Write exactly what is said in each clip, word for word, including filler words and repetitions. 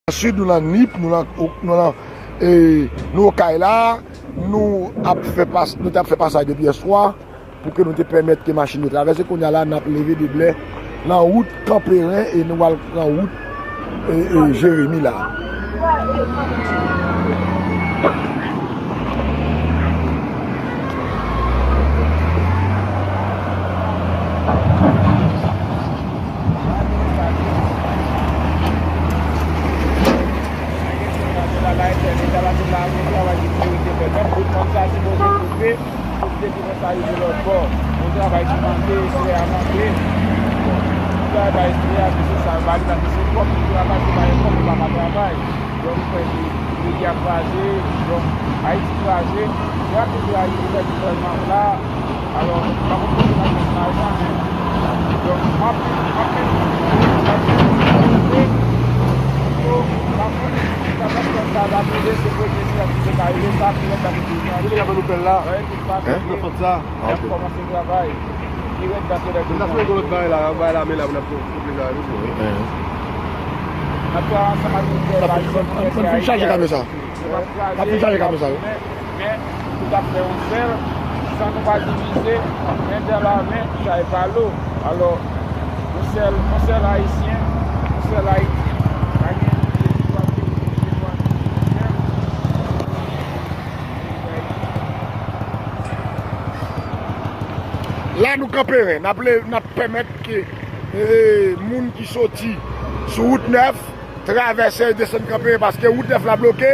Nan Sid, nou nan Nip, nou nan, nou nan, e, nou Okay la, nou ap fè pas, nou t ap fè pasaj depi yèswa pou ke nou te pèmèt ke machin yo travèse. Kounye a la, n ap leve deblè nan wout Kanperen e nou al pran wout, e, e, Jeremi la. Pou te fè sa rive lòt bò. Bon travay ki mande, frè a mande. Bon travay, frè a, mesye sa yo, ba li la, mesye kòb, li travay, se pa yon kòb, li pa ka travay. Donk, frè, li, peyi a kraze, donk, Ayiti kraze. Frè a toujou a rive fè ti chanjman la. Alò, m pa konn kote l ap jwenn lajan, men, donk, m ap, m ap, m ap, m ap, m ap, sa, sa, sa, sa, sa, se premye siyati ki te ka rive, sa, ki rèd la, ki te ka rive. Wi, li ap ban nou pèl la. Hein? Nan fant sa. Ah, y ap ok. Kòmanse travay. Li rèd la, se rèd. N ap fè yon lòt bagay la, yon bagay la, men la, pou n ap fè, fè plezi avè nou. Hein. N ap travay ansanm ak militè. N ap fin, n ap, n ap fin chaje kamyon sa. N ap fin chaje kamyon sa, wi. Men, men, nou t ap fè yon sèl, san nou pa divize, men dan la men, chay pa lo. Alò, yon sèl, yon sèl Ayisyen, yon sèl Ayiti. Pa gen, pa gen, pa gen, pa gen. La nou Kanperen, n ap le, n ap pèmèt ke, e, moun ki soti sou wout nèf travèse, desann Kanperen, paske wout nèf la bloke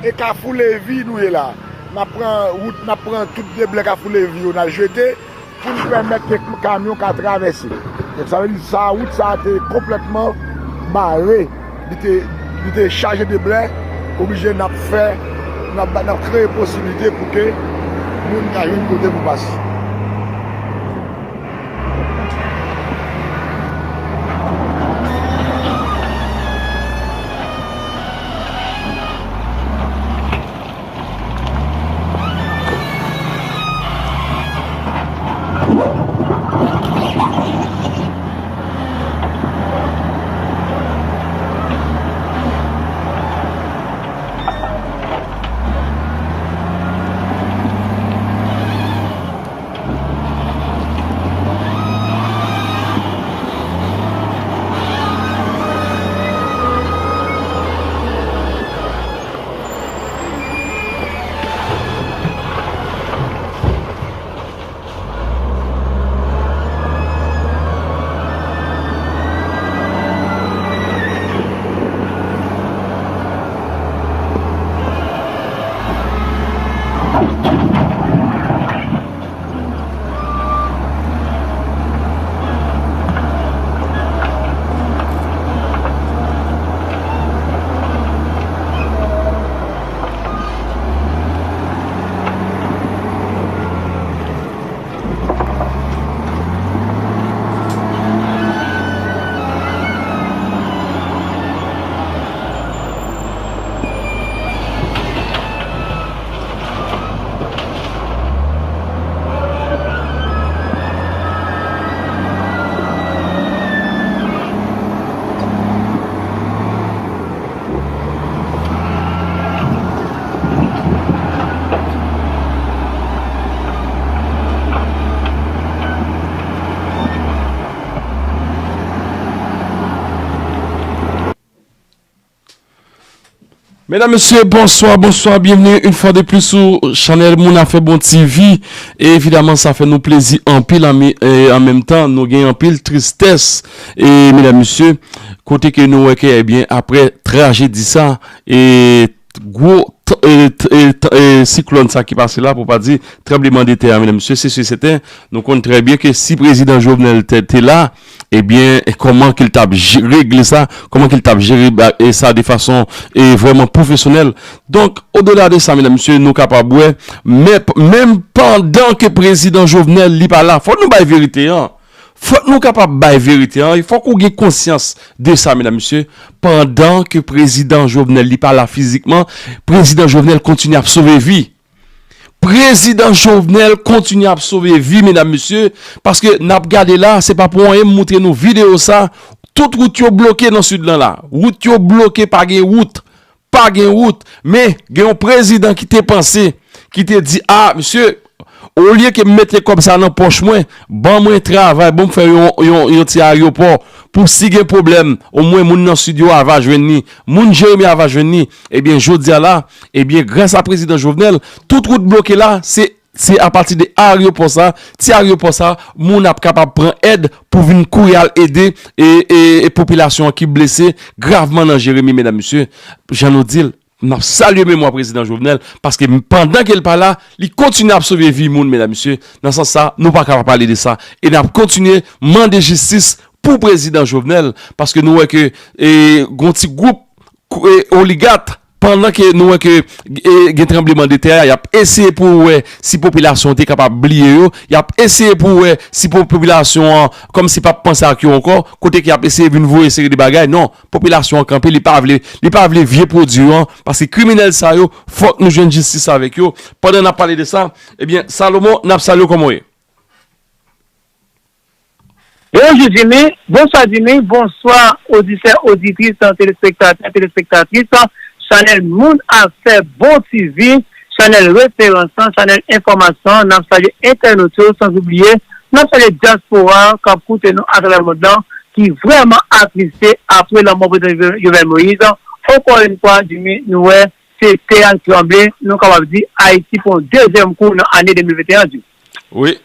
e Kafou Levi nou ye la. N ap pran wout, n ap pran tout deblè Kafou Levi yo, n al jete pou n pèmèt ke kamyon ka travèse. Donk, sa vle di sa, wout sa a te konplètman bare. Li te, li te chaje deblè, oblije n ap fè, n ap, n ap kreye posiblite pou ke moun ka jwenn kote pou pase. Medam, mesye, bonswa, bonswa, byenvni yon fwa de plis sou chanèl Moun Afè Bon T V. E evidaman, sa fè nou plezi anpil, an, e, an menm tan, nou gen anpil tristès. E, medam, mesye, kote ke nou wè ke, ebyen, aprè trajedi sa, e, gwo t-, e, t-, e, t-, e, siklòn sa ki pase la, pou pa di tranblemanntè a, medam, mesye, se si sèten, nou konn trè byen ke si prezidan Jovenel te, te la, ebyen, kòman ke l t ap je-, regle sa, kòman ke l t ap jere ba-, e sa de fason, e vrèman pwofesyonèl. Donk, odela de sa, medam, mesye, nou kapab wè, men, menm pandan ke prezidan Jovenel li pa la, fòk nou bay verite an. Fòk nou kapab bay verite an, e fòk ou gen konsyans de sa, medam, mesye. Pandan ke prezidan Jovenel li pa la fizikman, prezidan Jovenel kontinye ap sove vi. Prezidan Jovenel kontinye ap sove vi, medam, mesye, paske n ap gade la, se pa pou anyen m moutre nou videyo sa, Tout wout yo bloke nan sid lan la. Wout yo bloke, pa gen wout. Pa gen wout. Men, gen yon prezidan ki te panse, ki te di, a, mesye, olye ke m mete kòb sa nan pòch mwen, ban mwen travay, ban m fè yon, yon, yon ti ayewopò, pou si gen pwoblèm, omwen moun nan sid yo ava jwenn li, moun Jeremi ava jwenn li. Ebyen, jodi a la, ebyen, gras a prezidan Jovenel, tout wout bloke la, se, se apati de ayewopò sa, ti ayewopò sa, moun ap kapab pran èd pou vin kouri al ede, e, e, e popilasyon an ki blese gravman nan Jeremi, medam, mesye. Jan nou di l, n ap salye memwa prezidan Jovenel, paske pandan ke l pa la, li kontinye ap sove vi moun, medam, mesye. Nan sans sa, nou pa ka pa pale de sa. E n ap kontinye mande jistis pou prezidan Jovenel, paske nou wè ke, e, gon ti gwoup, e, oligat, pandan ke nou wè ke, e, gen tranbleman de tè a, y ap eseye pou wè si popilasyon an te kapab bliye yo, y ap eseye pou wè si po-, popilasyon an kòmsi p ap panse ak yo ankò, kote ke y ap eseye vin voye seri de bagay. Non, popilasyon an kanpe, li pa vle, li pa vle vye pwodui yo an, paske kriminèl sa yo, fòk nou jwenn jistis avèk yo. Pandan n ap pale de sa, ebyen, Salomon, n ap salye w, kòman w ye? Bonjou Jimmy, bonswa Jimmy, bonswa oditè, oditris, telespektatè, telespektatris, chanèl Moun Afè Bon T V, chanèl referans, chanèl enfòmasyon, n ap salye entènot yo, san oubliye, n ap salye dyaspora k ap koute nou atravè mond lan, ki vrèman atriste apre lanmò prezidan Jovenel Moïse. Ankò yon fwa, Jimmy, nou wè, se tè a k tranble, nou kapab di Ayiti pran yon dezyèm kou nan ane de mil venteyen an, Jimmy. Wi.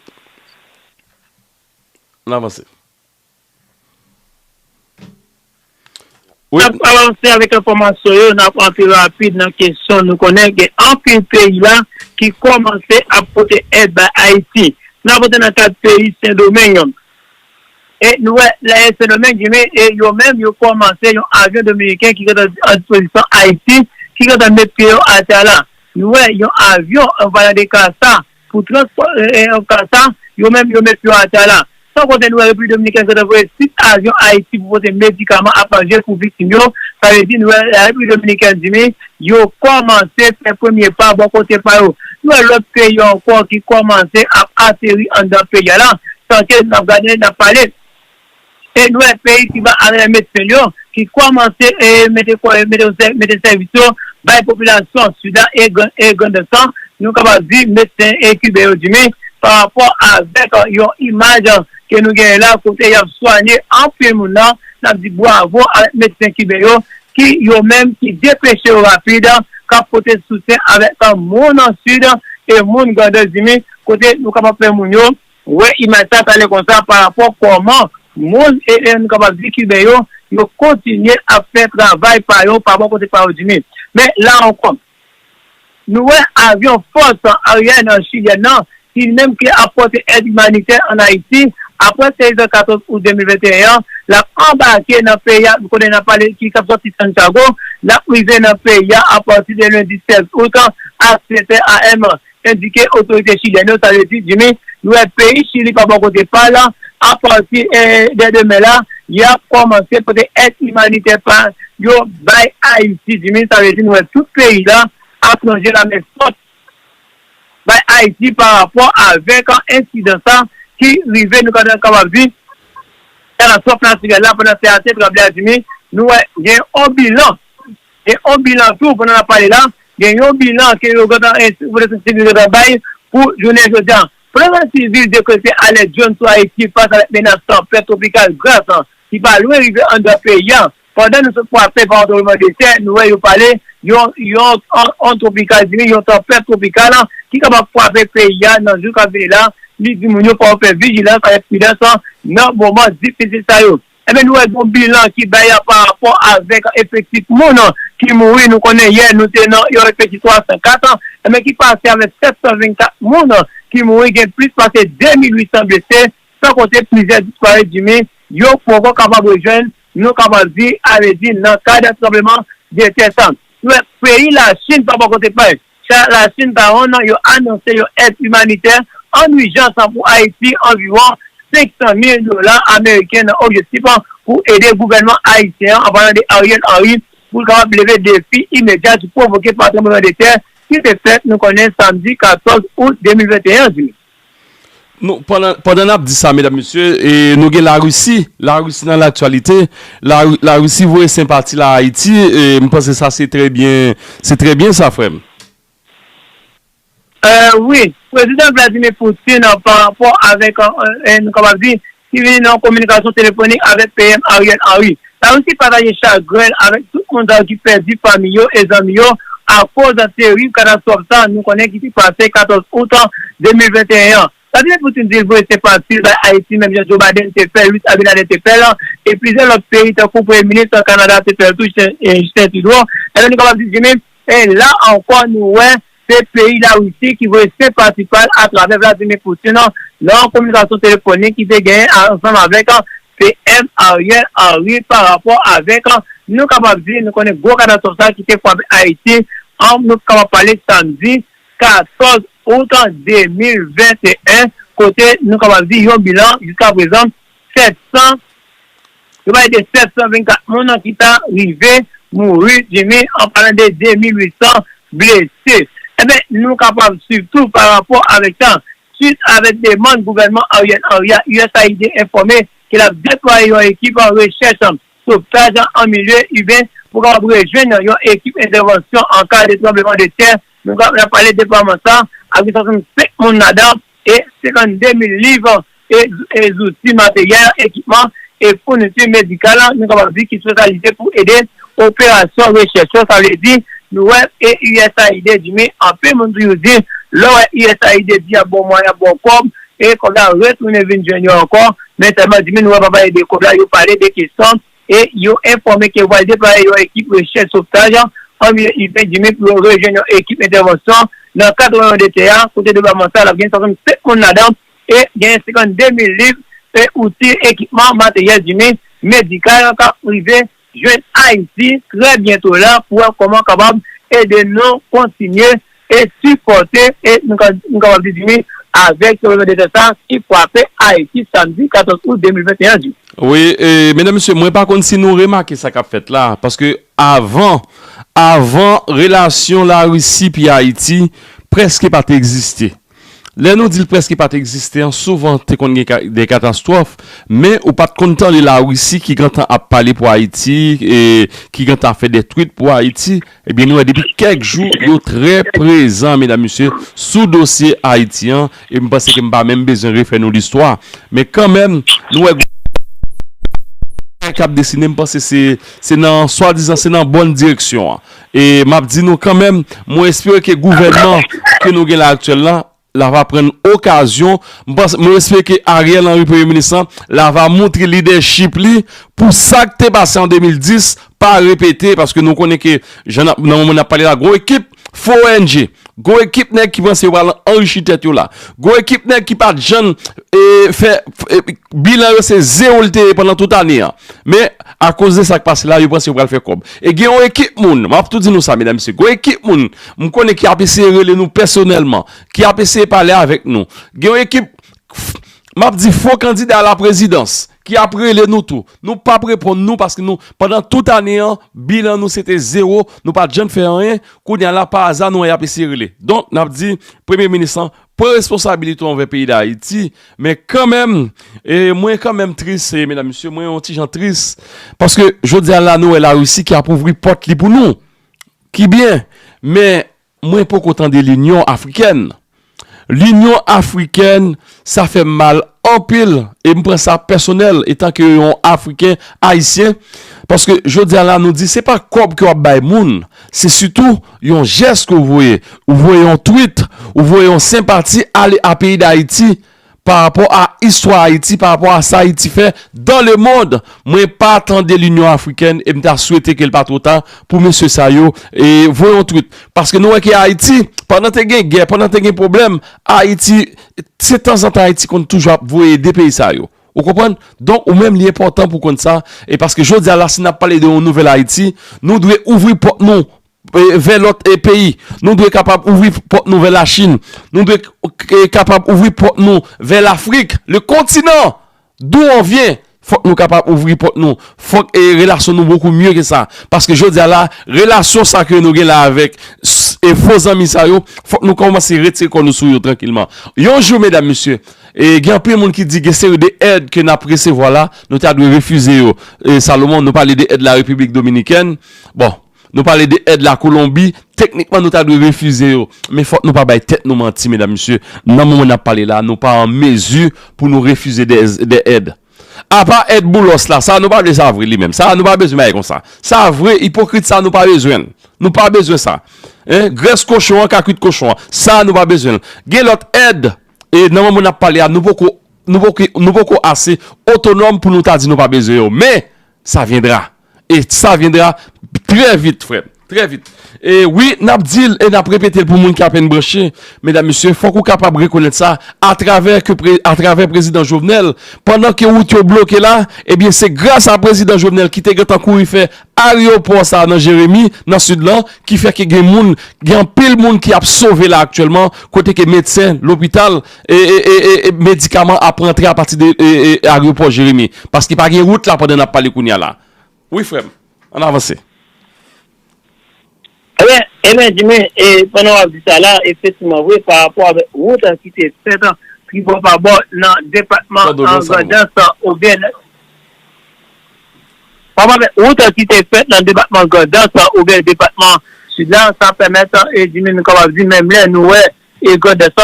N avanse. N ap avanse avèk enfòmasyon yo, n ap antre rapid nan kesyon nou konnen gen anpil peyi la ki kòmanse ap pote èd bay Ayiti. N ap antre nan kad peyi Sendomeng. E nou wè, lè Sendomeng, Jimmy, e yo menm, yo kòmanse yon avyon dominiken ki gentan an dispozisyon Ayiti, ki gentan met pye yo atè a la. Nou wè, yon avyon, an palan de ka sa, pou transpò, e, e, ka sa, yo menm, yo met pye yo atè a la. San konte nou wè Repiblik Dominikèn gentan voye sis avyon Ayiti pou pote medikaman ak manje pou viktim yo. Sa vle di nou wè Repiblik Dominikèn, Jimmy, yo kòmanse fè premye pa bò kote pa yo. Nou wè lòt peyi ankò ki kòmanse ap ateri anndan peyi a la. San ke n ap gade, n ap pale. E nou wè peyi Kiba atravè medsen yo ki kòmanse e mete kò, mete, mete sèvis yo bay popilasyon Sida e Gran, e Grandans lan. Nou kapab di medsen e Kiben yo, Jimmy, pa rapò avèk yon imaj ke nou genyen la kote y ap swanye anpil moun nan, n ap di bwavo avèk medsen Kiben yo ki yo menm ki depeche yo rapid, k ap pote soutyen avèk moun nan Sid e moun Grandans, Jimmy, kote nou kapab fè moun yo wè imaj sa talè konsa pa rapò kòman moun e, e nou kapab di Kiben yo, yo kontinye ap fè travay pa yo pa bò kote pa yo, Jimmy. Men la ankò, nou wè avyon fòs aryèn chilyèn nan ki menm ki ap pote èd imanitè ann Ayiti, apre sezi katòz out de mil venteyen an, l ap anbake nan peyi a, nou konnen n ap pale ki k ap sòti Santiago, l ap rive nan peyi a apati de lendi sèz out a sèt è A M. Endike otorite chilyèn yo, sa vle di, Jimmy, nou wè peyi Chili pa bò kote pa l, apati de demen la, y ap kòmanse pote èd imanitè pa yo bay Ayiti, Jimmy, sa vle di nou wè tout peyi la ap lonje lamen sòt bay Ayiti pa rapò avèk ensidan sa ki rive, nou ka kapab di, katastwòf natirèl la pandan se ase tranble a, Jimmy, nou wè gen yon bilan. Gen yon bilan tou, pandan n ap pale la, gen yon bilan ke yo gentan, Pwoteksyon Sivil gentan bay pou jounen jodi a. Pwoteksyon Sivil dekrete alèt jòn sou Ayiti fas avèk menas tanpèt twopikal Grace ki pa lwen rive anndan peyi a. Pandan nou sot frape pa yon tranblemanntè, nou wè yo pale yon, yon, yon, yon twopikal, di yon tanpèt twopikal ki kapab frape peyi a nan jou k ap vini la. Li di moun yo fò yo fè vijilans avèk pridans nan moman difisil sa yo. Enben, nou wè gon bilan ki bay a pa rapò avèk efektif moun ki mouri. Nou konnen yè nou te nan yon efektif twa san kat, enben ki pase avèk sèt san vennkat moun ki mouri, gen plis pase de mil uit san blese, san konte plizyè disparèt, Jimmy, yo poko kapab rejwenn, nou kapab di, a vle di, nan kad tranbleman de tè sa. Nou wè peyi Lachin pa bò kote pa l. Sa Lachin pa wonn, yo anonse yon èd imanitè an ijans pou Ayiti, anviwon senk san mil dola ameriken, nan objektif pou ede gouvènman ayisyen an, an palan de Ariel Henry, pou l kapab leve defi imedya ki pwovoke pa tranblemanntè ki te fèt, nou konnen, samdi katòz out de mil venteyen an, Jimmy. Nou, pandan, pandan n ap di sa, medam, mesye, e nou gen Larisi. Larisi nan laktyalite. La, Larisi voye senpati la Ayiti. E m panse sa se trè byen, se trè byen sa, frè m. Wi, Prezidan Vladimir Putin, pa rapò avèk, nou kapab di, ki vini nan yon kominikasyon telefonik avèk PM Ariel Henry. Larisi pataje chagren l avèk tout moun sa yo ki pèdi fanmi yo e zanmi yo akoz terib katastwòf sa nou konnen ki te pase katòz out de mil venteyen an. Vladimir Putin di l voye senpati l bay Ayiti menm jan Joe Biden te fè l, Luis Abinader te fè l, e plizyè lòt peyi tankou Premye Minis Kanada te fè l tou, Justin Trudeau. Ebyen nou kapab di Jimmy, e la ankò nou wè se peyi Larisi ki voye senpati pa l atravè Vladimir Putin nan yon kominikasyon telefonik ki te genyen ansanm avèk PM Ariel Henry pa rapò avèk, nou kapab di, nou konnen gwo katastwòf sa ki te frape Ayiti, nou kapab pale samdi katòz out de mil venteyen, kote nou kapab di yon bilan jiska prezan sèt san, yo pale de sèt san vennkat moun ki ta rive mouri, Jimmy, an palan de de mil uit san blese. Ebyen, nou kapab swiv tou pa rapò avèk sa, swit avèk demann gouvènman Ariel Henry a, USAID enfòme ke l ap deplwaye yon ekip rechèch sovtaj an milye iben pou kapab rejwenn yon ekip entèvansyon an ka de tranblemanntè. Nou ka, n ap pale deplwaman sa, avèk swasannsenk moun ladan e senkannde mil liv e, e zouti, materyèl, ekipman e founiti medikal, nou kapab di ki espesyalize pou ede operasyon rechèch yo. Sa vle di, nou wè e USAID, Jimmy, anpil moun toujou di, lè w wè USAID di y ap ba w mwayen, y ap ba w kòb, e kòb la retounen vin jwenn yo ankò, men sèlman Jimmy, nou wè pa pale de kòb la, yo pale de kesyon e yo enfòme ke yo pral deplwaye yon ekip rechèch sovtaj an milye iben, Jimmy, pou yo rejwenn yon ekip entèvansyon nan katreven yon de tè a, kote deplwaman sa l ap gen swasannsenk moun ladan e gen senkannde mil liv e outi, ekipman, materyèl, Jimmy, medikal k ap rive jwenn Ayiti trè byento la pou wè kòman kapab ede nou kontinye e sipòte e nou ka, nou kapab di Jimmy avèk tremblemanntè sa ki frape Ayiti samdi katòz out de mil venteyen an. Wi, e, medam, mesye, mwen pa konn si nou remake sa k ap fèt la, paske avan, avan relasyon Larisi pi Ayiti prèske pa t egziste. Lè nou di l prèske pa t egziste an, souvan te konn gen ka, de katastwòf, men ou pa t konn tande Larisi ki gentan ap pale pou Ayiti, e ki gentan ap fè de twit pou Ayiti. Ebyen, nou wè depi kèk jou, yo trè prezan, medam, mesye, sou dosye Ayiti an, e m panse ke m pa menm bezwen refè nou listwa. Men kanmenm, nou wè gwo bagay k ap desine, m panse se, se nan, swadizan, se nan bòn direksyon an. E m ap di nou kanmenm, mwen espere ke gouvènman ke nou gen la aktyèl la, la va pran okazyon, m panse, mwen espere ke Ariel Henry, premye minis lan, la va montre lidèchip li pou sa k te pase an de mil dis pa repete, paske nou konnen ke, jan n ap, nan moman n ap pale la, gon ekip fo ONG, gon ekip nèg ki panse yo pral anrichi tèt yo la, gon ekip nèg ki pa t janm, e, fè, e, bilan yo se zewo l te ye pandan tout ane an. Men, akoz de sa k pase la, yo panse yo pral fè kòb. E gen yon ekip moun, m ap tou di nou sa, medam, mesye, gon ekip moun, m konnen ki ap eseye rele nou pèsonèlman, ki ap eseye pale avèk nou. Gen yon ekip, m ap di, fo kandida a la prezidans, ki ap rele nou tou. Nou p ap reponn nou paske nou, pandan tout ane an, bilan nou se te zewo, nou pa t janm fè anyen. Kounye a la, pa aza, nou wè y ap eseye rele. Donk, n ap di, premye minis lan, pran responsabilite w anvè peyi Dayiti, men kanmenm, e mwen kanmenm tris, e medam, mesye, mwen yon ti jan tris, paske jodi a la, nou wè Larisi ki ap ouvri pòt li pou nou. Ki byen, men mwen poko tande Linyon Afrikèn. Linyon Afrikèn, sa fè m mal anpil, e m pran sa pèsonèl, etanke yon Afriken Ayisyen, paske jodi a la, nou di se pa kòb ke w ap bay moun, se sitou yon jès ke w voye. Ou voye yon twit, ou voye yon senpati ale a peyi Dayiti, pa rapò a istwa Ayiti, pa rapò a sa Ayiti fè dans le monde. Mwen pa tande Linyon Afrikèn e m ta swete ke l pa twò ta pou mesye sa yo, e, voye yon twit. Paske nou wè ke Ayiti, pandan te gen gè, pandan te gen pwoblèm, Ayiti, se tanzantan Ayiti konn toujou ap voye ede peyi sa yo. Ou konprann? Donk, ou menm, li enpòtan pou konn sa. E paske jodi a la, si n ap pale de yon nouvèl Ayiti, nou dwe ouvri pòt nou, e, vè lòt, e, peyi. Nou dwe kapab ouvri pòt nou vè Lachin. Nou dwe, e, kapab ouvri pòt nou vè Lafrik, le kontinan d'où on vient. Fòk nou kapab ouvri pòt nou. Fòk, e, relasyon nou bokou mye ke sa. Paske jodi a la, relasyon sa ke nou gen la avèk s-, e, fo zanmi sa yo, fòk nou kòmanse retire kò nou sou yo trankilman. Yon jou, medam, mesye, E gen anpil moun ki di gen seri de èd ke n ap resevwa la, nou ta dwe refize yo. E Salomon, nou pale de èd la Repiblik Dominikèn. Bon, nou pale de èd la Kolonbi. Teknikman, nou ta dwe refize yo. Men fòk nou pa bay tèt nou manti, medam, mesye. Nan moman n ap pale la, nou pa an mezi pou nou refize de, de èd. Apa èd Boulos la, sa nou pa vle sa vre li menm. Sa nou pa bezwen bagay konsa. Sa vre, ipokrit sa nou pa bezwen l. Nou pa bezwen sa. Hein? Grès kochon an ka kwit kochon an. Sa nou pa bezwen l. Gen lòt èd, e nan moman n ap pale a, nou poko, nou poko, nou poko ase otonòm pou nou ta di nou pa bezwen yo. Men, ça viendra. Et ça viendra très vite, frè. Très vite. E wi, n ap di l e n ap repete l pou moun ki apèn branche. Medam, mesye, fòk ou kapab rekonèt sa atravè ke pre, atravè prezidan Jovenel. Pandan ke wout yo bloke la, ebyen, se gras a prezidan Jovenel ki te gentan kouri fè ayewopò sa a nan Jeremi, nan sid lan, ki fè ke gen moun, gen anpil moun ki ap sove la aktyèlman, kote ke medsen, lopital, e, e, e, e, e medikaman ap rantre apati de e, e, ayewopò Jeremi. Paske pa gen wout la pandan n ap pale kounye a la. Wi, frè m, ann avanse. Ebyen, ebyen, Jimmy, e pandan w ap di sa la, efektivman vre, pa rapò avèk wout ki te fèt tribò pa bò nan depatman Grandans oubyen pa rapò avèk wout ki te fèt nan depatman Grandans oubyen depatman Sid la, sa pèmèt, e Jimmy, nou kapab di menm lè nou wè e Grandans,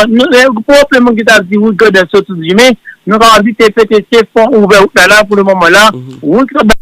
pwoblèm moun ki t ap di wout Grandans yo tou Jimmy, nou kapab di se P T C fon ouvè wout la la pou le moman la, wout Grandans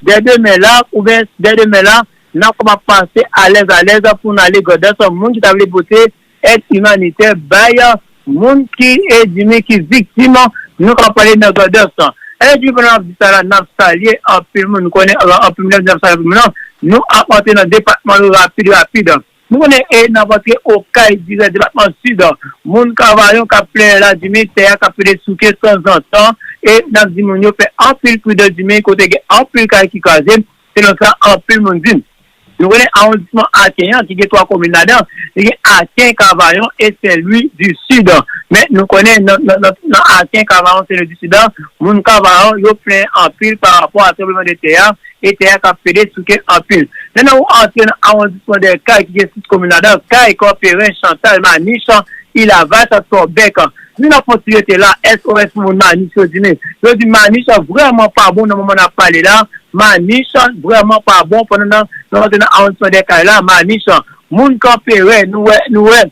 dè demen la, oubyen dè demen la, n ap kapab pase alèz alèz pou n ale Grandans, moun ki ta vle pote èd imanitè bay moun ki e Jimmy ki viktim nou ka pale nan Grandans. E Jimmy pandan n ap di sa la, n ap salye anpil moun, nou konnen anpil moun, n ap salye anpil moun, nou ap antre nan depatman yo rapid rapid. Nou konnen e n ap antre Okay dirèk depatman Sid. Moun Kavayon k ap plenyen la Jimmy, tè a k ap pede souke tanzantan e n ap di moun yo fè anpil pridan Jimmy kote gen anpil kay ki kraze, selon sa anpil moun di. Nou konnen awondisman Aken an ki gen twa komin ladan, li gen Aken, Kavayon e Sen Lwi di Sid. Men nou konnen nan, nan, nan, nan Aken, Kavayon, Sen Lwi di Sid la, moun Kavayon yo plenyen anpil pa rapò a tranblemanntè a e tè a k ap pede souke anpil. Lè nan ou antre nan awondisman dè Kay ki gen sis komin ladan, Kay, Kòperen, Chantal, Manich, Ilavas, Tòbèk. Nou nan kontinye te la, S O S pou moun Manich yo di men. Yo di Manich vrèman pa bon nan moman n ap pale la. Manich vrèman pa bon pandan nan, nan, nan awondisman dè Kay la. Manich, moun Kanperen, nou wè, nou wè.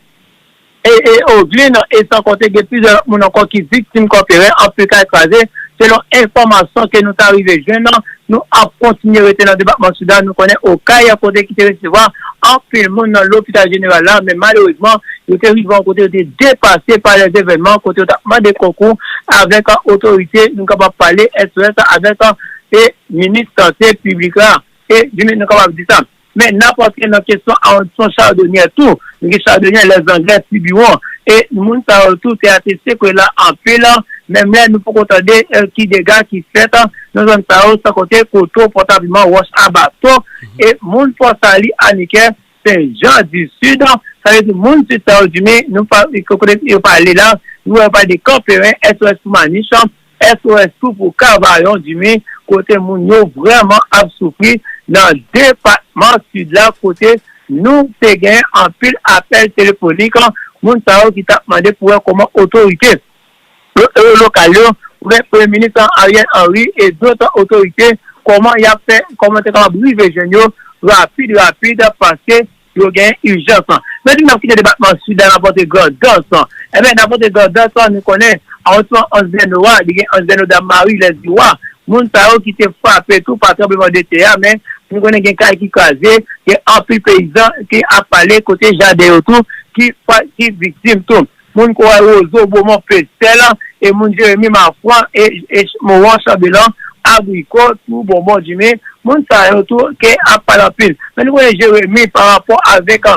E, e Oglin, e san konte gen plizyè lòt moun ankò ki viktim Kanperen, anpil kay kraze. Selon enfòmasyon ke nou ta rive jwenn, nou ap kontinye rete nan depatman Sid la. Nou konnen Okay kote ki te resevwa anpil moun nan lopital jeneral la, men malerezman, yo te rive yon kote yo te depase pa lèzevènman, kote yo t ap mande konkou avèk otorite, nou kapab pale S O S avèk e minis sante piblik la. E Jimmy, nou kapab di sa. Men n ap antre nan kesyon awondisman Chadonyè tou. Nou gen Chadonyè, Lèzanglè, Tibiwon. E moun sa yo tou, tè a te sekwe la anpil. Menm lè nou poko tande ki dega ki fèt nan zòn sa yo, san konte Koto, Pòtapiman, Wòch Abato. E moun Fòsali, Anikè, Sen Jan di Sid. Sa vle di moun Sid sa yo, Jimmy, nou pa, kote yo pale la, nou wè yo pale de Kanperen, S O S pou Manich, S O S tou pou Kavayon, Jimmy, kote moun yo vrèman ap soufri nan depatman Sid la, kote nou te gen anpil apèl telefonik, moun sa yo ki t ap mande pou wè kòman otorite lo-, e, lokal yo, oubyen Premye Minis Ariel Henry e dòt otorite, kòman y ap fè, kòman te kapab rive jwenn yo rapid, rapid, paske yo gen ijans. Men si n ap kite depatman Sid la, n ap antre Grandans. Ebyen, n ap antre Grandans, nou konnen, awondisman Anse des Noix, li gen Anse des Noix, Dam Mari, Lès di Wa. Moun sa yo ki te frape tou pa tranblemanntè a, men nou konnen gen kay ki kraze, gen anpil peyizan ki ap pale kote jaden yo tou, ki, ki viktim tou. Moun Koray Wozo, Bomon, Pestèl, e moun Jeremi, Mafran, e, e Mowon, Chanbelan, Agriko, tou Bonbon, Jimmy, moun sa yo tou ke ap pale anpil. Men nou konnen Jeremi pa rapò avèk,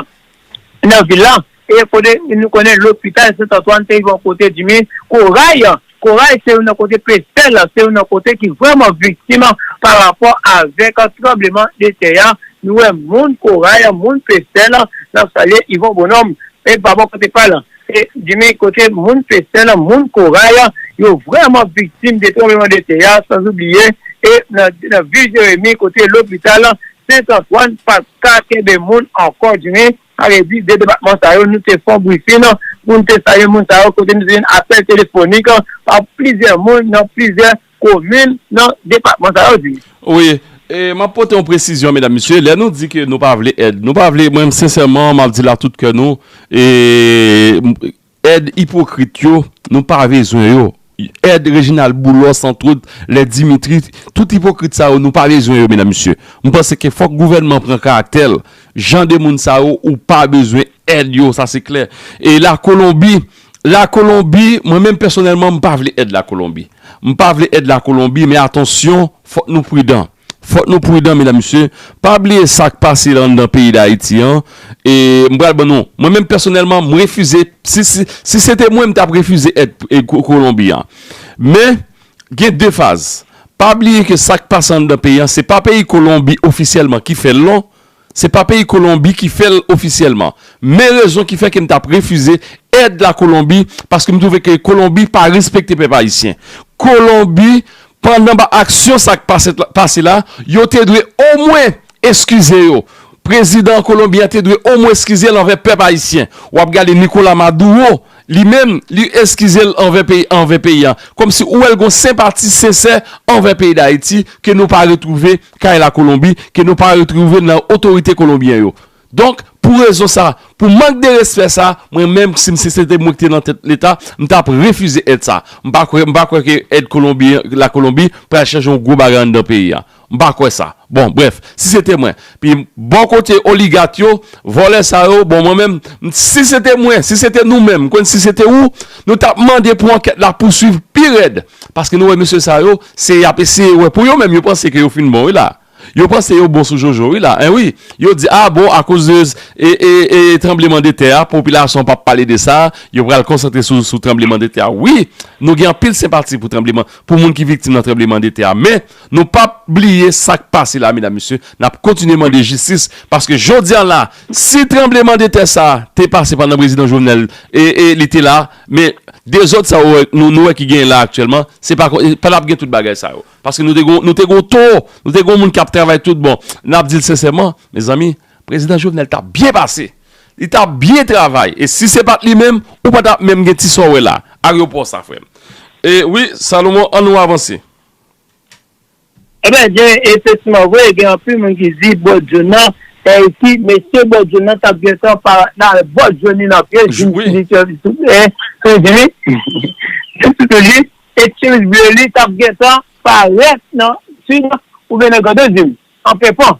nan vil la, e kote nou konnen lopital Sent Antwàn se yon kote Jimmy, Koray, Koray se youn nan kote Pestèl, se youn nan kote ki vrèman viktim pa rapò avèk tranblemanntè a. Nou wè moun Koray, moun Pestèl, n ap salye Yvon Bonhomme, e pa bò kote pa l. E Jimmy, kote moun Pestèl, moun Koray, yo vrèman viktim de tranblemanntè a, sanzoubliye, e nan, nan vil Jeremi, kote lopital Sent Antwàn pa t ka kenbe moun ankò, Jimmy, sa vle di de depatman sa yo, nou te fè yon brifin pou n te salye moun sa yo, kote nou te jwenn apèl telefonik pa plizyè moun nan plizyè komin nan depatman sa yo, Jimmy. Wi, e m ap pote yon presizyon, medam, mesye. Lè nou di ke nou pa vle èd, nou pa vle, mwen, sensèman, m ap di l ak tout kè nou, e, èd ipokrit yo, nou pa bezwen yo. Èd Reginald Boulos, antrot, lè Dimitri, tout ipokrit sa yo, nou pa bezwen yo, medam, mesye. M panse ke fòk gouvènman pran karaktè l. Jan de moun sa yo, ou pa bezwen èd yo, sa se klè. E Lakolonbi, Lakolonbi, mwen menm pèsonèlman, m pa vle èd Lakolonbi. M pa vle èd Lakolonbi, men atansyon, fòk nou pridan. Fòk nou pridan, medam, mesye. Pa bliye sa k pase anndan peyi Dayiti an. E m pral ban nou. Mwen menm pèsonèlman, m refize. Si, si, si se te mwen, m t ap refize èd e Ko- Kolonbi an. Men, gen de faz. Pa bliye ke sa k pase anndan peyi an, se pa peyi Kolonbi ofisyèlman ki fè l non. Se pa peyi Kolonbi ki fè l ofisyèlman. Men rezon ki fè ke m t ap refize èd Lakolonbi, paske m twouve ke Kolonbi pa respekte pèp ayisyen. Kolonbi, pandan ba aksyon sa k pase, pase la, yo te dwe omwen eskize yo. Prezidan Kolonbi an te dwe omwen eskize l anvè pèp ayisyen. W ap gade Nicolas Maduro, li menm, li eskize l anvè peyi, anvè peyi a. Kòmsi ou wè l gon senpati sensè anvè peyi Dayiti ke nou pa retwouve kay Lakolonbi, ke nou pa retwouve nan otorite kolonbyen yo. Donk, pou rezon sa, pou mank de respè sa, mwen menm, si m, si se te mwen ki te nan tèt Leta, m t ap refize èd sa. M pa kwè, m pa kwè ke èd Kolonbi, Lakolonbi, pral chanje yon gwo bagay anndan peyi a. M pa kwè sa. Bon, brèf, si se te mwen, pi bò kote oligat yo, vòlè sa yo, bon, mwen menm, m- si se te mwen, si se te nou menm, m konn si se te ou, nou t ap mande pou ankèt la pouswiv pi rèd. Paske nou wè mesye sa yo, se y ap eseye wè pou yo menm, yo panse ke yo fin bon, wi la. Yo panse yo bon sou Jojo, wi la. En wi, yo di, a bon, akoz de e, e, e, tranbleman de tè a, popilasyon p ap pale de sa, yo pral konsantre sou, sou tranbleman de tè a. Wi, nou gen anpil senpati pou tranbleman, pou moun ki viktim nan tranbleman de tè a. Men, nou p ap bliye sa k pase la, medam, mesye. N ap kontinye mande jistis, paske jodi a la, si tranbleman de tè sa te pase pandan prezidan Jovenel e, e li te la, men dezòd sa ou wè- nou, nou wè ki genyen la aktyèlman, se pa, pa t ap gen tout bagay sa yo. Paske nou te gon, nou te gon towo, nou te gon moun k ap travay tout bon. N ap di l sensèman, mezanmi, prezidan Jovenel t ap byen pase. Li t ap byen travay. E si se pa t li menm, ou pa t ap menm gen ti sa w wè la. Aryopò sa, frè m. E wi, Salomon, ann nou avanse. Ebyen, gen, efektivman, vre, gen anpil moun ki di Bòt Jòn nan, e ki mesye Bòt Jòn nan t ap gentan parèt la, Bòt Jòn li nan pye, Jimmy, Jimmy, e Chemise Bleu li t ap gentan parèt nan Sid oubyen nan Gado Jimmy, an penpan.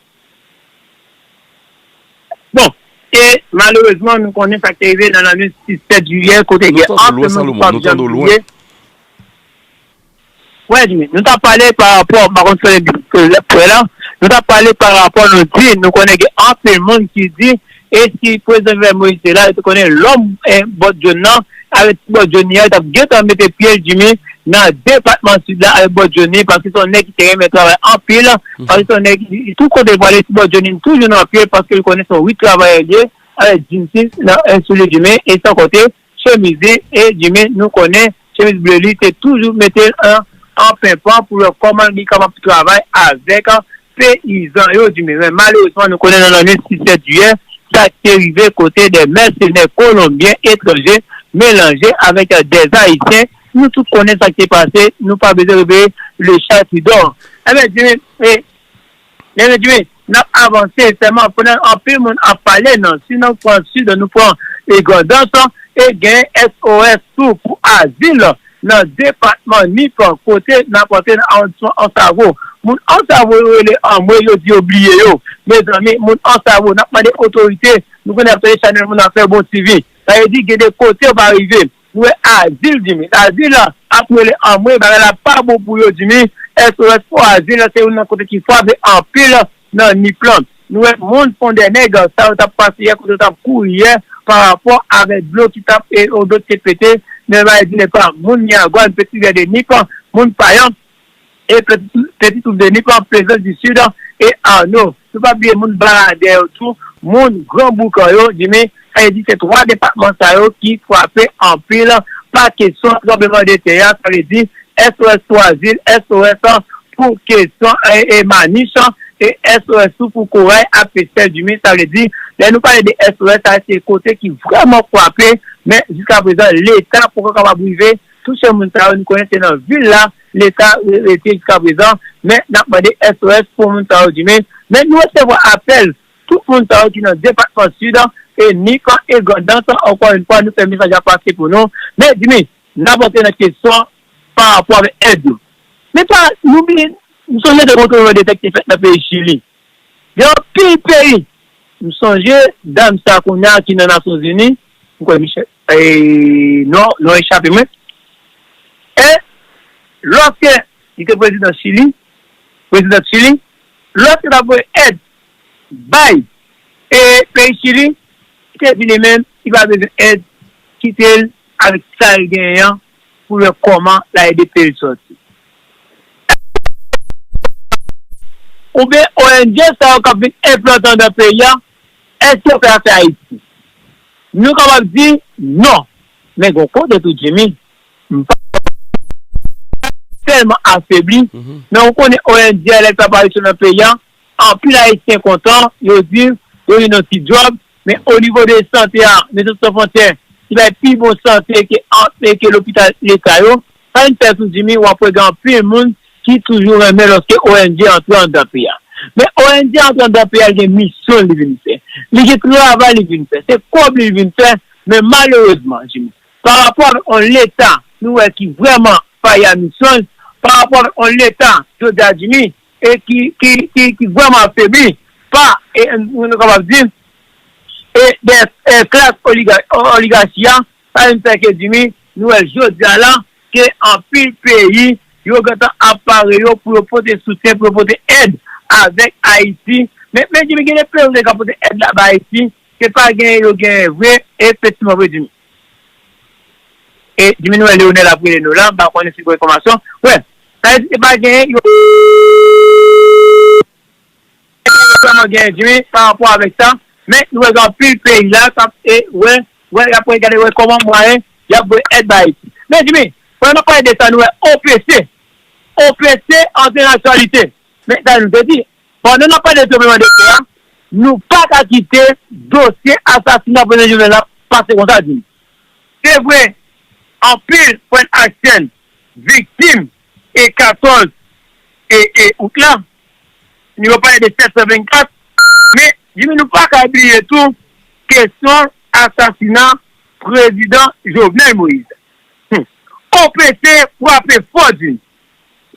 Bon, e malerezman, nou konnen sa k te rive nan lannwit sis sèt jiyè, kote gen anpil moun ki pa t janm bliye. Wè, Jimmy, nou t ap pale pa rapò, m pa konn si w te prè la, nou t ap pale pa rapò, nou di, nou konnen gen anpil moun ki di, e si prezidan Jovenel Moïse te la, yo te konnen lòm, e, Bòt Jòn nan, avèk ti Bòt Jòn li a, yo t ap gentan mete pye, Jimmy, nan depatman Sid la, avèk Bòt Jòn li, paske se yon nèg ki te renmen travay anpil, paske se yon nèg ki, tout kote l prale, ti Bòt Jòn li toujou nan pye, paske l konnen se yon rit travayè li ye, avèk djins nan, e, soulye Jimmy, e san konte, chemiz li, e Jimmy, nou konnen, chemiz ble li, te toujou mete l an, an penpan pou wè kòman li kapab travay avèk peyizan yo, Jimmy. Men malerezman, nou konnen nan lannwit sis sèt jiyè, sa k te rive kote de mèsenè kolonbyen etranje melanje avèk de Ayisyen. Nou tout konnen sa k te pase, nou pa bezwen repete le chat ki dò. Ebyen, Jimmy, e, Ebyen, Jimmy, n ap avanse sèlman pandan anpil moun ap pale nan, si nou pran Sid, nou pran e Grandans, e gen S O S tou pou azil nan depatman Nip, kote n ap antre nan awondisman Ansavo. Moun Ansavo yo rele anmwe, yo di yo bliye yo. Mezanmi, moun Ansavo, n ap mande otorite, nou konnen n ap tande chanèl moun ap fè bon T V. Sa vle di gen de kote yo pa rive. Nou wè azil, Jimmy. Azil la ap rele anmwe, bagay la pa bon pou yo, Jimmy. S O S pou azil la, se youn nan kote ki frape anpil nan Nip lan. Nou wè moun Fondènèg, sa yo t ap pase yè, kote yo t ap kouri yè, pa rapò avèk dlo ki t ap, e, dlo ki te pete, nan Lavil di Lepa, moun Miyagwàn, Peti Rivyè de Nip, moun Payan, e Peti, Peti Touf de Nip, Plezans di Sid, e Ano. Nou pa bliye moun Baradè yo tou, moun Gran Boukan yo, Jimmy, sa vle di se twa depatman sa yo ki frape anpil pa kesyon tranbleman de tè a, sa vle di S O S pou azil, S O S pou kesyon, e, e, manich, e S O S tou pou koray ap fè sèl Jimmy, sa vle di, lè nou pale de S O S, sa se kote ki vrèman frape, men jiska prezan, Leta poko kapab rive touche moun sa yo, nou konnen se nan vil la, Leta re- rete jiska prezan, men n ap mande S O S pou moun sa yo Jimmy, men nou resevwa apèl, tout moun sa yo ki nan depatman Sid, e Nip, e Grandans, ankò yon fwa, nou fè mesaj la pase pou nou, men Jimmy, n ap antre nan kesyon pa rapò avèk èd yo. Men sa, nou byen, m sonje de yon tremblemanntè ki te fèt nan peyi Chili. Gen anpil peyi. M sonje dam sa kounye a ki nan Nasyonzini, m kwè Michel, e, non, non echape mwen. E lòske li te prezidan Chili, prezidan Chili, lòske l ap voye èd bay, e, peyi Chili, li te di li menm, li pa bezwen èd, kite l avèk sa l genyen an pou l wè kòman l a ede peyi l sòti. Oubyen O N G sa yo k ap vin enplante anndan peyi a, èske yo fè afè Ayiti? Nou kapab di non. Men gon kote tou, Jimmy, m pa tèlman afebli, men ou konnen O N G a lè l fè aparisyon nan peyi a, anpil Ayisyen kontan, yo di yo jwenn yon ti djòb, men o nivo de sante a, Medsen San Fwontyè, ki bay pi bon sante ke, ke lopital leta yo, sa vin fè tou Jimmy, w ap wè gen anpil moun ki toujou renmen lòske O N G antre anndan peyi a. Men O N G antre anndan peyi a, li gen misyon li vin fè. Li gen travay li vin fè. Se kòb li vin fè, men malerezman, Jimmy, pa rapò avèk yon leta, nou wè ki vrèman pa ya misyon, pa rapò avèk yon leta, jodi a Jimmy, e ki, ki, ki, ki vrèman afebli pa, e, nou kapab di, e, de, e, klas oliga- o- oligachi a, sa vin fè ke Jimmy, nou wè jodi a la, ke anpil peyi, yo gentan ap pare yo pou yo pote soutyen, pou yo pote èd avèk Ayiti. Men, men Jimmy, gen de peyi yo te ka pote èd la ba Ayiti, se pa genyen yo genyen vre, efektivman vre, Jimmy. E Jimmy, nou wè Leonel ap rele nou la, m pa konnen si gon enfòmasyon. Wè, sa vle di se pa genyen yo. Yo vrèman genyen Jimmy pa rapò avèk sa, men nou wè gen anpil peyi la k ap, e, wè, wè, y ap gade wè kòman mwayen y ap voye èd ba Ayiti. Men Jimmy, pandan n ap pale de sa, nou wè O P C. O P C antre nan aktyalite. Men sa nou te di, pandan n ap pale de tranblemanntè a, nou pa ka kite dosye asasina Prezidan Jovenel la pase konsa, Jimmy. Se vre, anpil frè n ak sè n viktim e katòz e, e out la, nimewo pale de sèt san vennkat, men Jimmy, nou pa ka bliye tou kesyon asasina Prezidan Jovenel Moïse. Hmm. O P C frape fò, Jimmy.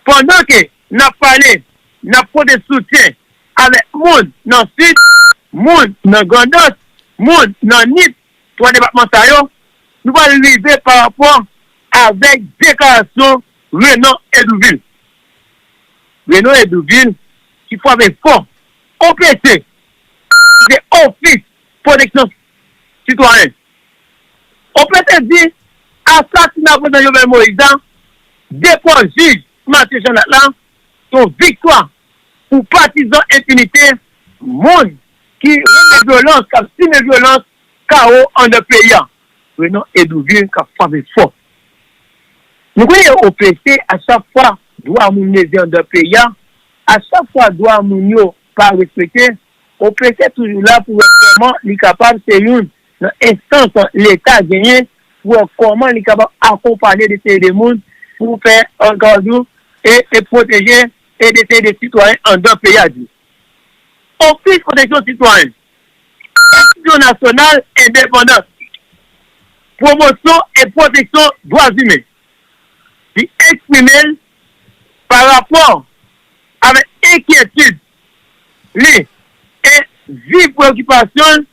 Pandan ke n ap pale, n ap pote soutyen avèk moun nan Sid, moun nan Grandans, moun nan Nip, twa depatman sa yo, nou pral rive pa rapò avèk deklarasyon Renan Hédouville. Renan Hédouville ki frape fò. O P C, ki se Ofis Pwoteksyon Sitwayen. O P C di, asasina Prezidan Jovenel Moïse la, depo jij Mathieu Jeanlat la, se yon viktwa pou patizan enpinite, moun ki renmen vyolans, k ap simen vyolans, kawo anndan peyi a. Renan Hédouville k ap frape fò. Nou konnen O P C, a chak fwa dwa moun leve anndan peyi a, a chak fwa dwa moun yo pa respekte, O P C toujou la pou wè kòman li kapab se youn nan enstans Leta genyen pou wè kòman li kapab akonpaye de seri de moun pou fè, an ka di w, e, e pwoteje e de seri de sitwayen anndan peyi a, di. Ofis Pwoteksyon Sitwayen, Enstitisyon Nasyonal Endepandan, Pwomosyon e Pwoteksyon Dwa Imen, li eksprime l pa rapò avèk enkyetid li e viv preyokipasyon l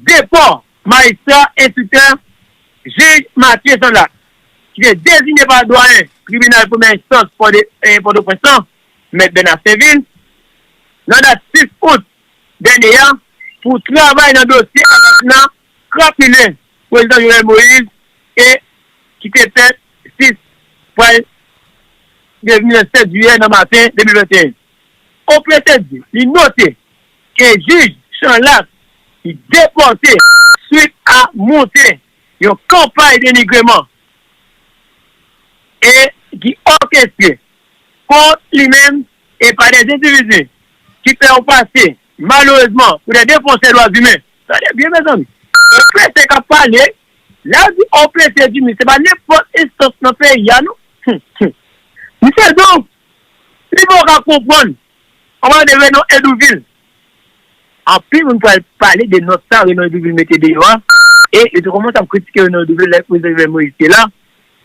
depo majistra enstriktè jij Mathieu Jeanlat, ki te deziye pa dwayen tribinal premyè enstans Pòde- eh, Pòtoprens lan, Mèt Bernard Sainvil, nan dat sis out dènye a pou travay nan dosye asasina krapile Prezidan Jovenel Moïse e ki te fèt sis pral devni nan sèt jiyè nan maten de mil venteyen. O P C di, li note ke jij Jeanlat li depòte swit a monte yon kanpay denigreman e ki òkestre kont li menm e pa de endividi ki fè yo pase, malerezman, pou dè defansè dwa imen. Tande byen, mezanmi. O P C k ap pale, lè yo di O P C di, men se pa nenpòt enstans nan peyi a, non. Misye di w, li poko ka konprann. Anba de Renan Edouvil. Anpil moun pral pale de nòt sa Renan Edouvil mete deyò a. E yo te kòmanse ap kritike Renan Edouvil lè prezidan Jovenel Moïse te la.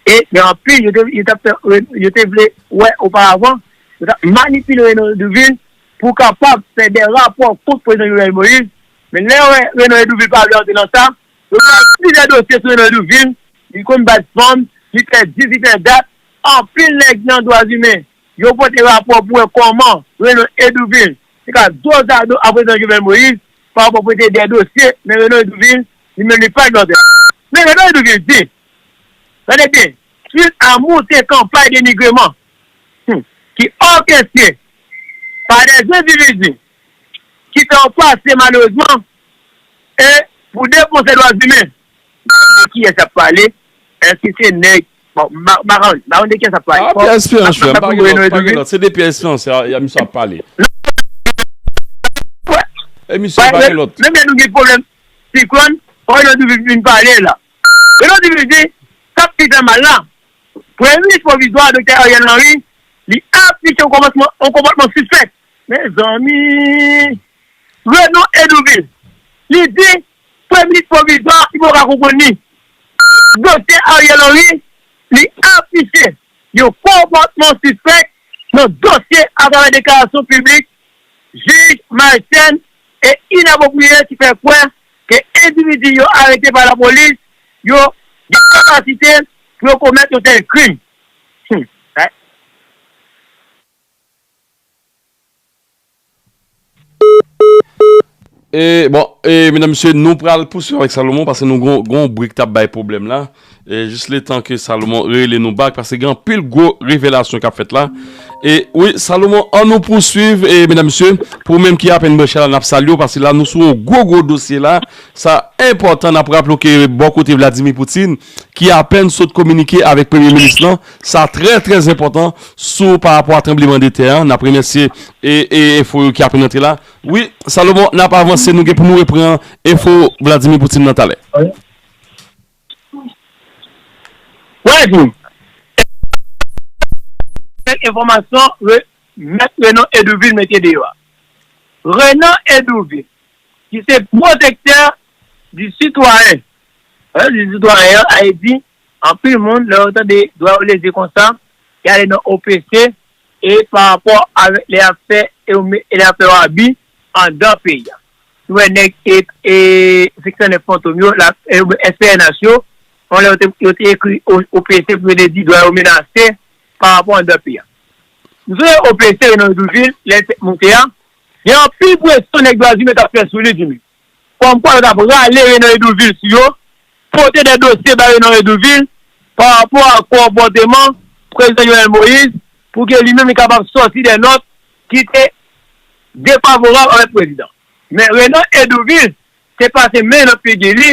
E gen anpil, yo te, yo t ap fè, yo te vle wè oparavan, yo t ap manipile Renan Edouvil pou kapab fè de rapò kont prezidan Jovenel Moïse. Men lè yo wè Renan Edouvil pa vle antre nan sa, yo pran plizyè dosye sou Renan Edouvil, li konn bat fanm, li fè dis, li fè dat, anpil nèg nan dwa imen, yo pote rapò pou wè kòman Renan Edouvil te ka dozado a prezidan Jovenel Moïse pa rapò pou te de dosye, men Renan Edouvil, li menm li pa vle antre. Men Renan Edouvil di, tande byen, swit a moute kanpay denigreman, hmm, ki òkestre pa de endividi ki fè yo pase malerezman e pou defansè dwa imen. De kiyès y ap pale? Èske se nèg, bon, m pa, m pa konn, m pa konn de kiyès y ap pale. Ah, Pierre Espérance, frè, m pa gen lòt, pa gen lòt. Se de Pierre Espérance, a, a misye ap pale. E misye pa gen lòt. Menm lè nou gen pwoblèm siklòn, fò Renan Edouvil vin pale la. Renan Edouvil di, sa k pi fè mal la, premye minis pwovizwa, Doktè Ariel Henry, li afiche yon kòmansman, yon konpòtman sispèk. Mezanmi! Renan Edouvil, li di, premye minis pwovizwa, li poko ka konprann li. Doktè Ariel Henry, li afiche yon konpòtman sispèk nan dosye atravè deklarasyon piblik jij Marcène e inapwopriye ki fè kwè ke endividi yo arete pa lapolis yo gen kapasite pou yo komèt yon tèl krim. Hmm. E, bon, e, medam, mesye, nou pral pouswiv avèk Salomon paske nou gon, gon brik t ap bay pwoblèm la. E, jis letan ke Salomon rele nou bak paske gen anpil gwo revelasyon k ap fèt la. E wi, Salomon, an nou pouswiv, e, medam, mesye, pou ou menm ki apèn branche la, n ap salye w paske la nou sou yon gwo, gwo dosye la. Sa enpòtan, n ap raple w ke bò kote Vladimir Putin, ki apèn sot kominike avèk premye minis lan, sa trè, trè enpòtan sou pa rapò a tranblemanntè a. N ap remèsye e, e enfo yo ki apèn antre la. Wi, Salomon, n ap avanse, nou gen pou nou repran enfo Vladimir Putin nan talè. Wè di, kèk enfòmasyon Re- Mèt Renan Edouvil mete deyò a. Renan Edouvil, ki se pwotektè di sitwayen. Lè yo di sitwayen an, sa vle di anpil moun, lè yo tande dwa yo leve konsa, y ale nan O P C, e pa rapò avèk lè y ap fè, e lè y ap fè yo abi anndan peyi a. Nou wè nèg e, e, seksyon nèf Fantom yo, la, e, S P N H yo, yon lè yo te, yo te ekri O P C pou yo te di dwa yo menase pa rapò anndan peyi a. Nou sonje O P C Renan Edouvil, lè l te moute a, gen anpil presyon nèg dwa imen t ap fè sou li, Jimmy. Kòmkwa yo t ap rale Renan Edouvil sou yo, pote de dosye bay Renan Edouvil pa rapò a konpòteman prezidan Jovenel Moïse pou ke li menm li kapab sòti de nòt ki te defavorab avèk prezidan. Men Renan Edouvil te pase men nan figi li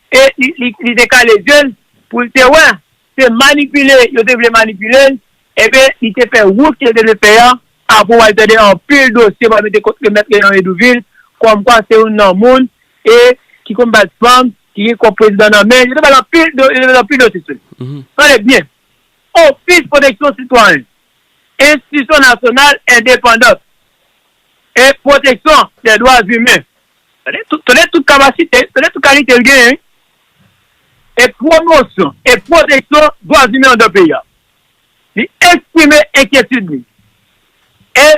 e li, li, li te kale je l pou l te wè se manipile yo te vle manipile l, ebyen, li te fè wout ke l te vle fè a, apre w al tande anpil dosye w al mete kont Mèt Renan Edouvil, kòmkwa se youn nan moun e ki konn bat fanm, ki gen kòb prezidan nan men, yo te ba l anpil do, yo te ba l anpil dosye sou li. Tande byen, Ofis Pwoteksyon Sitwayen, enstitisyon nasyonal endepandan e pwoteksyon dè dwa imen. Tande tout, tande tout kapasite, tande tout kalite l genyen, wi. E pwomosyon e pwoteksyon dwa imen anndan peyi a. Li eksprime enkyetid li e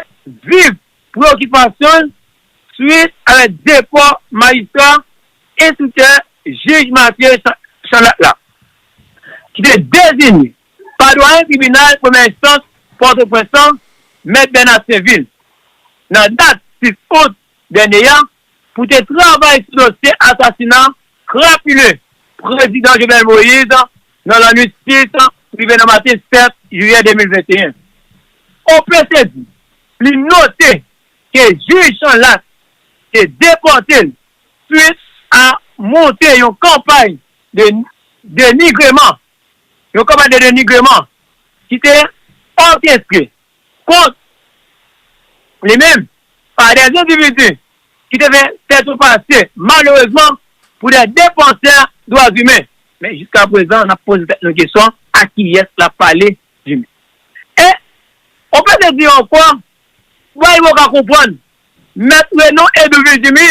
viv preyokipasyon l swit avèk depa majistra enstriktè jij Matye Chan-, Chanlat la, ki te deziye pa dwayen tribinal premyè enstans Pòtoprens lan, Mèt Bèna Senvil, nan dat sis out dènye a, pou te travay sou dosye asasina krapile prezidan Jovenel Moïse nan lannwit sis rive nan maten sèt jiyè de mil venteyen. O P C di li note ke jij Chanlat te depòte l swit a monte yon kanpay de denigreman, yon kanpay de denigreman ki te òkestre kont li menm pa dè endividi ki te fè tèt yo pase, malerezman, pou dè defansè dwa imen. Men jiska prezan, n ap poze tèt nou kesyon, a kiyès l ap pale, Jimmy? E, ou pete di ankò, bay ou ka konprann, Mèt Renan Edouvil Jimmy,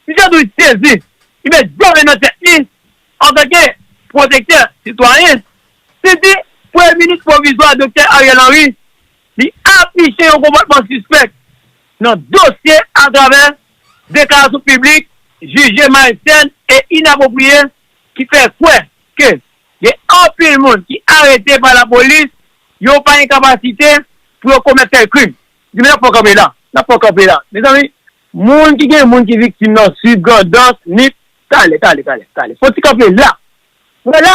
misye tou sezi, li met dlo nan tèt li, antanke pwotektè sitwayen, li di Premye Minis pwovizwa Doktè Ariel Henry, li afiche yon konpòtman sispèk nan dosye atravè deklarasyon piblik jije malsèn e inapwopriye ki fè kwè ke gen anpil moun ki arete pa lapolis, yo pa gen kapasite pou yo komèt tèl krim. Di, men n ap fè kanpe la, n ap fè kanpe la. Mezanmi, moun ki gen moun ki viktim nan Sid, Grandans, Nip, talè, talè, talè, talè. Fò ti kanpe la. Wè la,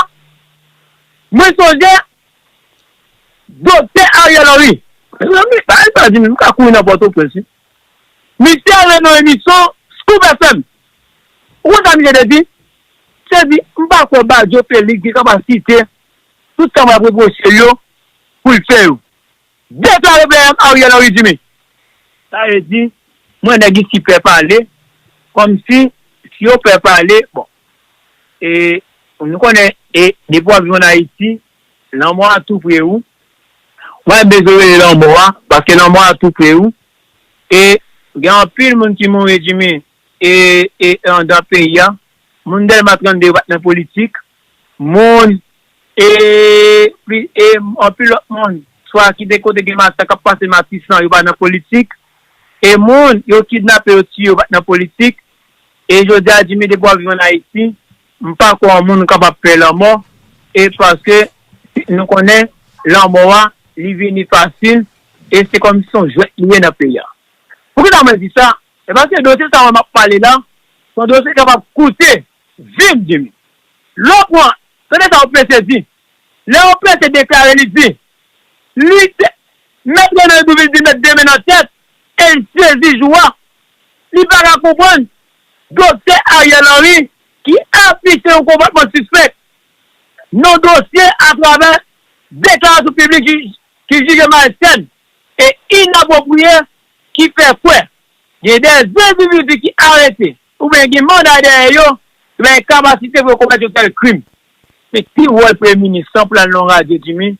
mwen sonje Doktè Ariel Henry. Mezanmi, bagay sa di, m ka kouri nan Pòtoprens, wi. Misye ale nan emisyon Scoop F M. Ou konn sa misye te di? Misye di, m pa kwè Badio Felix gen kapasite, tout sa m ap repwoche l yo, pou l fè yo. Deklare P M Ariel Henry Jimmy. Sa vle di, mwen nèg isi pè pale, kòmsi, si yo pè pale, bon. E, nou konnen, e, depi w ap viv ann Ayiti, lanmò a tou pre ou. Mwen bezwen rele lanmò a, paske lanmò a tou pre ou. E, gen anpil moun ki mouri, Jimmy, e, e, anndan peyi a. Moun Dèlma trannde yo pa t nan politik. Moun, e, pi, e, anpil lòt moun, swa ki te kote gen masak k ap pase Matisan, yo pa nan politik. E moun, yo kidnape, yo tiye, yo pa t nan politik. E jodi a, Jimmy, depi w ap viv ann Ayiti, m pa kwè yon moun kapab pè lanmò. E paske nou konnen lanmò a, li vini fasil. E se kòmsi se yon jwèt li ye nan peyi a. Poukisa mwen di sa? E paske dosye sa a mwen m ap pale la, se yon dosye k kapab koute vi m, Jimmy. Lè w pran, tande sa O P C di. Lè O P C deklare, li di, li te, Mèt Renan Edouvil di met de men nan tèt, e l sezi jou a. Li pa ka konprann Doktè Ariel Henry ki afiche yon konpòtman sispèk nan dosye atravè deklarasyon piblik ki, ki jije malsèn e inapwopriye ki fè kwè gen de endividi ki arete oubyen gen manda dèyè yo, yo pa gen kapasite pou yo komèt yon tèl krim. Men ki wòl Premye Minis lan pou l al nan radyo, Jimmy,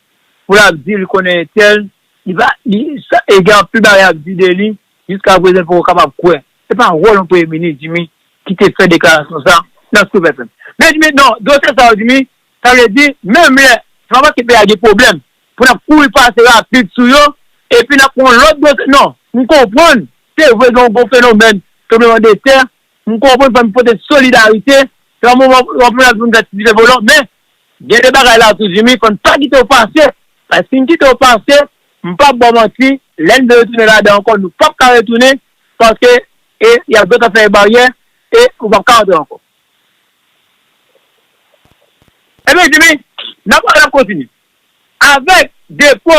pou l ap di l konnen entèl, li pa, li, sa, e gen anpil bagay ap di de li, jiska prezan l poko kapab kwè. Se pa wòl yon Premye Minis, Jimmy, ki te fè deklarasyon sa nan Scoop F M. Men, Jimmy, non, dosye sa yo, Jimmy, sa vle di, menm lè, se pa paske peyi a gen pwoblèm, pou n ap kouri pase rapid sou yo, epi n ap pran lòt dosye. Non, m konprann, se vre, gen yon gwo fenomèn tranblemanntè, m konprann, fò n pote solidarite, se yon moman w ap vin fè ti dife volan, men, gen de bagay la tou, Jimmy, fò n pa kite yo pase. Paske si n kite yo pase, m p ap ba w manti, lè n vle retounen ladan ankò, nou p ap ka retounen, paske, e, y ap gentan fè baryè, e ou p ap ka antre ankò. Ebyen, Jimmy, n ap, n ap kontinye. Avèk depo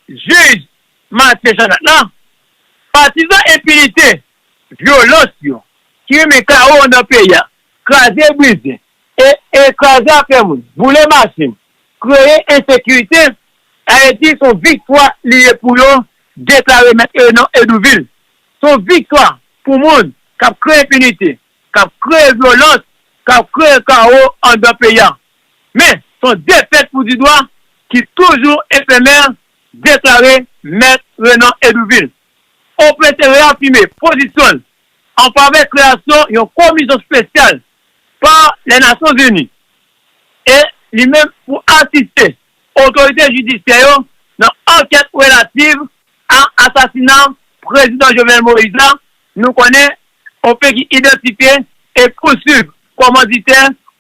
jij Mathieu Jeannot la, patizan enpinite, vyolans yo, ki renmen kawo anndan peyi a, kraze brize, e, e kraze afè moun, boule machin, kreye ensekirite, Ayiti se yon viktwa li ye pou yo, deklare Mèt Renan Edouvil. Se yon viktwa pou moun k ap kreye enpinite, k ap kreye vyolans, k ap kreye kawo anndan peyi a. Men, se yon defèt pou Didwa ki toujou efemè, deklare Mèt Renan Edouvil. O P C reyafime pozisyon l an favè kreyasyon yon komisyon espesyal pa Lènasyonzini e li menm pou asiste otorite jidisyè yo nan ankèt relativ a asasina Prezidan Jovenel Moïse la. Nou konnen, O P C ki idantifye e pouswiv kòmanditè,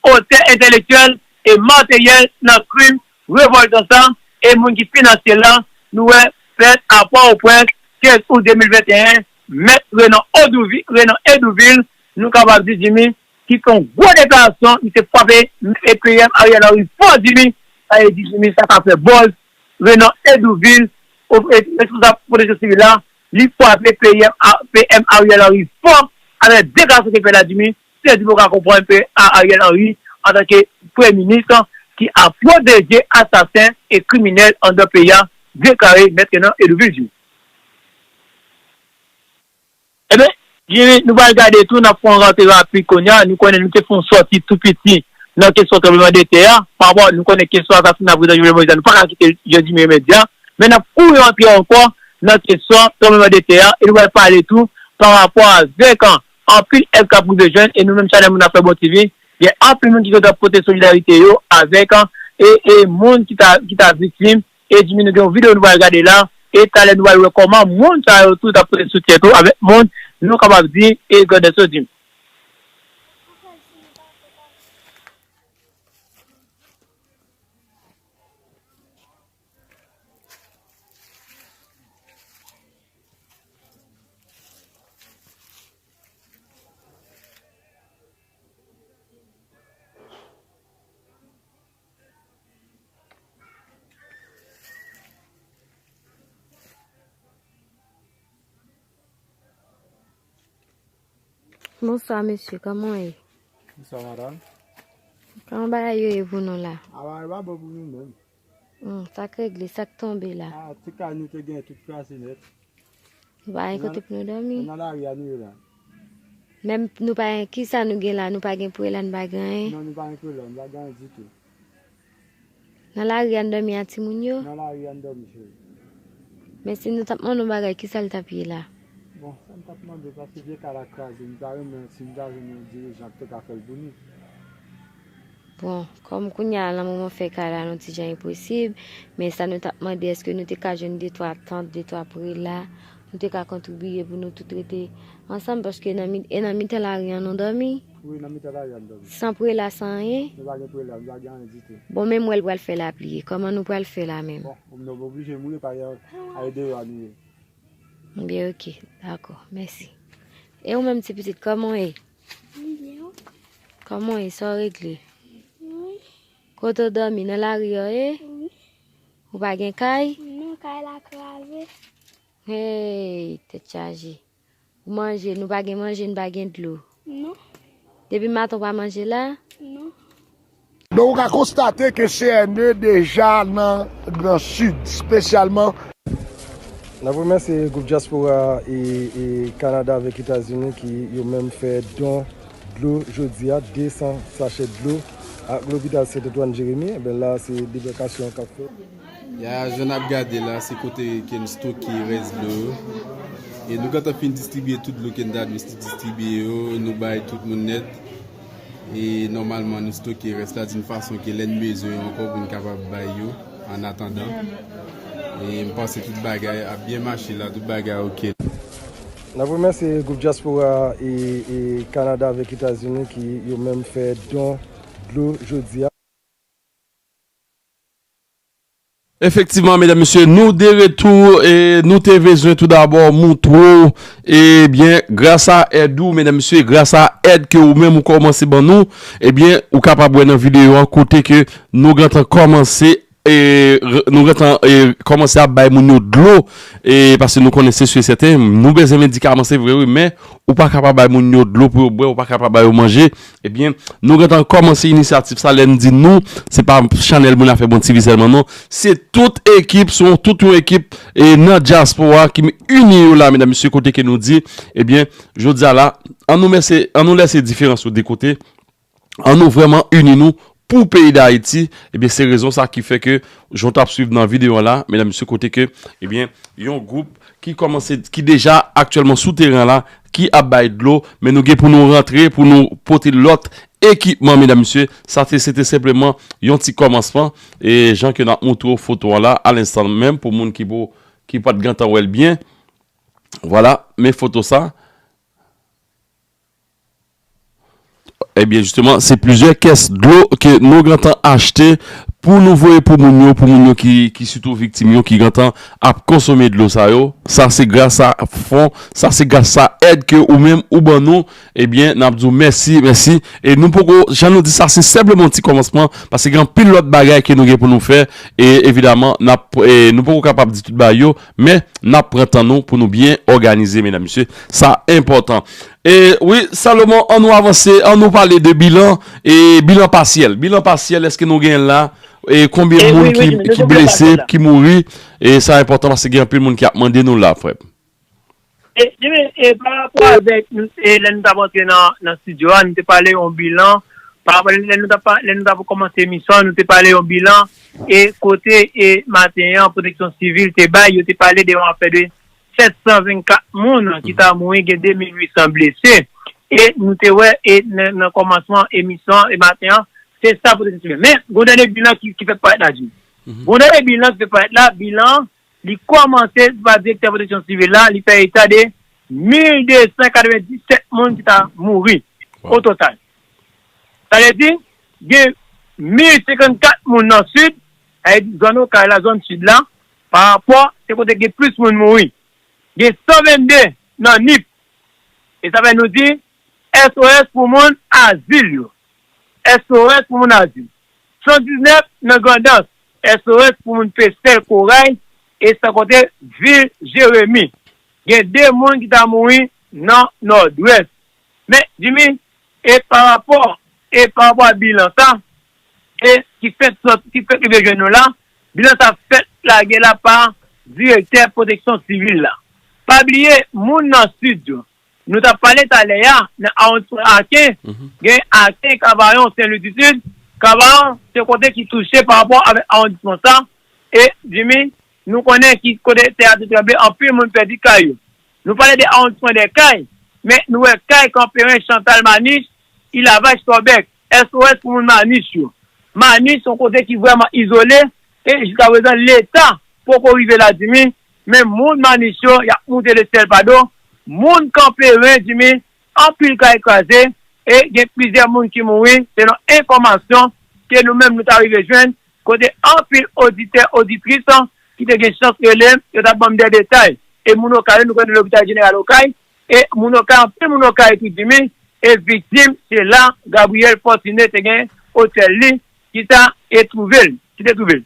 otè entèlektyèl e materyèl nan krim revòltan sa e moun ki finanse l la, nou wè fèt a Pòtoprens, kenz out de mil venteyen, Mèt Renan Odouvi-, Renan Edouvil, nou kapab di Jimmy, ki fè yon gwo deklarasyon, misye frape P M Ariel Henry fò, Jimmy, sa vle di Jimmy, sa ka fè buzz, Renan Edouvil, o-, e, responsab pwoteksyon sivil la, li frape P M A, P M Ariel Henry fò, avèk deklarasyon ke l fè la, Jimmy, se di pou ka konprann P M Ariel Henry antanke premye minis ki ap pwoteje asasen e kriminèl anndan peyi a, deklare Mèt Renan Edouvil Jimmy. Ebyen, Jimmy, nou pral gade tou, n ap fè yon rantre rapid kounye a. Nou konnen nou te fè yon sòti tou piti nan kesyon tranblemanntè a. Pa rapò, nou konnen kesyon asasina prezidan Jovenel Moïse la, nou pa ka kite Jimmy Remède a. Men n ap kouri rantre ankò nan kesyon tranblemanntè a. E nou pral pale tou pa rapò avèk, an, anpil èd k ap rive jwenn. E nou menm chanèl Moun Afè Bon T V, gen anpil moun ki kontan pote solidarite yo avèk, an, e, e moun ki ta, ki ta viktim. E Jimmy, nou gen yon videyo nou pral gade la. E talè nou pral wè kòman moun sa yo tou t ap pote soutyen tou avèk moun, nou kapab di, e grandèso Jimmy. Bonswa, mesye, kòman w ye? Bonswa, madanm. Kòman bagay yo ye pou nou la? A, bagay pa bon pou nou menm. Hmm, sa k regle, sa k tonbe la? A, ti kay nou te gen tout kraze nèt. Nou pa gen kote pou nou dòmi. Nan lari a nou ye la. Menm nou pa gen, kisa nou gen la? Nou pa gen prela, nou pa gen anyen? Non, nou pa gen prela, nou pa gen anyen ditou. Nan lari a n dòmi a timoun yo? Nan lari a n dòmi, cheri. Men si nou t ap mande yon bagay, kisa l t ap ye la? Bon, sa m t ap mande, paske vye kay la kraze, m ta renmen si m ta jwenn yon dirijan ki te ka fè l pou nou. Bon, kòm kounye a, nan moman fè kay la, yon ti jan enposib, men sa nou t ap mande, èske nou te ka jwenn de twa tant, de twa prela, nou te ka kontribiye pou nou tout rete ansanm, paske nan mi-, e nan mitan lari an nou dòmi. Wi, nan mitan lari a n dòmi. San prela, san anyen. Nou pa gen prela, nou pa gen anyen ditou. Bon, men m wè l pral fè lapli. Kòman nou pral fè la menm? Bon, nou oblije mouri, pa gen, a deyò a nou ye. Byen, oke, dakò, mèsi. E ou menm, ti pitit, kòman w ye? M byen, wi. Kòman w ye? Sa w regle? Wi. Kote w dòmi? Nan lari a w ye? Wi. Ou pa gen kay? Non, kay la kraze. Hey, tèt chaje. Ou manje, nou pa gen manje, nou pa gen dlo. Non. Depi maten ou pa manje la? Non. Donk, ou ka konstate ke C N E deja nan Gran Sid, espesyalman. N ap remèsye gwoup dyaspora e, e Kanada avèk Etazini ki yo menm fè don dlo jodi a, de san sachè dlo ak lopital Sent Antwann Jeremi. Enben la, se debakasyon k ap fèt. Ya, jan n ap gade la, se kote ke n stoke rès dlo yo. E nou gentan fin distribye tout dlo ke n ta dwe distribye yo, nou bay tout moun nèt. E nòmalman, nou stoke rès la di yon fason ke lè n bezwen yo ankò pou n kapab bay yo annatandan. E m panse tout bagay ap byen mache la, tout bagay oke. N ap remèsye gwoup dyaspora e, e Kanada avèk Etazini ki yo menm fè don dlo jodi a. Efektivman, medam, mesye, nou de retou e nou te bezwen tou dabò moutre w, ebyen, gras a èd ou, medam, mesye, gras a èd ke ou menm ou kòmanse ban nou, ebyen, ou kapab wè nan videyo an kote ke nou gentan kòmanse, e, r-, nou gentan, e, kòmanse ap bay moun yo dlo, e, paske nou konnen se si e sèten, nou bezwen medikaman, se vre, wi, men ou pa kapab bay moun yo dlo pou yo bwè, ou pa kapab bay yo manje, Ebyen, nou gentan kòmanse inisyativ sa, lè n di nou, se pa chanèl Moun Afè Bon T V sèlman, non. Se tout ekip, se yon, tout yon ekip, e, nan dyaspora ki ini yo la, medam, mesye, kote ke nou di, ebyen, jodi a la, an nou mèse, an nou lèse diferans yo de kote, an nou vrèman ini nou pou peyi Dayiti, ebyen, se rezon sa ki fè ke, jan w t ap swiv nan videyo an la, medam, mesye, kote ke, ebyen, yon gwoup ki kòmanse, ki deja aktyèlman sou teren an la, ki ap bay dlo, men nou gen pou nou rantre, pou nou pote lòt ekipman, medam, mesye. Sa te, se te senpleman yon ti kòmansman. E jan ke n ap moutre w foto an la, alenstan menm, pou moun ki pou, ki pa t gentan wè l byen. Vwala, men foto sa. Ebyen, jisteman, se plizyè kès dlo ke nou gentan achte pou nou voye pou moun yo, pou moun yo ki, ki sitou viktim yo, ki gentan ap konsome dlo sa yo. Sa se gras a fon, sa se gras a èd ke ou menm ou ban nou. Ebyen, n ap di w mèsi, mèsi. E nou poko, jan nou di sa, se senpleman yon ti kòmansman, paske gen anpil lòt bagay ke nou gen pou nou fè. E evidaman, n ap, e nou poko kapab di tout bagay yo, men n ap pran tan nou pou nou byen òganize, medam, mesye. Sa enpòtan. E wi, Salomon, an nou avanse, an nou pale de bilan, e bilan pasyèl. Bilan pasyèl, èske nou genyen l la? E konbyen moun ki, ki blese, ki mouri? E sa enpòtan paske gen anpil moun ki ap mande nou la, frè m. E, Jimmy, e pa rapò avèk, e, lè nou t ap antre nan, nan estidyo a, nou te pale yon bilan, pa rapò, lè nou t ap, lè nou t ap kòmanse emisyon an, nou te pale yon bilan, e kote, e maten an, pwoteksyon sivil te bay, yo te pale de yon afè de sèt san vennkat moun ki ta mouri, gen de mil uit san blese. E nou te wè, e nan, nan kòmansman emisyon an, e maten an, se sa pwoteksyon sivil. Men, gon dènye bilan ki, ki fèk parèt la, Jimmy. Gon dènye bilan ki fèk parèt la, bilan an, li kòmanse pa direktè pwoteksyon sivil la, li fè eta de mil de san katrevenndisèt moun ki ta mouri o total. Sa vle di, gen mil senkannkat moun nan sid, sa vle di zòn Okay la, zòn sid la, pa rapò, se kote gen plis moun mouri. Gen san vennde nan Nip. E sa fè nou di S O S pou moun azil yo. S O S pou moun azil. San diznèf nan Grandans, S O S pou moun Pestèl, Koray, e san konte vil Jeremi. Gen de moun ki ta mouri nan Nòdwès. Men, Jimmy, e pa rapò, e pa rapò a bilan sa, e ki fèk sòti, ki fèk rive jwenn nou la, bilan sa fèk lage la pa direktè pwoteksyon sivil la. Pa bliye, moun nan sid yo, nou t ap pale talè a, nan awondisman Aken, gen Aken, Kavayon, Sen Lwi di Sid. Kavayon, se kote ki touche pa rapò avèk awondisman sa. E, Jimmy, nou konnen ki kote tè a te tranble, anpil moun pèdi kay yo. Nou pale de awondisman de kay, men nou wè kay Kanperen, Chantal, Manich, Ilavach, Tòbèk, S O S pou moun Manich yo. Manich se yon kote ki vrèman izole, e jiskaprezan, Leta poko rive la, Jimmy, men moun Manich yo, y ap moute lesyèl pa do. Moun Kanperen, Jimmy, anpil kay kraze, e gen plizyè moun ki mouri, selon enfòmasyon ke nou menm nou ta rive jwenn, kote anpil oditè, oditris ki te gen chans rele m, yo t ap ban m de detay. E moun Okay yo, nou konnen lopital jeneral Okay, e moun Okay, anpil moun Okay tou, Jimmy, e viktim, se la Gabriel Fortuné te gen otèl li, ki ta e twouve l, ki te twouve l.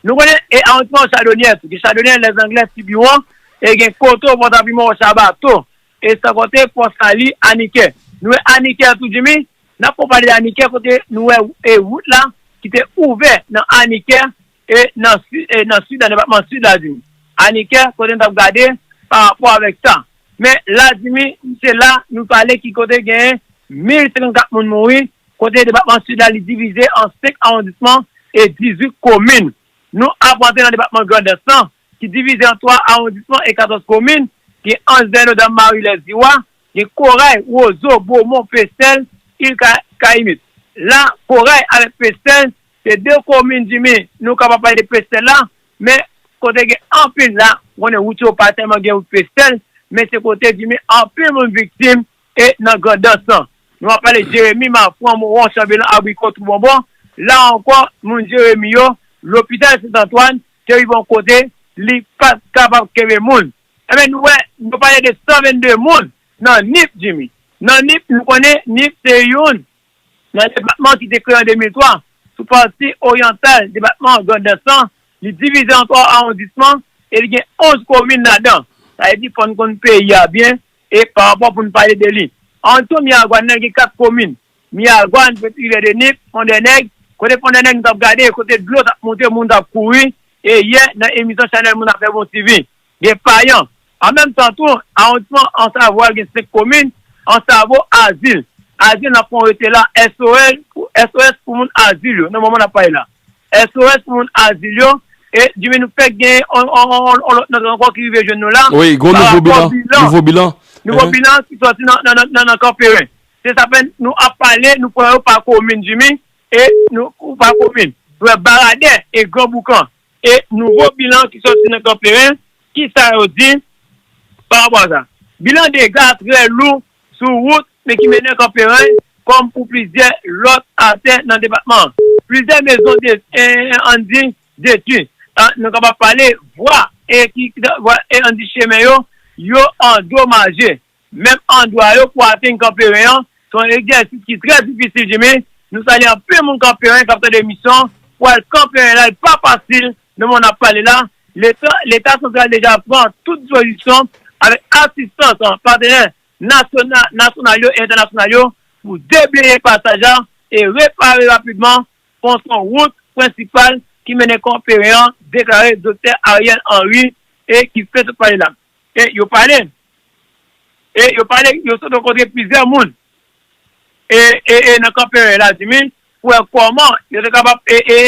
Nou konnen, e awondisman Chadonyè tou, gen Chadonyè, Lèzanglè, Tibiwon, e gen Koto, Pòtapiman, Wochabato, e san konte Pòsali, Anikè. Nou wè Anikè tou, Jimmy, n ap pale de Anikè kote nou wè e wout la ki te ouvè nan Anikè, e nan si-, e nan sid, nan depatman sid la, Jimmy. Anikè, kote n t ap gade pa rapò avèk sa. Men la, Jimmy, se la nou pale ki kote genyen mil senkannkat moun mouri, kote depatman sid la, li divize an senk awondisman e dizuit komin. Nou ap antre nan depatman Grandans lan, ki divize an twa awondisman e katòz komin, gen Anjou, Dèlè, Nòdam, Mari, Lèziwa, gen Koray, Wozo, Bomon, Pestèl, Il Ka-, Kayimit. La, Koray avèk Pestèl, se de komin, Jimmy, nou kapab pale de Pestèl la, men kote gen anpil la, konnen wout yo pa tèlman gen wout Pestèl, men se kote, Jimmy, anpil moun viktim, e nan Grandans lan. Nou ap pale Jeremi, Mafran, Mowon, Chanbelan, Abriko, Twou Bonbon. La ankò, moun Jeremi yo, lopital Sentantwàn te rive yon kote, li pa t kapab kenbe moun. Enben, nou wè, nou pale de san vennde moun nan Nip, Jimmy. Nan Nip, nou konnen Nip se youn nan depatman ki te kreye an de mil twa, sou pati oryantal depatman Grandans lan, li divize an twa awondisman e li gen onz komin ladan. Sa vle di, fò n konn peyi a byen e pa rapò pou n pale de li. An tou, Miragwàn nan gen kat komin. Miragwàn, Peti Rivyè de Nip, Fondènèg. Kote Fondènèg, nou t ap gade, kote dlo t ap monte, moun t ap kouri. E yè, nan emisyon Chanèl Moun Afè Bon T V, gen Payan. An menm tan tou, awondisman Ansavo a gen senk komin, Ansavo, Azil. Azil, n ap pran rete la, S O S, S O S pou moun Azil yo, nan moman n ap pale la. S O S pou moun Azil yo, e Jimmy, nou fèk gen on, on, on, on lòt nòt ankò ki rive jwenn nou la. Wi, gon nouvo bilan, nouvo bilan. Nouvo bilan ki sòti nan, nan, nan, nan, nan Kanperen. Se sa fè nou ap pale, nou pran yo pa komin, Jimmy, e nou, ou pa komin. Nou wè Baradè e Gran Boukan. E nouvo bilan ki sòti nan Kanperen, ki sa yo di pa rapò a sa? Bilan dega trè lou sou wout, men ki mennen Kanperen, kòm pou plizyè lòt atè nan depatman an. Plizyè mezon de, e, ann di, detwi. A, nou kapab pale vwa, e ki, ki, vwa, e ann di chemen yo, yo andomaje. Menm andwa yo pou atenn Kanperen an, se yon egzèsis ki trè difisil, Jimmy. Nou salye anpil moun Kanperen k ap tande emisyon an. Pou al Kanperen la, li pa fasil, nan moman n ap pale la. Leta, Leta santral deja pran tout dispozisyon avèk asistans, an, patnè nasyona-, nasyonal yo e entènasyonal yo pou debleye pasaj la e repare rapidman pon sou wout prensipal ki mennen Kanperen an, deklare Doktè Ariel Henry, e ki fè tout pale la. E yo pale e yo pale, yo sot rankontre plizyè moun e, e, e nan kanperen la, Jimmy, pou wè kòman yo te kapab e, e,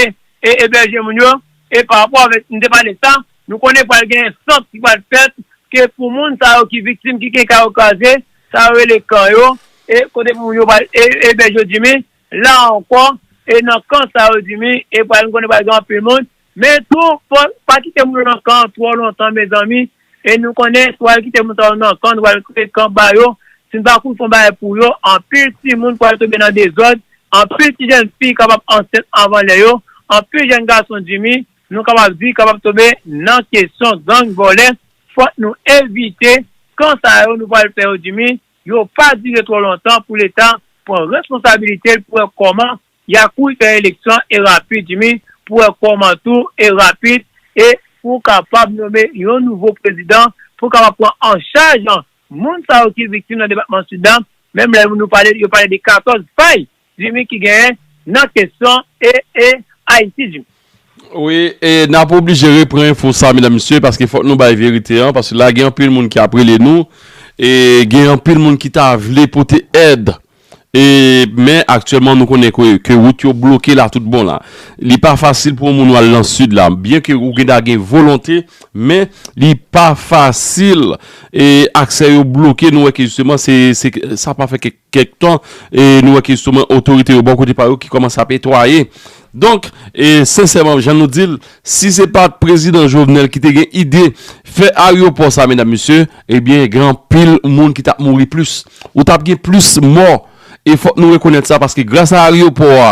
e, ebèje moun yo. E pa rapò avèk, m te pale sa, nou konnen pral gen sant ki pral fèt, ke pou moun sa yo ki viktim, ki gen kay yo kraze, sa yo rele kan yo, e kote pou moun yo pral e, ebèje yo, Jimmy, la ankò, e nan kan sa yo, Jimmy, e pral, nou konnen pral gen anpil moun, men tou, fò, pa kite moun yo nan kan twò lontan, mezanmi, e nou konnen, si w al kite moun sa yo nan kan, nou pral kreye kan ba yo, si n pa kouri fè yon bagay pou yo, anpil timoun pral tonbe nan dezòd, anpil ti jèn fi kapab ansent anvan lè yo, anpil jèn gason, Jimmy, nou kapab di, kapab tonbe nan kesyon gang, vòlè. Fòk nou evite kan sa yo nou pral fè yo, Jimmy, yo pa dire twò lontan pou Leta pran responsabilite l pou wè kòman y a kouri fè eleksyon e rapid, Jimmy, pou wè kòman tou e rapid, e pou kapab nonmen yon nouvo prezidan, pou kapab pran an chaj moun sa yo ki viktim nan depatman Sid la, menm lè nou pale, yo pale de katòz fay, Jimmy, ki genyen nan kesyon e, e Ayiti, Jimmy. Wi, e n ap oblije repran enfo sa, medam, mesye, paske fòk nou bay verite an, paske la gen anpil moun ki ap rele nou, e gen anpil moun ki ta vle pote èd. E, men aktyèlman, nou konnen ke, ke wout yo bloke la tout bon la. Li pa fasil pou yon moun al nan sid la. Byen ke ou gen ta gen volonte, men li pa fasil. E aksè yo bloke, nou wè ke jisteman, se, se, sa pa fè kèk, kèk tan, e nou wè ke jisteman otorite yo bò kote pa yo ki kòmanse ap netwaye. Donk, e sensèman, jan nou di l, si se pa t prezidan Jovenel ki te gen ide fè aryopò sa, medam, mesye, ebyen, gen anpil moun ki t ap mouri plis. Ou t ap gen plis mò. E fòk nou rekonèt sa, paske gras a aryopò a,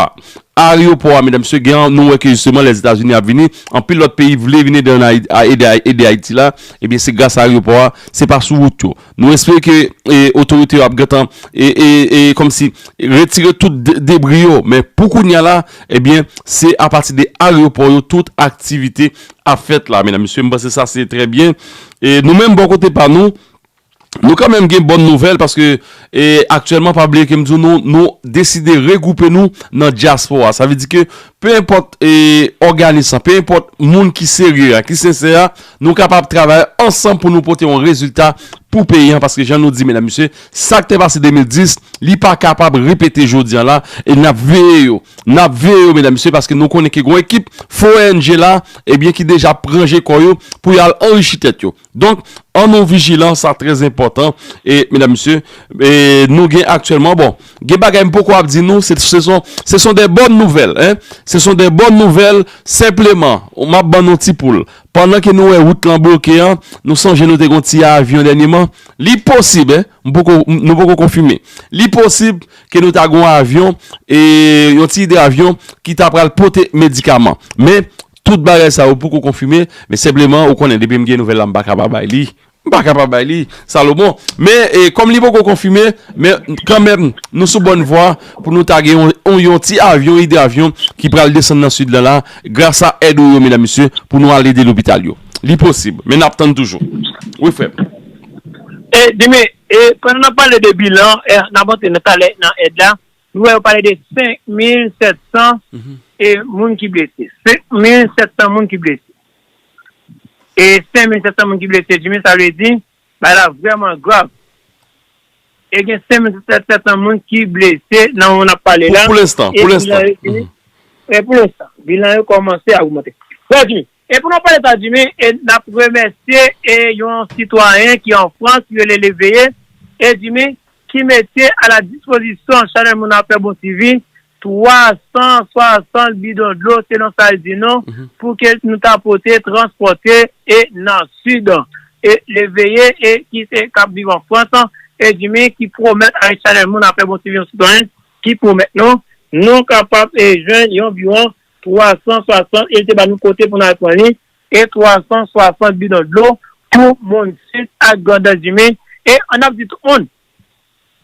aryopò a, medam, mesye, gen, nou wè ke jisteman Lèzetazini ap vini, anpil lòt peyi vle vin ede an Ayi-, a, ede, ede Ayiti la, ebyen, se gras a aryopò a, se pa sou wout yo. Nou espere ke, e, otorite yo ap gentan, e, e, e, kòmsi, retire tout de-, debri yo. Men pou kounye a la, ebyen, se apati de aryopò yo tout aktivite ap fèt la, medam, mesye. M panse sa se trè byen. E nou menm, bò kote pa nou, nou kanmenm gen bòn nouvèl paske, e, aktyèlman, pa bliye ke m di w, nou, nou deside regwoupe nou nan dyaspora. Sa vle di ke pe enpòt, e, òganis lan, pe enpòt moun ki serye a, ki sensè a, nou kapab travay ansanm pou nou pote yon rezilta pou peyi an, paske jan nou di, medam, mesye, sa k te pase de mil dis, li pa kapab repete jodi a la, e n ap veye yo. N ap veye yo, medam, mesye, paske nou konnen ke gen yon ekip fo O N G la, ebyen, ki deja ap ranje kò yo pou y al anrichi tèt yo. Donk, ann nou vijilan, sa trè enpòtan. E, medam, mesye, e, nou gen aktyèlman, bon, gen bagay m poko ap di nou, se, se son, se son de bòn nouvèl, en. Se son de bòn nouvèl, senpleman, m ap ban nou ti poul. Pandan ke nou wè wout lan bloke an, nou sonje nou te gen yon ti avyon dènyèman. Li posib, en, m poko, nou poko konfime. Li posib ke nou ta gen yon avyon, e, yon ti idravyon ki ta pral pote medikaman. Men, tout bagay sa yo poko konfime, men senpleman, ou konnen, depi m gen nouvèl la, m pa ka pa bay li. M pa ka pa bay li, Salomon. Men, e, kòm li poko konfime, men kanmenm, nou sou bòn vwa pou nou ta gen yon, yon, yon ti avyon, idravyon ki pral desann nan sid lan la, gras a èd ou yo, medam, mesye, pou nou al ede lopital yo. Li posib, men n ap tann toujou. Wi, frè m. E, Jimmy, e, pandan n ap pale de bilan, e, n ap antre nan talè nan èd la, nou wè yo pale de senk mil sèt san e, moun ki blese. Senk mil sèt san moun ki blese. E senk mil sèt san moun ki blese, Jimmy, sa vle di, bagay la vrèman grav. E gen senk mil sèt san moun ki blese nan moman n ap pale la. Pou lenstan, pou lenstan. E pou lenstan, bilan yo kòmanse a ogmante. Frè Jimmy, e pou nou pale sa, Jimmy, e n ap remèsye e yon sitwayen ki an Frans, ki rele Leveye, e Jimmy, ki mete a la dispozisyon Chanèl Moun Afè Bon T V twa san swasant bidon dlo, selon sa l di nou, pou ke nou ta pote, transpòte e nan sid. E Leveye, e ki se k ap viv an Frans, e Jimmy, ki pwomèt avèk Chanèl Moun Afè Bon T V, yon sitwayen, ki pwomèt nou, nou kapab e jwenn yon anviwon twa san swasant, e l te ba nou kote pou n al pran li, e twa san swasant bidon dlo pou moun sid ak Grandans, Jimmy. E ann ap di tout moun,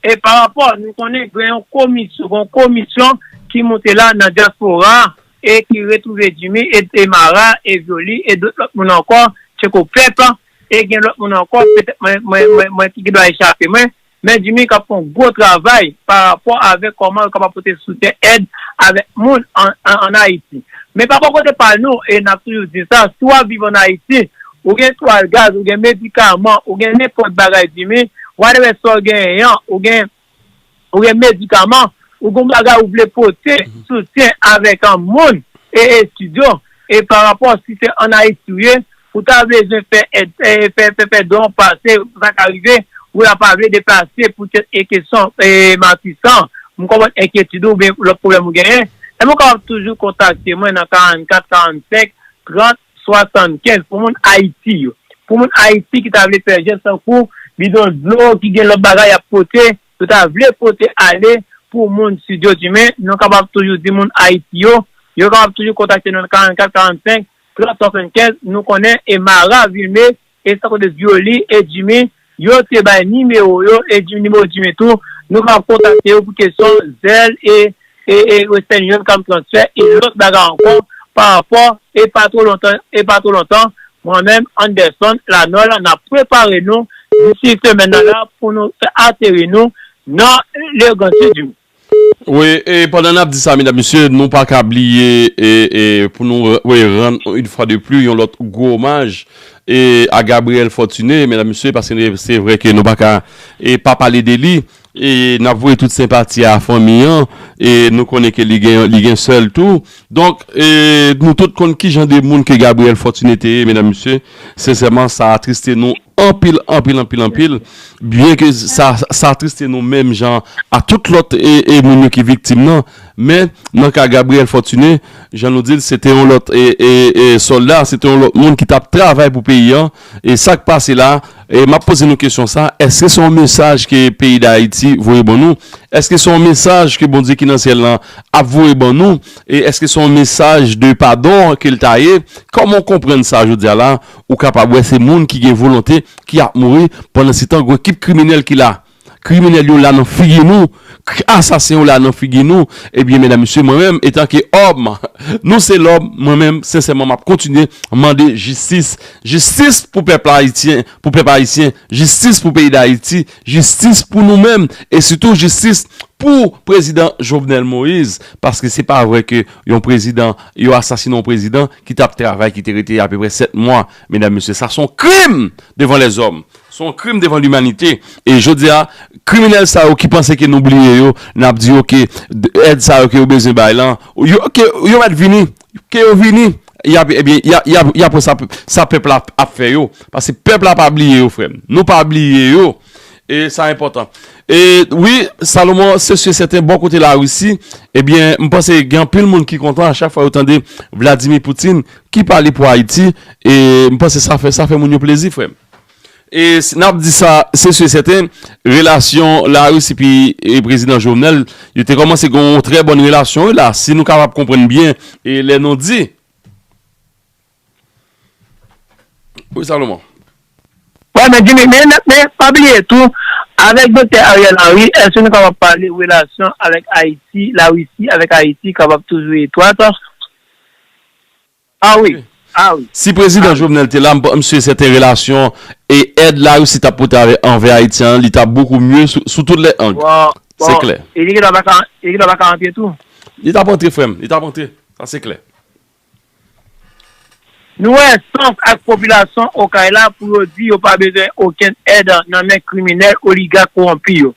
e pa rapò, nou konnen gen yon komisyon, gen yon komisyon ki moute la nan dyaspora, e ki retwouve Jimmy, e, e Mara, e Vyoli, e dòt lòt moun ankò, Tcheko Pèp, e gen lòt moun ankò, petèt mwen, mwen, mwen, mwen ki, ki dwa echape mwen, men Jimmy k ap fè yon gwo travay pa rapò avèk kòman yo kapab pote soutyen, èd avèk moun an, an, an Ayiti. Men pa bò kote pa nou, e n ap toujou di sa, si w ap viv an Ayiti, ou gen twal gaz, ou gen medikaman, ou gen nenpòt bagay, Jimmy, whatever sa w genyen an, ou gen, ou gen medikaman, ou gen bagay ou vle pote soutyen avèk an moun e estidyo, e pa rapò si se ann Ayiti ou ye, ou ta bezwen fè èd, e, fè, fè, fè don pase, sa ka rive, ou la pa vle deplase poutèt e kesyon e Matisan. M konprann enkyetid ou, oubyen lòt pwoblèm ou genyen, e mwen kapab toujou kontakte mwen nan karannkat karannsenk trant swasannkenz pou moun Ayiti yo. Pou moun Ayiti ki ta vle fè jès tankou bidon dlo, ki gen lòt bagay y ap pote, yo ta vle pote ale pou moun Sidyo Dimen, nou kapab toujou di moun Ayiti yo, yo kapab toujou kontakte nou nan karannkat karannsenk trant swasannkenz, nou konnen e Mara Vilme, e sa kote Violi e Jimmy, yo te bay nimewo yo, e Jimmy, nimewo Jimmy tou, nou kapab kontakte yo pou kesyon zèl e, e, e Western Union, kam transfè, e lòt bagay ankò, pa rapò, e pa twò lontan, e pa twò lontan, mwen menm, Anderson Lanol, n ap prepare nou, disi semèn nan la, pou nou fè ateri nou nan le Grand Sud. Wi, e pandan n ap di sa, medam, mesye, nou pa ka bliye e, e, pou nou wi, rann yon fwa de pli yon lòt gwo omaj e, a Gabriel Fortuné, medam, mesye, paske se vre ke nou pa ka e, pa pale de li. E n ap voye tout senpati a fanmi an. E nou konnen ke li gen, li gen sè l tou. Donk, e, nou tout konn ki jan de moun ke Gabriel Fortuné te ye, medam, mesye. Sensèman, sa atriste nou anpil, anpil, anpil, anpil. Byen ke sa, sa atriste nou menm jan a tout lòt e, e moun yo ki viktim nan. Men, nan ka Gabriel Fortuné, jan nou di l, se te yon lòt e, e, e, sòlda, se te yon lòt moun ki t ap travay pou peyi an. E sa k pase la, e m ap poze nou kesyon sa, èske se yon mesaj ke peyi Dayiti voye ban nou? Èske se yon mesaj ke Bondye ki nan syèl lan ap voye ban nou? E èske se yon mesaj de padon ke l ta ye? Kòman w konprann sa jodi a la? Ou kapab wè se moun ki gen volonte ki ap mouri, pandan se tan gwo ekip kriminèl ki la. Kriminèl yo la nan figi nou, asasen yo la nan figi nou. Ebyen, medam, mesye, mwen menm, etanke òm, nou se lòm, mwen menm, sensèman, m ap kontinye mande jistis. Jistis pou pèp ayisyen, pou pèp ayisyen, jistis pou peyi Dayiti, jistis pou nou menm, e sitou jistis pou prezidan Jovenel Moïse, paske se pa vre ke yon prezidan, yo asasinen yon prezidan ki t ap travay, ki te rete apeprè sèt mwa, medam, mesye, sa se yon krim devan lèzòm. Se yon krim devan limanite. E jodi a, kriminèl sa yo ki panse ke nou bliye yo, n ap di yo ke èd sa yo ke yo bezwen bay lan, yo, ke yo mèt vini, ke yo vini, y ap, ebyen, y ap, y ap, y ap wè sa, sa pèp la ap fè yo. Paske pèp la pa bliye yo, frè m. Nou pa bliye yo. E sa enpòtan. E wi, Salomon, se si e sèten, bò kote Larisi, ebyen, m panse gen anpil moun ki kontan a chak fwa yo tande Vladimir Putin ki pale pou Ayiti. E m panse sa fè, sa fè moun yo plezi, frè m. E n ap di sa, se si e sèten, relasyon Larisi epi e prezidan Jovenel, yo te kòmanse gen yon trè bòn relasyon wi la, si nou kapab konprann byen e lè nou di. Wi, Salomon. Wi, men Jimmy, men, men pa bliye tou, avèk Doktè Ariel Henry, èske nou kapab pale relasyon avèk Ayiti, Larisi avèk Ayiti kapab toujou etwat? A wi, a wi. Si prezidan Jovenel te la, m si e sèten relasyon e èd Larisi t ap pote anvè Ayiti an, li t ap bokou mye sou, sou tout lè ang. Se klè. E li gentan pa ka, li gentan pa ka antre tou? Li t ap antre, frè m, li t ap antre. Sa se klè. Nou wè sans ak popilasyon Okay la pou yo di yo pa bezwen okenn èd nan men kriminèl, oligak, kowonpi yo.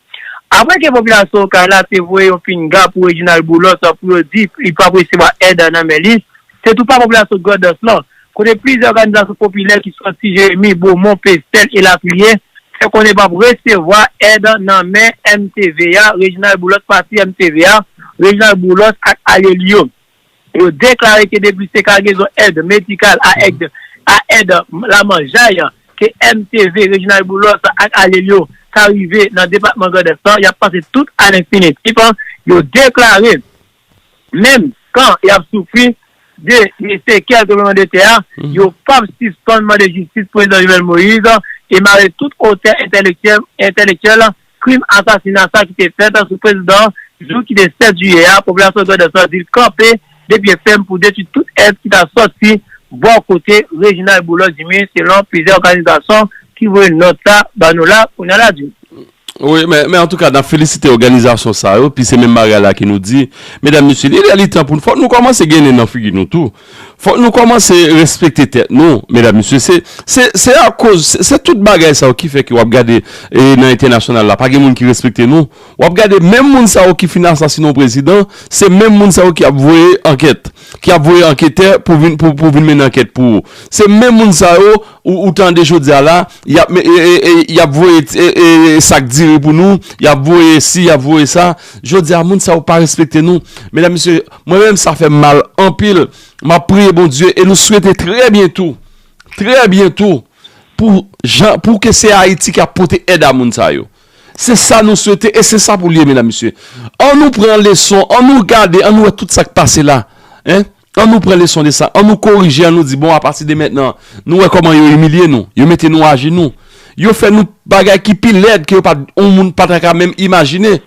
Apre ke popilasyon Okay la te voye yon pinga pou Reginald Boulos pou yo di li p ap resevwa èd nan men li, se tou pa popilasyon Grandans lan, kote plizyè òganizasyon popilè ki sòti Jeremi, Bomon, Pestèl elatriye fè konnen p ap resevwa èd nan men M T V a, Reginald Boulos, pati M T V a, Reginald Boulos ak alye li yo. Yo deklare ke depi se kagezon èd medikal a èd, a èd lamanjay ke M T V, Reginald Boulos ak alye l yo ka rive nan depatman Grandans lan, y ap pase tout alenfinitif. Yo deklare menm kan y ap soufri de sekèl tranblemanntè a, yo p ap sispann mande jistis prezidan Jovenel Moïse e mare tout otè entèlektyèl, entèlektyèl krim asasina sa ki te fèt sou prezidan jou ki te sèt jiyè a, popilasyon Grandans lan di l kanpe de pye fèm pou detwi tout èd ki ta sòti bò kote Reginald Boulos Jimmy, selon plizyè òganizasyon ki voye nòt sa ba nou la kounye a la di. Wi, men, men antouka, n ap felisite òganizasyon sa yo, pi se menm bagay la ke nou di, medam, mesye, li lè li tan pou nou, fòk nou kòmanse gen nen nan figi nou tou. Fòk nou kòmanse respekte tèt nou, medam, mesye. Se, se, se akoz, se, se tout bagay sa yo ki fè ke w ap gade e, nan entènasyonal la, pa gen moun ki respekte nou. W ap gade menm moun sa yo ki fin asasinen yon prezidan, se menm moun sa yo ki ap voye ankèt, ki ap voye anketè pou vin, pou, pou vin mennen ankèt pou ou. Se menm moun sa yo, ou, ou tande jodi a la, y ap, e, e, e, y ap voye e, e, e, sak diri pou nou, y ap voye si, y ap voye sa. Jodi a, moun sa yo pa respekte nou. Medam, mesye, mwen menm, sa fè m mal anpil. M ap priye Bondye e nou swete trè byento, trè byento, pou jan, pou ke se Ayiti k ap pote èd a moun sa yo. Se sa nou swete e se sa pou l ye, medam, mesye. An nou pran leson, an nou gade, an nou wè tout sa k pase la. Hein? An nou pran leson de sa, an nou korije, an nou di, bon, apati de mentnan, nou wè kòman yo imilye nou, yo mete nou ajenou. Yo fè nou bagay ki pi lèd ke yo pa t, yon moun pa ta ka menm imajine.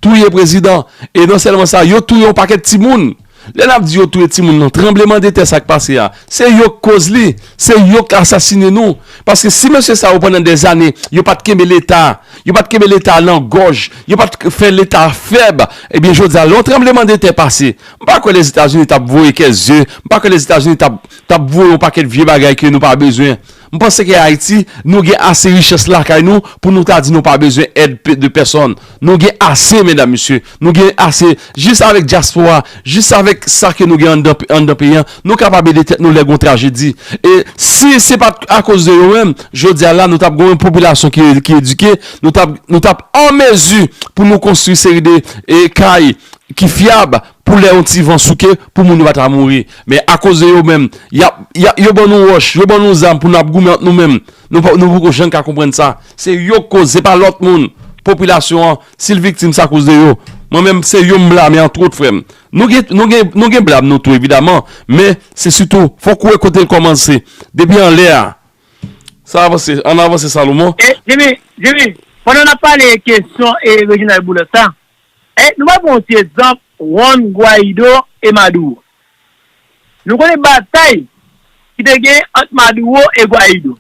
Touye prezidan. E non sèlman sa, yo touye yon pakèt timoun. Lè n ap di yo touye timoun nan, tranblemanntè sa k pase a, se yo k koz li, se yo k asasinen nou. Paske si mesye sa yo pandan dèzane, yo pa t kenbe Leta, yo pa t kenbe Leta nan gòj, yo pa t fè Leta fèb, ebyen jodi a, lè yon tranblemanntè pase, m pa kwè Lèzetazini t ap voye kèzye, m pa kwè Lèzetazini t ap, t ap voye yon pakèt vye bagay ke nou pa bezwen. M panse ke Ayiti, nou gen ase richès lakay nou pou nou ta di nou pa bezwen èd pe- de pèsòn. Nou gen ase, medam, mesye. Nou gen ase. Jis avèk dyaspora, jis avèk sa ke nou gen anndan, anndan peyi a, nou kapab ede tèt nou lè gon trajedi. E si se pa t akoz de yo menm, jodi a la, nou t ap gen yon popilasyon ki, ki edike, nou t ap, nou t ap an mezi pou nou konstwi seri de e, kay ki fyab pou lè yon ti van souke, pou moun yo pa ta mouri. Men akoz de yo menm, y ap, y ap, yo ban nou wòch, yo ban nou zam pou n ap goumen ant nou menm. Nou pa, nou poko janm ka konprann sa. Se yo k koz, se pa lòt moun. Popilasyon an, si l viktim, se akoz de yo. Mwen menm, se yo m blame, antwòt, frè m. Nou gen, nou gen, nou gen blame nou tou, evidaman, men se sitou, fòk ou wè kote l kòmanse. Depi anlè a, sa avanse, ann avanse, Salomon. E, Jimmy, Jimmy, pandan n ap pale kesyon e Reginald Boulos la, e, nou va pran yon ti egzanp, Juan Guaido e Maduro. Nou konnen batay ki te gen ant Maduro e Guaido.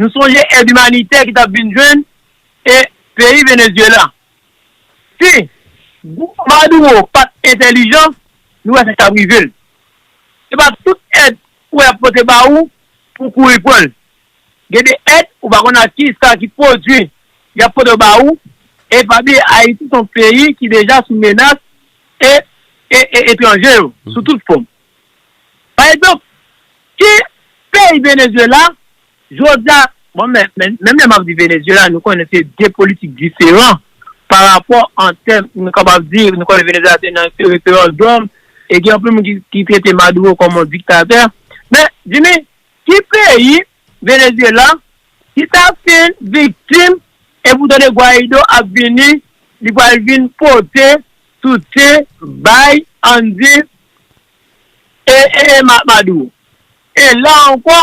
Nou sonje èd imanitè ki t ap vin jwenn e peyi Venezuela. Si Maduro pa t entèlijan, nou wè sa k t ap rive l. Se pa tout èd ou wè y ap pote ba ou pou w kouri pran l. Gen de èd ou pa konn ak ki sa ki pwodui y ap pote ba ou. E pa bliye, Ayiti se yon peyi ki deja sou menas e, e, e etranje yo, sou tout fòm. Pa egzanp, ki peyi Venezuela, jodi a, bon, men, men, menm lè m ap di Venezuela, nou konnen se de politik diferan pa rapò an tèm, nou kapab di, nou konnen Venezuela te nan referandòm, e gen anpil moun ki, ki trete Maduro kòm yon diktatè. Men, Jimmy, ki peyi Venezuela ki ta fin viktim e pou tande Guaido ap vini, li pral vin pote soutyen bay Andy e, e, e Ma- Maduro. E la ankò,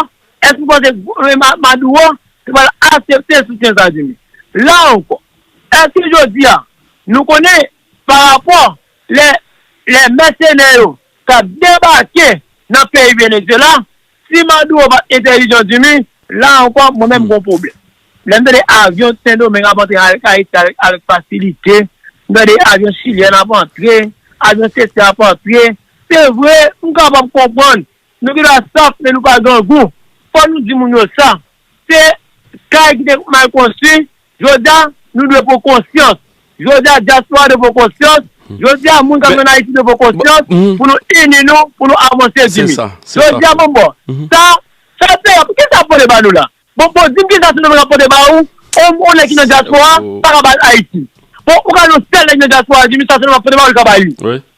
èske w panse gou- e Ma- Maduro te pral aksepte soutyen sa, Jimmy? La ankò, èske jodi a, nou konnen pa rapò lè, lè mèsenè yo k ap debake nan peyi Venezuela, si Maduro pa t entèlijan, Jimmy, la ankò, mwen menm gon pwoblèm. Lè m tande avyon Sendomeng ap antre avèk Ayiti avèk, avèk fasilite, m tande avyon chilyèn ap antre, avyon Sesel ap antre. Se vre, m kapab konprann. Nou gen dwa saf, men nou pa grangou. Fò nou di moun yo sa. Se kay ki te mal konstwi, jodi a, nou dwe pran konsyans. Jodi a, dyaspora dwe pran konsyans. Jodi a, moun k ap ann Ayiti dwe pran konsyans pou nou ini nou, pou nou avanse, Jimmy. Jodi a, bon, bon, sa, sa peyi a, poukisa ap pote ba nou la? Bon, bon, di m kisa Sendomeng ap pote ba ou, yon, yon nèg ki nan dyaspora pa ka bay Ayiti. Bon, ou ka yon sèl nèg nan dyaspora, Jimmy, sa Sendomeng ap pote ba ou, li ka bay li.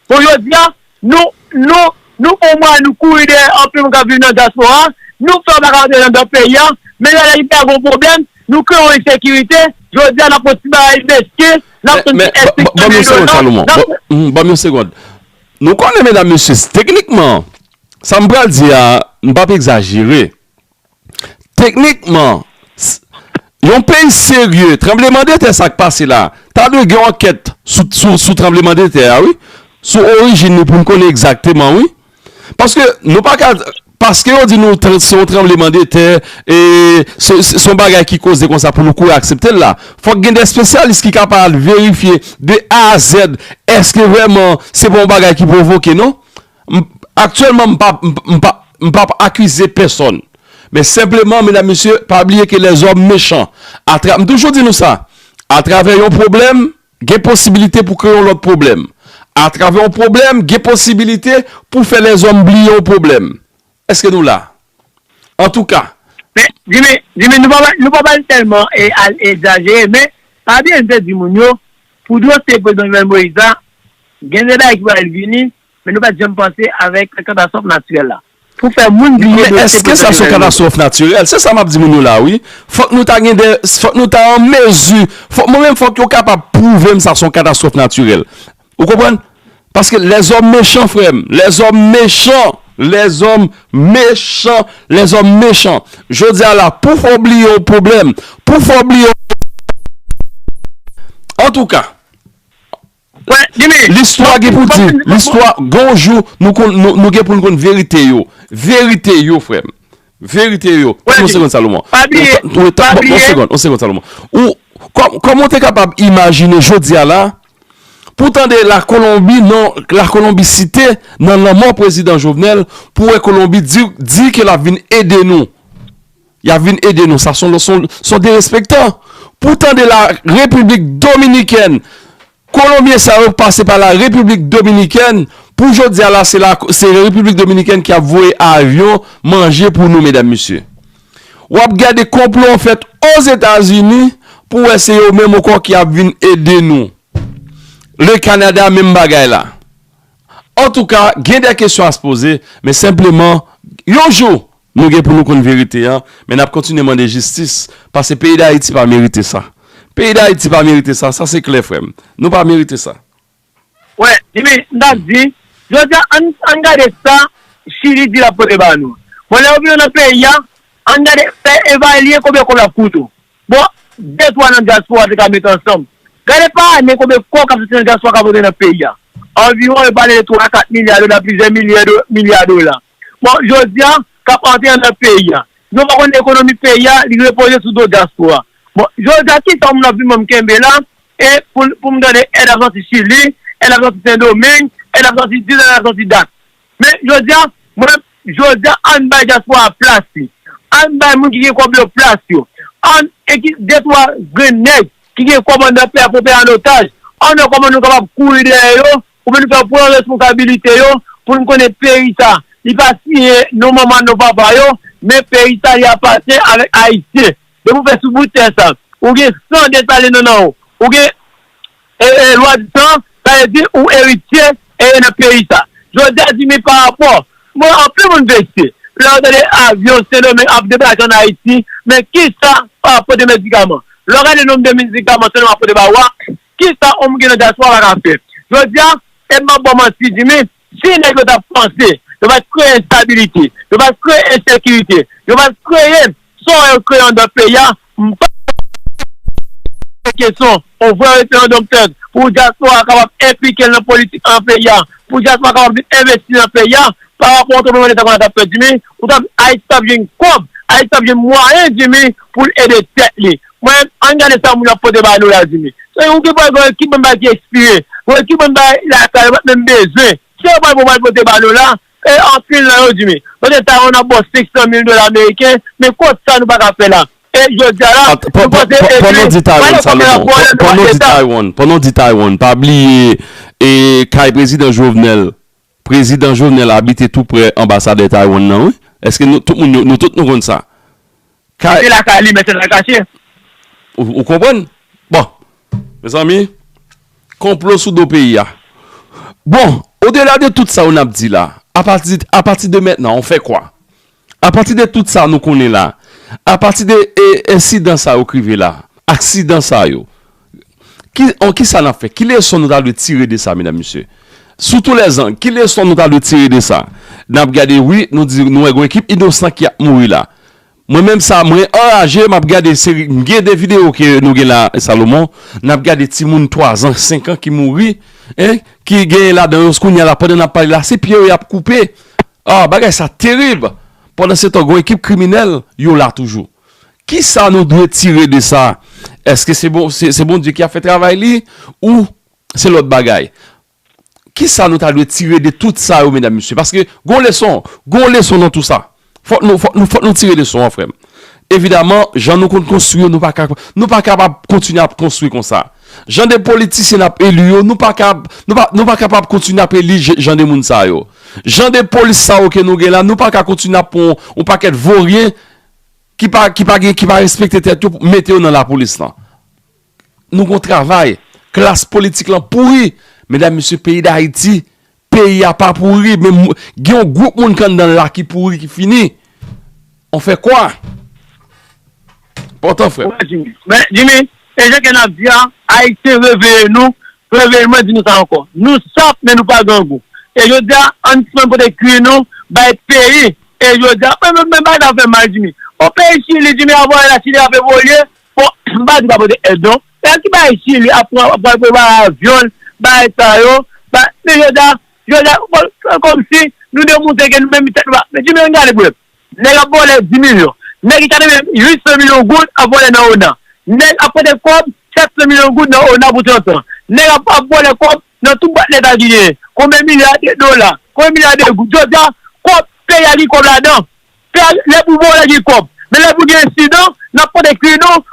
Bon, jodi a, nou, nou, nou, omwen, nou kouri dèyè anpil moun k ap viv nan dyaspora, nou fè yo pa ka rantre anndan peyi a, men lè, lè peyi a gon pwoblèm, nou kreye yon ensekirite, jodi a, n ap pran ti bagay mesken, n ap pran ti èsplik nan men yo, n ap, n ap. Ban m yon segonn, Salomon. Ban m yon segonn. Nou konnen, medam, mesye, teknikman, sa m pral di a, m p ap egzajere. Teknikman, s- yon peyi serye, tranblemanntè sa k pase la, ta dwe gen yon ankèt sou, sou, sou tranblemanntè a, wi. Sou orijin li pou n konnen egzakteman, wi. Paske nou pa ka, Paske yo di nou tran- se yon tranblemanntè, e se se- se yon bagay ki koze konsa pou nou kouri aksepte l la. Fòk gen de espesyalis ki kapab verifye de A a Z, èske vrèman se pa yon bagay ki pwovoke, non? M- Aktyèlman, m p ap m p- m p ap- m p ap akize pèsòn. Men senpleman, medam, mesye, pa bliye ke lèzòm mechan. Atra- m toujou di nou sa. Atravè yon pwoblèm, gen posibilite pou kreye yon lòt pwoblèm. Atravè yon pwoblèm, gen posibilite pou fè lèzòm bliye yon pwoblèm. Èske nou la? Antouka, Men, Jimmy, Jimmy, nou pa pral- nou pa pral tèlman e, al egzajere, men pa bliye n te di moun yo, pou dosye prezidan Jovenel Moïse la, gen de bagay ki pral vini, men nou pa t janm panse avèk katastwòf natirèl la. Pou fè moun bliye Men dosye èske sa prezidan se yon Jovenel Moïse. Katastwòf natirèl? Se sa m ap di moun yo la, wi. Fòk nou ta gen de, fòk nou ta an mezi, fòk mwen menm, fòk yo kapab pwouve m sa se yon katastwòf natirèl. Ou konprann? Paske lèzòm mechan, frè m. Lèzòm mechan. Lèzòm mechan. Lèzòm mechan. Jodi a la, pou fè w bliye yon pwoblèm, pou fè w bliye yon... Antouka, Wè, Jimmy, listwa gen pou di. Listwa, gen yon jou, nou, konn- nou, nou gen pou n konn verite yo. Verite yo, frè m. Verite yo. Tann yon segonn, Salomon. Pa bliye, pa bliye. Yon segonn, yon segonn, Salomon. Ou, kòm, kòman w te kapab imajine jodi a la, pou tande Lakolonbi, non, Lakolonbi site nan lanmò prezidan Jovenel, pou wè Kolonbi di, di ke l ap vin ede nou. Y ap vin ede nou. Sa se yon, se yon, se yon derespektan. Pou tande la Repiblik Dominikèn, Kolonbyen sa yo pase pa la Repiblik Dominikèn. Pou jodi a la, se la, se Repiblik Dominikèn ki ap voye avyon, manje pou nou, medam, mesye. W ap gade konplo an fèt Ozetazini pou wè se yo menm ankò ki ap vin ede nou. Le Kanada, menm bagay la. Antouka, gen de kesyon a se poze, men senpleman, yon jou, nou gen pou nou konn verite an, men n ap kontinye mande jistis, paske peyi Dayiti pa merite sa. Peyi Dayiti pa merite sa, sa se klè, frè m. Nou pa merite sa. Wè, Jimmy, m t ap di, jodi a, ann, ann gade sa Chili di l ap pote ba nou. Bon, lè yo vin nan peyi a, ann gade, fè evalye konbyen kòb l ap koute w. Bon, de twa nan dyaspora te ka met ansanm. Gade pa ane konbyen kòb k ap soti nan dyaspora k ap rantre nan peyi a. Anviwon, yo pale de twa a kat milya dola, plizyè milya do-, milya dola. Bon, jodi a, k ap antre nan peyi a. Nou pa konn ekonomi peyi a, li repoze sou do dyaspora. Bon, jodi a, kisa yon moun ap vin ban m kenbe la, e pou, pou m gade èd ap soti Chili, èd ap soti Sendomeng, èd ap soti dis, èd ap soti dat. Men, jodi a, mwen, jodi a, ann bay dyaspora a plas li. Ann bay moun ki gen kòb yo plas yo. Ann, e ki de twa grenn nèg ki gen kòb anndan peyi a pou pran peyi a an otaj. Ann wè kòman nou kapab kouri dèyè yo, oubyen nou fè pran responsabilite yo, pou nou konnen peyi sa, li pa siyen non manman, non papa yo, men peyi sa, li apatyen avèk Ayisyen. Depi w fè sou bout tè sa, ou gen san Desalin nan men w, ou gen e, e, lwa di tan, sa vle di ou eritye e nan peyi sa. Jodi a, Jimmy, pa rapò, mwen, anpil moun vekse lè yo tande avyon Sendomeng ap debake ann Ayiti, men kisa pa rapò de medikaman? Lè w gade nonb de medikaman Sendomeng ap pote ba w a, kisa yon moun ki nan dyaspora pa ka fè? Jodi a, e m p ap ba w manti, Jimmy, si nèg yo t ap panse, yo pa t kreye enstabilite, yo pa t kreye ensekirite, yo pa t kreye sa yo kreye anndan peyi a, m pa kesyon, on vrè referandòm fèt pou dyaspora a kapab enplike l nan politik nan peyi a, pou dyaspora a kapab vin envesti nan peyi a, pa rapò a yon tranblemanntè konsa t ap fèt, Jimmy, ou t ap, Ayiti t ap jwenn kòb, Ayiti t ap jwenn mwayen, Jimmy, pou l ede tèt li. Mwen, ann gade sa moun yo ap pote ba nou la, Jimmy. Se ou gen pral gen ekip bann bagay ki ekspire, gen ekip bann bagay lakay yo pa t menm bezwen. Se yo pral pou pral pote ba nou la, e anpil nan yo, Jimmy. Paske Taiwan ap ba w senk san mil dola ameriken, men kot sa nou pa ka fè la? E jodi a la, At- pa- nou pa- panse pa- epi pandan w di Taiwan, Salomon, pa- pandan w di Taiwan, pandan w di Taiwan, pa bliye, e kay prezidan Jovenel, prezidan Jovenel abite tou prè anbasadè Taiwan nan, wi. Èske nou, tout moun, nou, nou tout nou konn sa? Kay Se lakay li, men se nan kache. Ou, ou konprann? Bon, mezanmi, konplo sou do peyi a. Bon, odela de tout sa yo n ap di la, apati, apati de mentnan, on fè kwa? Apati de tout sa nou konnen la, apati de e, ensidan sa yo k rive la, aksidan sa yo, ki, an kisa n ap fè? Ki leson nou ta dwe tire de sa, medam, mesye? Sou tou lèzang, ki leson nou ta dwe tire de sa? N ap gade, wi, nou di, nou wè gen ekip inosan ki ap mouri la. Mwen menm sa, mwen anraje, m ap gade seri, m gen de videyo ke nou gen la, Salomon, n ap gade timoun twazan, senkan ki mouri, en, ki genyen ladan yo, kounye a la, pandan n ap pale la, se pye yo y ap koupe. Ah, bagay sa terib. Pandan se tan, gon ekip kriminèl, yo la toujou. Kisa nou dwe tire de sa? Èske se bon, se, se Bondye ki ap fè travay li ou se lòt bagay? Kisa nou ta dwe tire de tout sa yo, medam, mesye? Paske gon leson, gon leson nan tou sa. Fòk nou, fòk nou, fòk nou tire leson an, frè m. Evidaman, jan nou konn konstwi yo, nou pa ka, nou pa kapab kontinye ap konstwi konsa. Jan de politisyen n ap eli yo, nou pa ka, nou pa, nou pa kapab kontinye ap eli je- jan de moun sa yo. Jan de polis sa yo ke nou gen la, nou pa ka kontinye ap pran yon pakèt voryen ki pa, ki pa gen, ki pa respekte tèt yo pou mete yo nan lapolis lan. Nou gon travay. Klas politik lan pouri. Medam, mesye, peyi Dayiti, peyi a pa pouri. Men mou- gen yon gwoup moun k anndan l la ki pouri, ki fini. On fait quoi? Pòtan, frè. Wè, Jimmy. Men, Jimmy, e jan ke n ap di a, Ayisyen, reveye nou, reveye, mwen di nou sa ankò. Nou sòf, men nou pa grangou. E jodi a, ann sispann pote kri nou bay peyi. E jodi a, mwen, mwen, mwen, bagay sa fè mal, Jimmy. O peyi Chili, Jimmy, avè la Chili ap evolye, bon, m pa di pa pote èd, non. E ki bay Chili ap pran, ap pran, pran bay avyon, bay sa yo, bay, men jodi a, jodi a, bon, kòmsi nou demontre ke nou menm tèt nou pa, men Jimmy, ann gade, bro. Nèg ap vòlè dis milyon. Nèg ki ka demen uit san milyon goud ap vòlè nan ONA. Nèg ap pote kòb sèt san milyon goud nan ONA pou trant an. Nèg ap, ap vòlè kòb nan tout bwat leta ki genyen. Konbyen milya de dola? Konbyen milya de goud? Jodi a, kòb, peyi a gen kòb ladan. Peyi a, lè pou vòlè gen kòb. Men lè pou gen ensidan, n ap pote kri nou.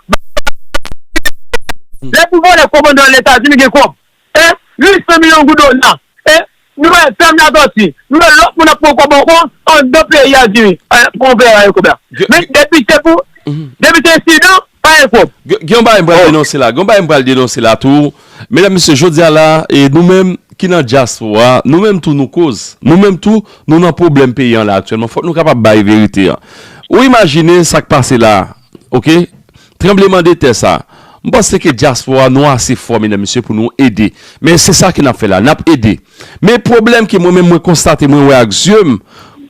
Lè pou vòlè kòb anndan Leta, di nou gen kòb. E uit san milyon goud ONA. E nou wè fèm Latòti. Nou wè lòt moun ap pran kòb ankò anndan peyi a, di wi. E, pran peyi a, yo kòb la. Men depi se pou, depi se ensidan, pa gen kòb. Gen, gen yon bagay m pral denonse la. Gen yon bagay m pral denonse la tou. Medam, mesye, jodi a la, e nou menm ki nan dyaspora, nou menm tou nou koz. Nou menm tou, nou nan pwoblèm peyi an la aktyèlman. Fòk nou kapab bay verite an. Ou imajine sa k pase la, oke? Tranblemanntè sa. M panse ke dyaspora nou ase fò, medam, mesye, pou nou ede. Men se sa ke n ap fè la, n ap ede. Men pwoblèm ke mwen menm mwen konstate, mwen wè ak zye m,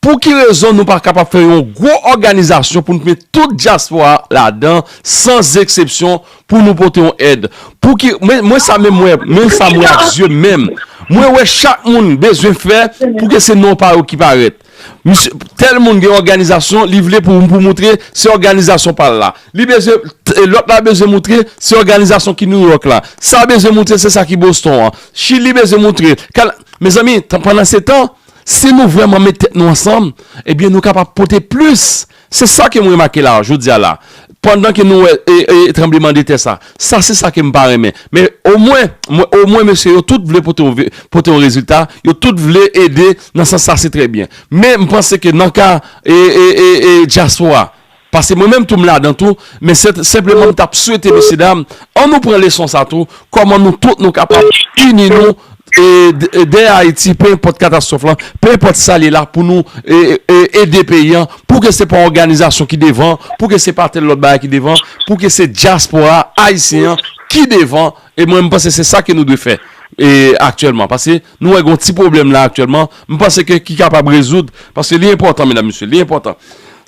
pou ki rezon nou pa kapab fè yon gwo òganizasyon pou nou met tout dyaspora ladan, san eksepsyon, pou nou pote yon èd? Pou ki, mwen, mwen sa menm wè, mwen sa mwen ak zye m menm. Mwen wè chak moun bezwen fè pou ke se non pa yo ki parèt. Misye, tèl moun gen òganizasyon, li vle pou, pou moutre se òganizasyon pa l la. Li bezwen, t- lòt la bezwen moutre se òganizasyon ki New York la. Sa bezwen moutre se sa ki Boston an. Chili bezwen moutre. Kal- Mezanmi, tan- pandan se tan, si nou vrèman met tèt nou ansanm, ebyen nou kapab pote plis. Se sa ke mwen remake la, jodi a la. Pandan ke nou wè e, e, tranblemanntè sa, sa se sa ke m pa renmen. Men omwen, mwen, omwen mesye yo tout vle pote yon ve- pote yon rezilta, yo tout vle ede nan sans sa, se trè byen. Men m panse ke nan ka e, e, e, e, dyaspora, paske mwen menm tou m ladan tou, men se senpleman m t ap swete, mesye dam, an nou pran leson sa tou, kòman nou tout nou kapab ini nou e, d- e, dèyè Ayiti, pe enpòt katastwòf lan, pe enpòt sa l ye la, pou nou e, e, ede peyi an, pou ke se pa òganizasyon ki devan, pou ke se pa tèl lòt bagay ki devan, pou ke se dyaspora ayisyen an ki devan. E mwen, m panse se sa ke nou dwe fè e, aktyèlman. Paske nou wè gon ti pwoblèm la aktyèlman, m panse ke ki kapab rezoud, paske li enpòtan, medam, mesye, li enpòtan.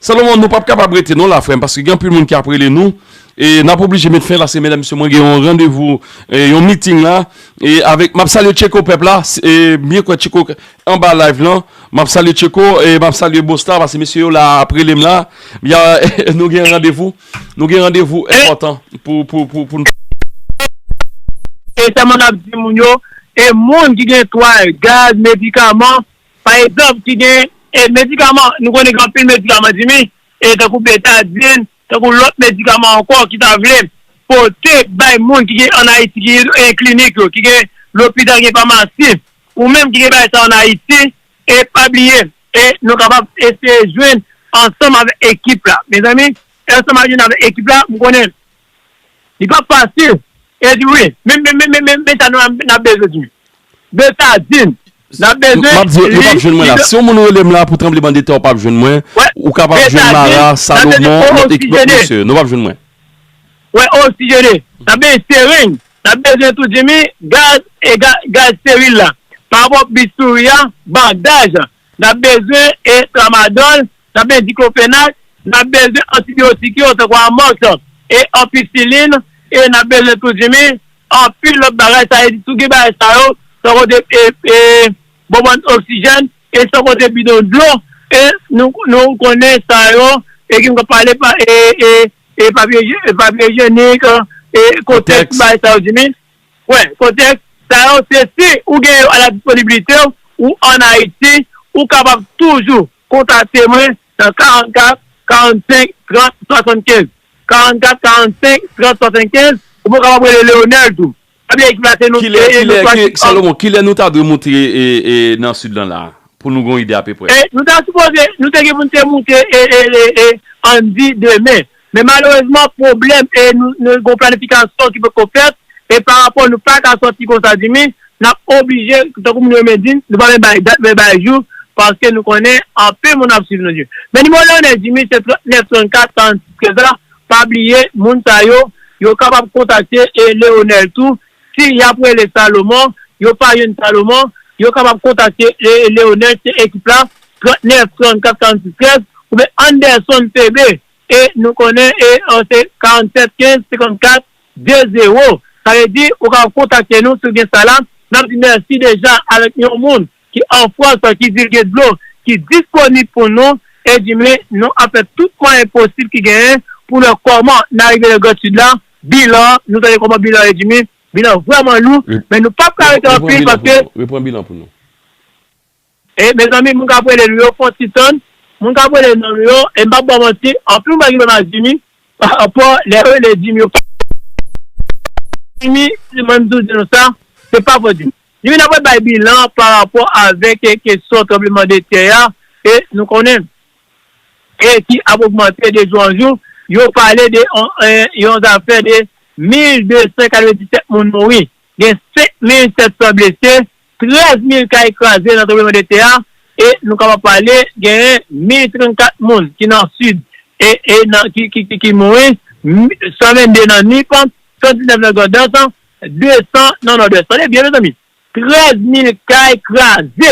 Salomon, nou p ap kapab rete non la, frè m, paske gen anpil moun ki ap rele nou. E n ap oblije met fen, paske, medam, mesye, mwen gen yon randevou, e, yon miting la. E avèk, m ap salye Tcheko pèp la, s- e, m byen kwè Tcheko anba live lan. M ap salye Tcheko, e m ap salye Bosta, paske mesye yo la ap rele m la. Ya, nou gen randevou, nou gen randevou enpòtan pou, pou, pou, pou nou. E sèlman n ap di moun yo, e moun ki gen twal, gaz, medikaman, pa egzanp, ki gen e medikaman, nou konnen gen anpil medikaman, Jimmy, e tankou betadin, tankou lòt medikaman ankò ki ta vle pote bay moun ki gen ann Ayiti, ki gen e klinik yo, ki gen lopital, gen famasi, ou menm ki gen bagay sa ann Ayiti, e pa bliye, e nou kapab eseye jwenn ansanm avèk ekip la. Mezanmi, ansanm avèk jwenn avèk ekip la, m konnen li p ap fasil. E di wi, men, men, men, men, men, men sa nou n ap bezwen di. Betadin. N ap bezwen. M ap di, yo p ap jwenn mwen la. Si yon moun rele m la pou tranblemanntè, w p ap jwenn mwen. Ou kapab jwenn Mara, Salomon, lòt ekip, lòt mesye. Nou p ap jwenn mwen. Wè, oksijene. N ap bezwen sering. N ap bezwen tou, Jimmy, gaz, e ga- gaz steril la. Pa rapò bistouri a, bandaj. N ap bezwen e tramadòl, n ap bezwen diklofenak, n ap bezwen antibiyotik yo, tankou amòks, e anpisilin, e n ap bezwen tou, Jimmy, anpil lòt bagay, sa vle di tou gen bagay sa yo, san konte e, e, bonbòn oksijèn, e san konte bidon dlo, E nou, nou konnen sa yo, e ki m ka pale pa, e, e, e papye, e papye ijyenik, e kontèks, bagay sa yo, Jimmy. Wè, kontèks sa yo, se si ou gen yo a la disponibilite w, ou ann Ayiti, ou kapab toujou kontakte mwen nan karannkat, karannsenk, trant, swasannkenz. Karannkat, karannsenk, trant, swasannkenz, ou kapab rele Leonel tou. Ebyen, ekip la, se nou, kilè, e, kilè, nou ki, Salomon, kilè nou ta dwe monte, e, e, nan sid lan la, pou nou gon ide apeprè? E, nou ta sipoze, nou te gen pou nou te monte, e, e, e, e, ann di demen. Men malerezman, pwoblèm, e, nou, nou gon planifikasyon ki poko fèt, e pa rapò nou pa ka sòti konsa, Jimmy, n ap oblije, tankou moun yo menm di, nou pa menm bay dat, men bay jou, paske nou konnen anpil moun ap swiv nou, Jimmy. Men nimewo Leonel, Jimmy, se trannèf, trannkat, karannsis, trèz la. Pa bliye, moun sa yo, yo kapab kontakte, e, Leonel tou. Si y ap rele Salomon, yo pa jwenn Salomon, yo kapab kontakte, e, Leonel, se ekip la, trannèf, trannkat, karannsis, trèz, oubyen Anderson Febe, e nou konnen, e, e, se karannsèt kenz senkannkat de zewo. Sa vle di, ou kapab kontakte nou si w gen sa la. N ap di mèsi deja avèk yon moun ki an Frans, ki di l gen dlo, ki disponib pou nou, e di men nou ap fè tout mwayen posib ki genyen pou nou wè kòman n a rive nan Grand Sid la. Bilan, nou tande kòman bilan ye, Jimmy. Bilan vrèman lou, men nou p ap ka rete anpil paske. Repran bilan pou nou. E, mezanmi, moun k ap rele nou yo, fè yon ti tann. Moun k ap rele non nou yo, e m p ap ba w manti, anpil moun pa gen pwoblèm ak Jimmy, pa rapò, lè yo rele Jimmy yo pa. Jimmy, si mwen m tou di nou sa, se pa fòt Jimmy. Jimmy, n ap bay bilan pa rapò avèk, e, kesyon tranblemanntè a, e nou konnen, e ki ap ogmante de jou an jou, yo pale de on, e, yon zafè de mil de san katrevenndisèt moun mouri, gen senk mil sèt san blese, trèz mil kay kraze nan tranblemanntè a, e nou kapab pale, genyen mil trannkat moun ki nan Sid, e, e nan, ki, ki, ki, ki mouri, mi-, san vennde nan Nip, san diznèf nan Grandans, de san nan Nòdwès. Tande byen, mezanmi. Trèz mil kay kraze.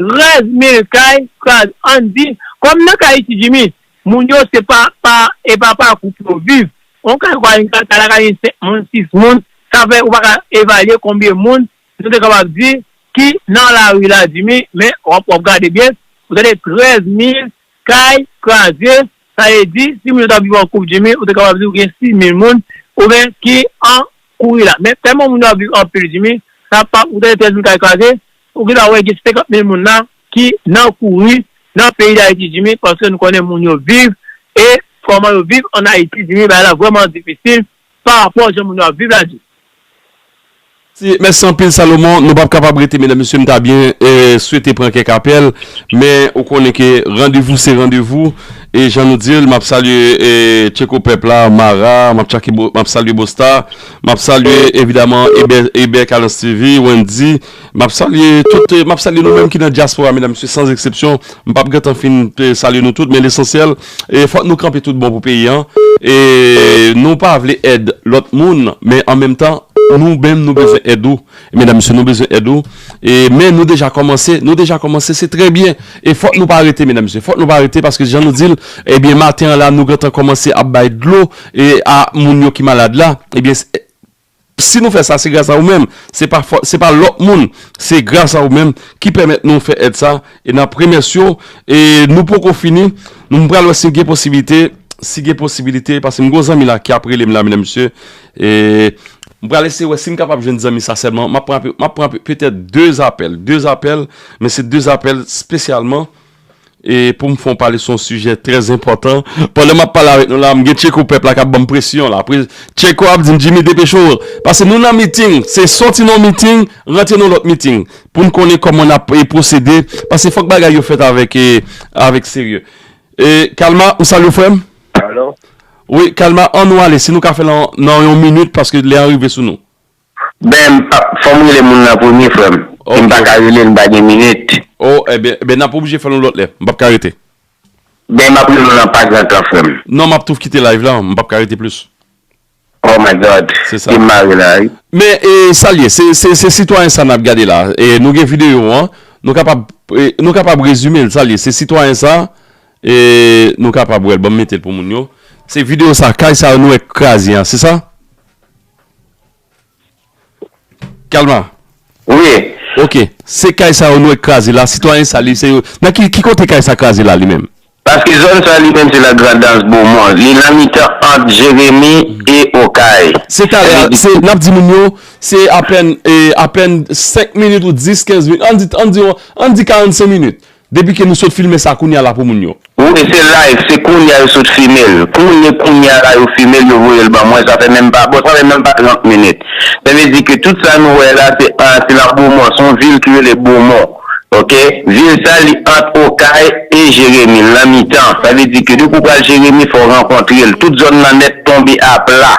Trèz mil kay kraze. Ann di, kòm nan ka Ayiti, Jimmy, moun yo se pa, pa, e pa pakou pou yo viv. On kay kwa, yon kay, kay la ka gen senk moun, sis moun, sa fè ou pa ka evalye konbyen moun nou te kapab di ki nan lari la, Jimmy, men w ap, w ap gade byen, ou tande trèz mil kay kraze, sa vle di, si moun yo t ap viv an koup, Jimmy, ou te kapab di ou gen sis mil moun, oubyen ki an kouri la. Men tèlman moun yo ap viv anpil, Jimmy, sa pa, ou tande trèz mil kay kraze, ou gen dwa wè gen senkant mil moun la ki nan kouri nan peyi Dayiti, Jimmy, paske nou konnen moun yo viv, e kòman yo viv ann Ayiti, Jimmy, bagay la vrèman difisil pa rapò jan moun yo ap viv la, Jimmy. Si, mèsi anpil, Salomon. Nou p ap kapab rete, medam, mesye, m ta byen, e, swete pran kèk apèl, men ou konnen ke randevou se randevou. E jan nou di l, m ap salye, e, Tcheko Pèp la, Mara, m ap tchake Bo-, m ap salye Bosta, m ap salye, evidaman, Eber, Eber Kalans T V, Wendy, m ap salye tout, e, m ap salye nou menm ki nan dyaspora, medam, mesye, sans eksepsyon. M p ap gentan fin, e, salye nou tout, men lesansyèl, e, fòk nou kanpe tout bon pou peyi a. E nou pa vle èd lòt moun, men an menm tan, nou menm, nou bezwen èd ou. Medam, mesye, nou bezwen èd ou. E, men nou deja kòmanse, nou deja kòmanse, se trè byen. E fòk nou pa rete, medam, mesye, fòk nou pa rete, paske jan nou di l, ebyen, maten an la, nou gentan kòmanse ap bay dlo, e, a moun yo ki malad la. Ebyen, s-, si nou fè sa, se gras a ou menm. Se pa fò-, se pa lòt moun. Se gras a ou menm ki pèmèt nou fè èd sa. E n ap remèsye w. E nou poko fini. Nou, m pral wè si gen posiblite, si gen posibilite, paske m gen yon zanmi la ki ap rele m la, medam, mesye. E m pral eseye wè si m kapab jwenn zanmi sa sèlman. M ap pran, m ap pran pe-, petèt de apèl. De apèl, men se de apèl espesyalman. E pou m fè w pale sou yon sijè trè enpòtan. Pandan m ap pale avèk nou la, m gen Tcheko Pèp la k ap ban m presyon la. Pre-, Tcheko ap di m, "Jimmy, depeche w." Paske nou nan miting, se soti nan miting, rantre nan lòt miting. Pou n konnen kòman n ap, e, pwosede. Paske fòk bagay yo fèt avèk, e, avèk serye. E, Kalma, ou salye w, frè m? Alo? Wi, Kalma, ann nou ale, si nou ka fè l nan, nan yon minit, paske lè a rive sou nou. Ben, m pa, fò m rele moun nan premye, frè m. Si m pa ka rele l, m pa gen minit. Oh, ebyen, ebyen, n ap oblije fè l yon lòt lè. M p ap ka rete. Ben, m ap rele w nan pa gran tan, frè m. Non, m ap tou kite live la, m p ap ka rete plis. Oh my God. Se sa. Ki mare la, wi. Men, e, sa l ye, se, se, se sitwayen sa n ap gade la. E nou gen videyo an. Nou kapab, e, nou kapab rezime l, sa l ye. Se sitwayen sa, e nou kapab wè l. Ban m mete l pou moun yo. Se videyo sa, kay sa nou wè k kraze an, se sa? Kalma. Wi. Ok, se kay sa yo nou wè k kraze la, sitwayen sa li se yo. Nan ki, ki kote kay sa kraze la li menm? Paske zòn sa li menm se nan Grandans, Bomon. Li nan mitan ant Jeremi e Okay. Se talè, se, n ap di moun yo, se apèn, e, apèn senk minit ou dis, kenz minit. Ann di, ann di, ann di karannsenk minit. Depi ke nou sot filme sa kounye a la pou moun yo. Wi, se live, se kounye a yo sot filme l. Kounye, kounye a la yo filme l, yo voye l ban mwen, sa fè menm pa, bon, sa fè menm pa trant minit. Sa vle di ke tout sa nou wè la, se, ah, se nan Bomon, se yon vil ki rele Bomon. Ok? Vil sa, li ant Okay e Jeremi, l nan mitan. Sa vle di ke depi w pral Jeremi, fò w rankontre l. Tout zòn nan nèt tonbe apla.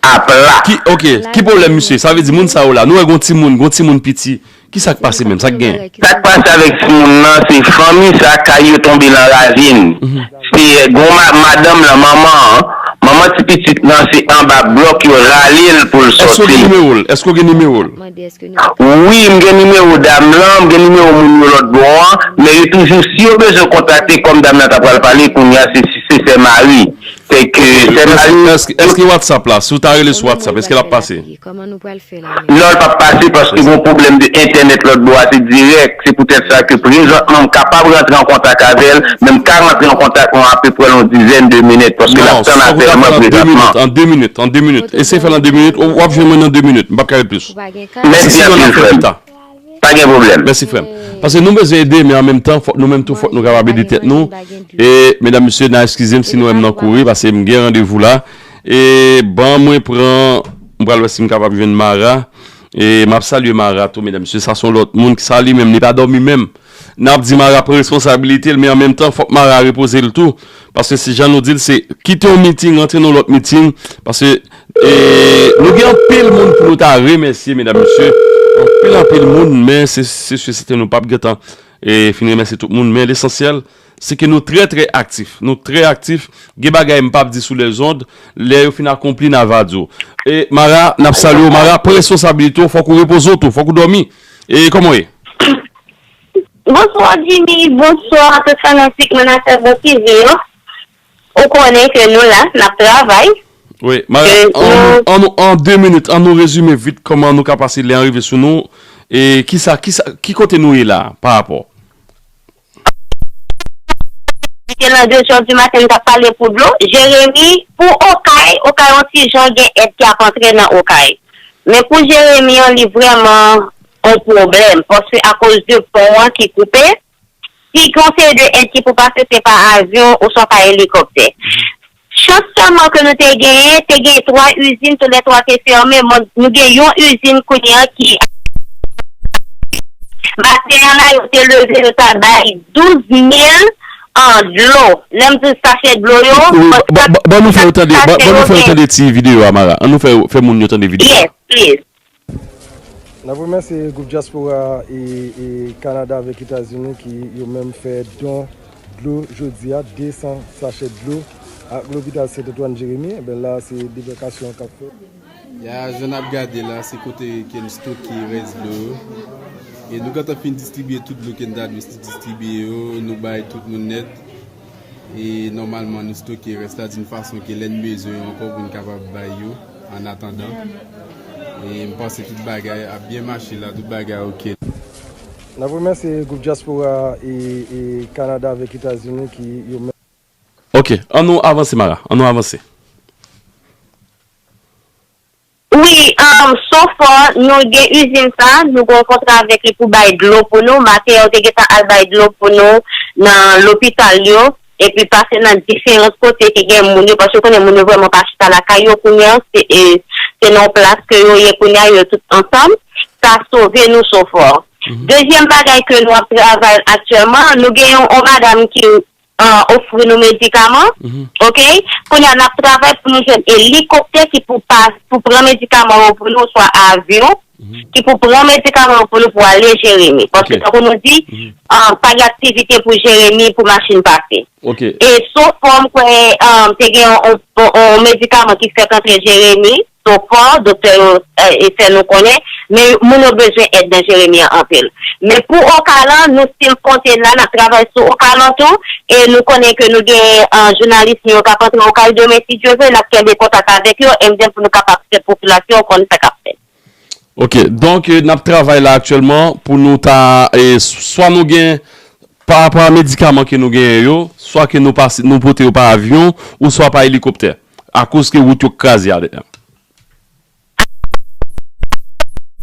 Apla. Ki, ok, ki pwoblèm, misye? Sa vle di moun sa yo la, nou wè gon timoun, gon timoun piti. Ki sa k pase menm? Sa k gen? Sa k pase avèk timoun nan, se fanmi sa, kay yo tonbe nan ravin. Se gon ma-, madanm lan, manman an, manman ti pitit lan, se anba blòk yo rale l pou l sòti. Èske w gen nimewo l? Èske w gen nimewo l? Wi, m gen nimewo dam lan, m gen nimewo moun yo lòt bò an, men yo toujou, si yo bezwen kontakte, kòm dam nan ta pral pale, kounye a, se, se sè Mari. Se ke sè Mari. Èske, èske WhatsApp la, si w ta rele sou WhatsApp, èske l ap pase? Non, l p ap pase paske gon pwoblèm de entènèt lòt bò a, se dirèk. Se poutèt sa ke prezantman m kapab rantre an kontak avè l, men m ka rantre an kontak mwen apeprè yon dizèn de minit paske l ap tann apèl mwen prezantman. An de minit, an de minit, an de minit. Eseye fè l an de minit, w ap jwenn mwen nan de minit, m p ap ka ret plis. Mèsi anpil, frè m. Pa gen pwoblèm. Mèsi, frè m. Paske nou bezwen ede, men an menm tan, fòk nou menm tou, fòk nou kapab ede tèt nou. E, medam, mesye, n a eskize m si nou wè m nan kouri, paske m gen randevou la. E, ban mwen pran, m pral wè si m kapab jwenn Mara. E, m ap salye Mara tou, medam, mesye. Sa se yon lòt moun ki sa li menm, li pa dòmi menm. N ap di Mara pran responsabilite l, men an menm tan, fòk Mara repoze l tou. Paske se jan nou di l, se kite yon miting, rantre nan lòt miting. Paske, e, nou gen anpil moun pou nou ta remèsye, medam, mesye. Anpil, anpil moun, men se, se si e sèten nou p ap gentan, e, fin remèsye tout moun. Men lesansyèl, se ke nou trè, trè aktif. Nou trè aktif. Gen bagay m p ap di sou lèzond. Lè yo fin akonpli, n a va di w. E, Mara, n ap salye w. Mara, pran responsabilite w. Fòk ou repoze w tou. Fòk ou dòmi. E, kòman w ye? Bonswa Jimmy, bonswa tout fanatik mwen nan Sèvo T V yo. Ou konnen ke nou la, n ap travay. Wi, Mara, an nou, an de minit, an nou rezime vit kòman nou ka pase lè an rive sou nou. E kisa, kisa, ki kote nou ye la pa rapò? Li te nan de zè di maten, m t ap pale pou dlo. Jeremi, pou Okay, Okay yon ti jan gen èd ki ap antre nan Okay. Men pou Jeremi an, li vrèman yon pwoblèm, paske akoz de pon an ki koupe, si gen yon seri de èd ki pou pase, se pa avyon oswa pa elikoptè. Chans sèlman ke nou te genyen, te gen twa izin, tou lè twa te fèmen. Bon, nou gen yon izin kounye a ki maten an la, yo te leve, yo t al bay douz mil an dlo. Lè m di sachè dlo yo, ban nou fè yo tande, ban nou fè yo tande ti videyo a, Mara. An nou fè, fè moun yo tande videyo a. Yes, please. N ap remèsye gwoup dyaspora e, e Kanada avèk Etazini ki yo menm fè don dlo jodi a, de san sachè dlo ak lopital Sent Antwàn Jeremi. Enben la, se deblokasyon k ap fèt. Ya, jan n ap gade la, se kote ke n stoke rès dlo yo. E nou gentan fin distribye tout dlo ke n ta dwe distribye yo, nou bay tout moun nèt. E nòmalman, nou stoke rès la di yon fason ke lè n bezwen yo ankò pou n kapab bay yo annatandan. E m panse tout bagay ap byen mache la, tout bagay oke. N ap remèsye gwoup dyaspora e, e Kanada avèk Etazini ki yo menm. Ok, an nou avanse, Mara, an nou avanse. Wi, um, so far, nou gen izin sa, nou gen yon kontra avèk li pou bay dlo pou nou. Maten an, yo te gentan al bay dlo pou nou nan lopital yo, epi pase nan diferan kote ki gen moun yo, paske w konnen moun yo vrèman pa chita lakay yo kounye a, se, e, se nan yon plas ke yo ye kounye a, yo tout ansanm. Sa sove nou so far. Dezyèm bagay ke nou ap travay aktyèlman, nou gen yon, yon madanm ki an, ofri nou medikaman, oke? Kounye a, n ap travay pou nou jwenn elikoptè ki pou pa, pou pran medikaman yo pou nou, oswa avyon, ki pou pran medikaman yo pou nou pou ale Jeremi. Paske, tankou nou di, an, pa gen aktivite pou Jeremi, pou machin pase. E so far m kwè, an, te gen yon, yon, yon medikaman ki fèk antre Jeremi, so far, doktè yo, e, e fè nou konnen, men moun yo bezwen èd nan Jeremi an anpil. Men pou Okay lan, nou still konte la, n ap travay sou Okay lan tou, e nou konnen ke nou gen, e, jounalis nou yo k ap antre Okay demen, si Dye vle, n ap kenbe kontak avèk yo, e m di pou nou kapab fè popilasyon an konn sa k ap fèt. Ok, donk, eh, n ap travay la aktyèlman pou nou ta, eh, swa nou gen pa rapò a medikaman ke nou genyen yo, swa ke nou pase, nou pote yo pa avyon, ou swa pa elikoptè. Akoz ke wout yo kraze a.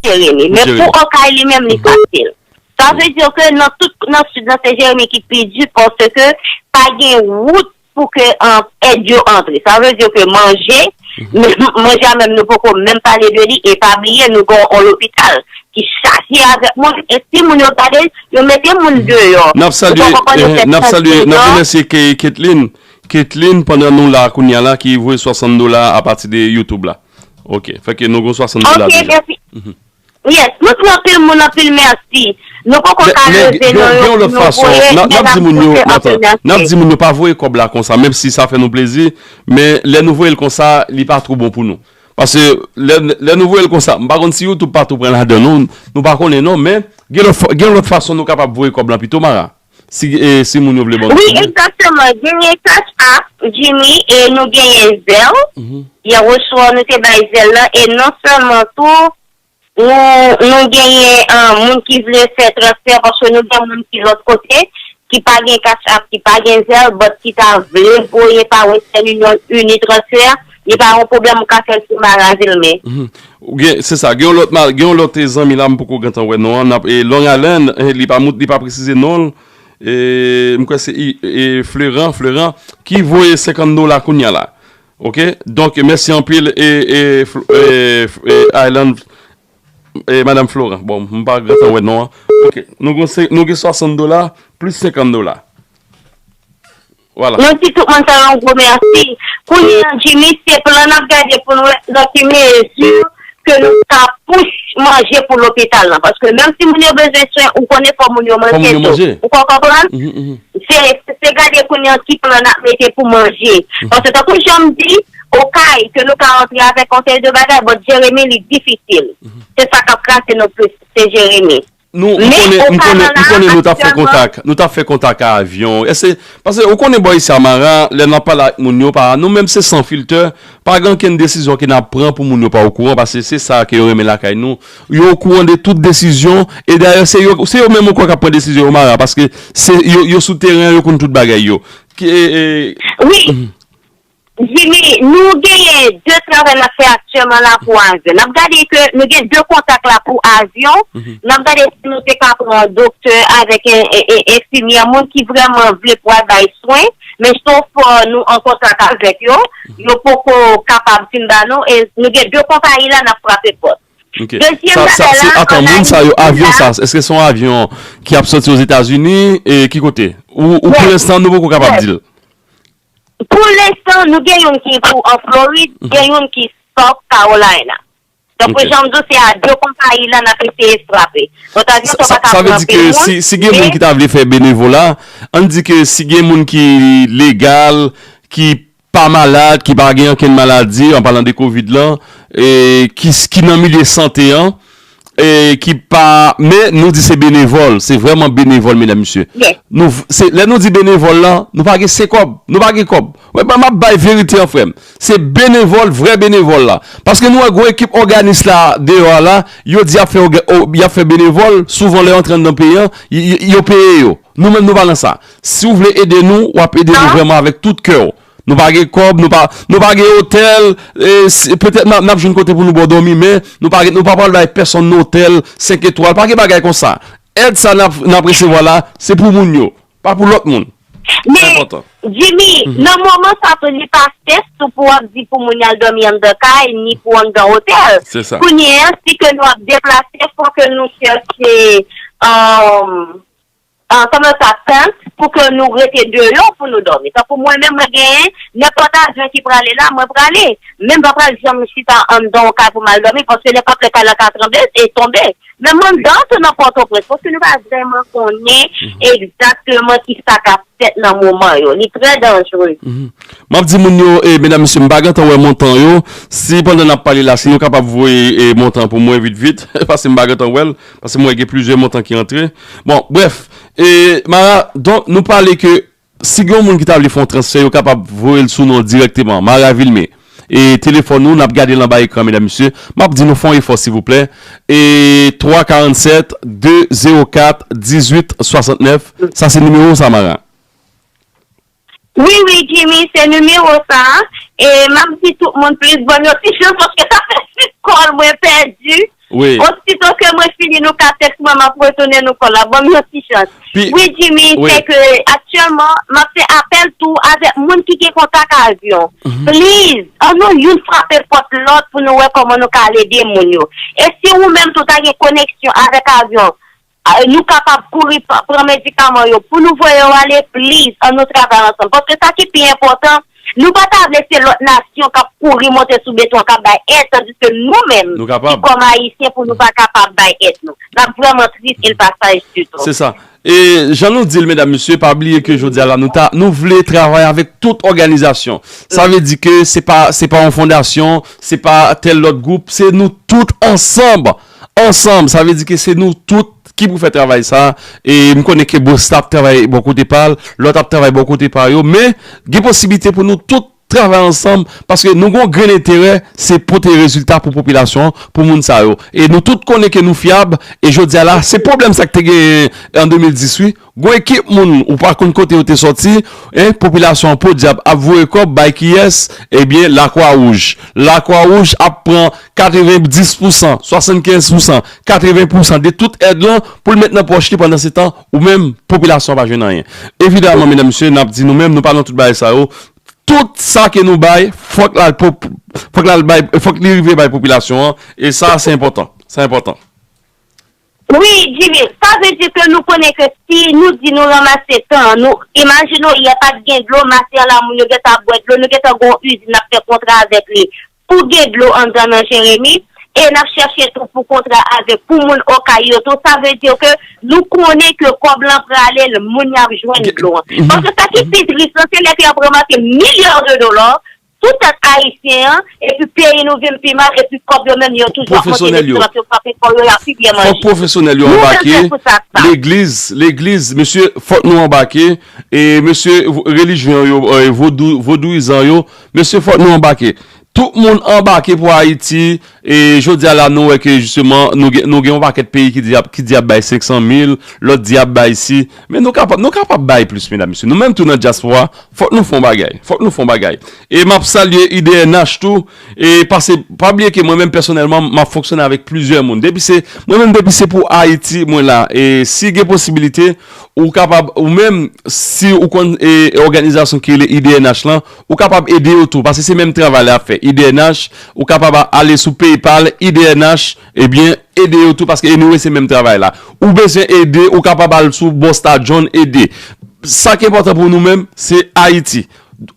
Jeremi. Men pou Okay li menm, li fasil. Sa vle di ke nan tout, nan sid nan, se Jeremi ki pi di, paske pa gen wout pou ke èd yo antre. Sa vle di ke manje, manje a menm, nou poko menm pale de li, e pa bliye nou gen yon lopital ki chaje avèk moun, e si moun yo gade, yo mete moun deyò. N ap salye, n ap salye, n ap remèsye Kathleen. Kathleen, pandan nou la kounye a la, ki voye swasant dola apati de YouTube la. Ok, fè ke nou gen swasant dola deja. Yes, nou di anpil moun anpil mèsi. Nou poko ka leve non, nou voye, n ap di moun yo, n ap di moun yo pa voye kòb la konsa, menm si sa fè nou plezi, men lè nou voye l konsa, li pa two bon pou nou. Paske lè, lè nou voye l konsa, m pa konn si YouTube pa tou pran ladan non, nou pa konnen non, men gen lòt, gen lòt fason nou kapab voye kòb lan pito, Mara. Si, e, si moun yo vle ban nou. Wi, egzakteman. Genyen Cash App, Jimmy, e nou genyen Zelle. Yè oswa nou te bay Zelle lan, e non sèlman tou, nou, nou genyen moun ki vle fè transfè, paske nou gen moun ki lòt kote, ki pa gen Cash App, ki pa gen Zelle, but ki ta vle voye pa Western Union, Unitransfer, li pa yon pwoblèm, ou ka fè l sou Mara Vilmé. Ou gen, se sa, gen yon lòt, gen yon lòt zanmi la, m poko gentan wè non an, n ap, e, Long Island, e, li pa, li pa presize non l, e, m kwè se, e, Fleuran, Fleuran, ki voye senkant dola kounye a la. Ok, donk, mèsi anpil, e, e, e, Island, e, Madanm Florent. Bon, m pa gentan wè non an. Ok, nou gen, nou gen swasant dola, plis senkant dola. Vwala. Nou di tout moun sa yon gwo mèsi. Kounye a, Jimmy, se plan n ap gade pou nou wè nan ki mezi ke nou ka pous manje pou lopital lan. Paske menm si moun yo bezwen swen, ou konnen fò moun yo manje tou. Ou konprann? Se, se gade kounye a ki plan n ap mete pou manje. Paske tankou jan m di, Okay, ke nou ka antre avèk yon seri de bagay, but Jeremi, li difisil. Se sa k ap kraze nou plis, se Jeremi. Nou, m konnen, m konnen, m konnen nou t ap fè kontak, nou t ap fè kontak a avyon. Èske, paske ou konnen bò isi a Mara, lè n ap pale ak moun yo, pa, nou menm se san filtè, pa gen okenn desizyon ke n ap pran pou moun yo pa okouran, paske se sa ke yo renmen lakay nou. Yo okouran de tout desizyon, e dayè se yo, se yo menm ankò k ap pran desizyon yo, Mara, paske se yo, yo sou teren an, yo konn tout bagay yo. Ki, e, e, Wi. Jimmy, nou genyen de travay n ap fè aktyèlman la pou avyon. N ap gade ke nou gen de kontak la pou avyon. N ap gade si nou te ka pran doktè avèk en, en, en, enfimyè, moun ki vrèman vle pou al bay swen. Men so fò nou an kontak avèk yo, yo poko kapab fin ba nou. E nou gen de konpayi la n ap frape pòt. Ok. Dezyèm bagay la, atan, moun sa yo, avyon sa, èske se yon avyon ki ap sòti Ozetazini? E ki kote? Ou, ou pou lenstan, nou poko kapab di l. Pou lenstan, nou gen youn ki pou an Florid, gen youn ki South Carolina. Donk, jan m di w, se a de konpayi la n ap eseye frape. Donk, avyon sa pa ka pran anpil moun. Sa vle di ke si, si gen moun ki ta vle fè benevola, ann di ke si gen moun ki legal, ki pa malad, ki pa gen okenn maladi, an palan de kovid lan, e ki, ki nan milye sante an, e ki pa, men nou di se benevòl, se vrèman benevòl, medam, mesye. Nou, se, lè nou di benevòl lan, nou pa gen sen kòb, nou pa gen kòb. Mwen, m ap bay verite an, frè m. Se benevòl, vrè benevòl la. Paske nou wè gwo ekip òganis la deyò a la, yo di y ap fè, y ap fè benevòl, souvan lè yo antre anndan peyi an, yo peye yo. Nou menm, nou pa nan sa. Si w vle ede nou, w ap ede nou vrèman avèk tout kè w. Nou pa gen kòb, nou pa, nou pa gen otèl, e, petèt n ap, n ap jwenn kote pou nou ba w dòmi, men nou pa, nou pa pral bay pèsonn otèl senk etwal, pa gen bagay konsa. Èd sa n ap, n ap resevwa la, se pou moun yo, pa pou lòt moun. Men, Jimmy, nan moman sa tou, li pa sèf tou pou w ap di pou moun y al dòmi anndan kay, ni pou anndan otèl. Kounye a, si ke nou ap deplase, fò ke nou chèche, kòman sa, tent pou ke nou rete deyò pou nou dòmi. Tankou mwen menm, mwen genyen nenpòt avyon ki prale la, mwen prale. Men m pa pral janm chita anndan yon kay pou m al dòmi, paske nenpòt lè kay la ka tranble e tonbe. Menm anndan tou nan Pòtoprens, paske nou pa vrèman konnen egzakteman kisa k ap fèt nan moman yo. Li trè danjre. M ap di moun yo, e, medam, mesye, m pa gentan wè montan yo. Si pandan n ap pale la, si nou kapab voye, e, montan pou mwen vit vit, paske m pa gentan wè l, paske m wè gen plizyè montan ki antre. Bon, brèf, e, Mara, donk, nou pale ke si gen yon moun ki ta vle fè yon transfè, yo kapab voye l sou non dirèkteman, Mara Vilmé. E telefòn nou, n ap gade l anba ekran, medam, mesye. M ap di nou fè yon efò, silvouplè. E twa karannsèt, de zewo kat, dizuit swasantnèf. Sa se nimewo sa, Mara? Wi, wi, Jimmy, se nimewo sa. E m ap di tout moun plis ban m yon ti chans paske sa fè sis kòl mwen pèdi. Wi. Osito ke mwen fini, nou ka tèks mwen, m ap retounen nou kòl la. Ban m yon ti chans. Wi, Jimmy, se ke aktyèlman, m ap fè apèl tou avèk moun ki gen kontak avyon. Please, ann nou youn frape pòt lòt pou nou wè kòman nou ka al ede moun yo. E si ou menm tou ta gen koneksyon avèk avyon, a, nou kapab kouri pa- pran medikaman yo pou nou voye yo ale, please, ann nou travay ansanm. Paske sa ki pi enpòtan, nou pa ta vle se lòt nasyon k ap kouri monte sou beton an k ap bay èd, tandiske nou menm, ki kòm Ayisyen, pou nou pa kapab bay èd nou. N ap vrèman tris e l pa saj ditou. Se sa. E jan nou di l, medam, mesye, pa bliye ke jodi a la, nou ta, nou vle travay avèk tout òganizasyon. Sa vle di ke se pa, se pa yon fondasyon, se pa tèl lòt gwoup, se nou tout ansanm. Ansanm, sa vle di ke se nou tout ki pou fè travay sa. E m konnen ke Bosta ap travay bò kote pa l, lòt ap travay bò kote pa yo, men gen posiblite pou nou tout travay ansanm, paske nou gon grenn enterè, se pote rezilta pou popilasyon an, pou moun sa yo. E nou tout konnen ke nou fyab, e jodi a la, se pwoblèm sa k te genyen an de mil dis, wi. Gon ekip moun, ou pa konn kote yo te sòti, en, popilasyon an podyab ap voye kòb bay kiyès? Ebyen, Lakwa Wouj. Lakwa Wouj ap pran katrevenndis pousan, swasannkenz pousan, katreven pousan de tout èd lan pou l met nan pòch li, pandan se tan, ou menm, popilasyon an pa jwenn anyen. Evidaman, medam, mesye, n ap di nou menm, nou pa nan tout bagay sa yo. Tout sa ke nou bay, fòk l al pop- fòk l al bay, fòk li rive bay popilasyon an, e sa, se enpòtan. Sa enpòtan. Wi, Jimmy, sa vle di ke nou konnen ke si nou di nou ranmase tan, nou imajine w, yè pa t gen dlo, maten an la, moun yo gentan ap bwè dlo, nou gentan gen yon izin n ap fè kontra avèk li pou gen dlo anndan nan Jeremi, e n ap chèche tou pou kontra avèk pou moun Okay yo tou. Sa vle di ke nou konnen ke kòb lan prale, l- moun y ap jwenn dlo an. Paske sa ki pi tris lan, se lè ke y ap ranmase milya de dola sou tèt Ayisyen an, epi peyi nou vin pi mal, epi kòb yo menm yo toujou ap monte, restoran yo frape kò yo, y ap pi byen manje. Fòk pwofesyonèl yo anbake, legliz, legliz, mesye, fòk nou anbake, e mesye relijyon yo, e, vodou, vodouyizan yo, mesye, fòk nou anbake. Tout moun anbake pou Ayiti, e jodi a la, nou wè ke jisteman, nou gen, nou gen yon pakèt peyi ki di y ap, ki di y ap bay senk san mil, lòt di y ap bay si. Men nou kapab, nou kapab bay plis, medam, mesye. Nou menm tou nan dyaspora, fòk nou fè yon bagay. Fòk nou fè yon bagay. E m ap salye I D N H tou. E pase, pa bliye ke mwen menm pèsonèlman, m ap fonksyone avèk plizyè moun. Depi se, mwen menm depi se pou Ayiti, mwen la. E si gen posibilite, ou kapab, ou menm, si ou konn, e, òganizasyon ki rele I D N H lan, ou kapab ede yo tou. Pase se menm travay la ap fè. I D N H, ou kapab a- ale sou PayPal, I D N H, ebyen, ede yo tou, paske anyway, se menm travay la. Ou bezwen ede, ou kapab al sou Bosta John ede. Sa ki enpòtan pou nou menm, se Ayiti.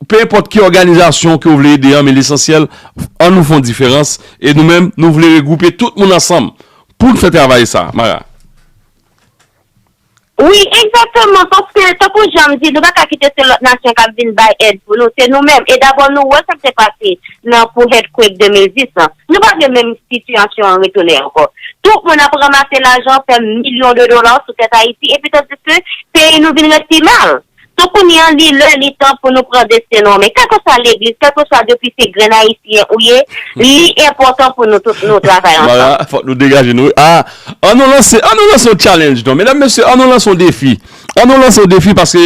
Pe enpòt ki òganizasyon ke w vle ede an, men lesansyèl, ann nou fè yon diferans. E nou menm, nou vle regwoupe tout moun ansanm pou n fè travay sa, Mara. Wi, egzakteman, paske, tankou jan m di, nou pa ka kite se lòt nasyon k ap vin bay èd pou nou, se nou menm. E dabò, nou wè sa k te pase nan, pou earthquake de mil dis lan. Nou pa vle menm sitiyasyon an retounen ankò. Tout moun ap ranmase lajan, fè milyon de dola sou tèt Ayiti, epi tandiske peyi nou vin ret pi mal. So, kounye a, li lè, li tan pou nou pran desten nou an men. Kèlkeswa legliz, kèlkeswa depi se grenn ayisyen ou ye, li enpòtan pou nou tout nou travay ansanm. Mara, fòk nou degaje nou. Ah, ann nou lanse, ann nou lanse yon challenge, non. Medam, mesye, ann nou lanse yon defi. Ann nou lanse yon defi, paske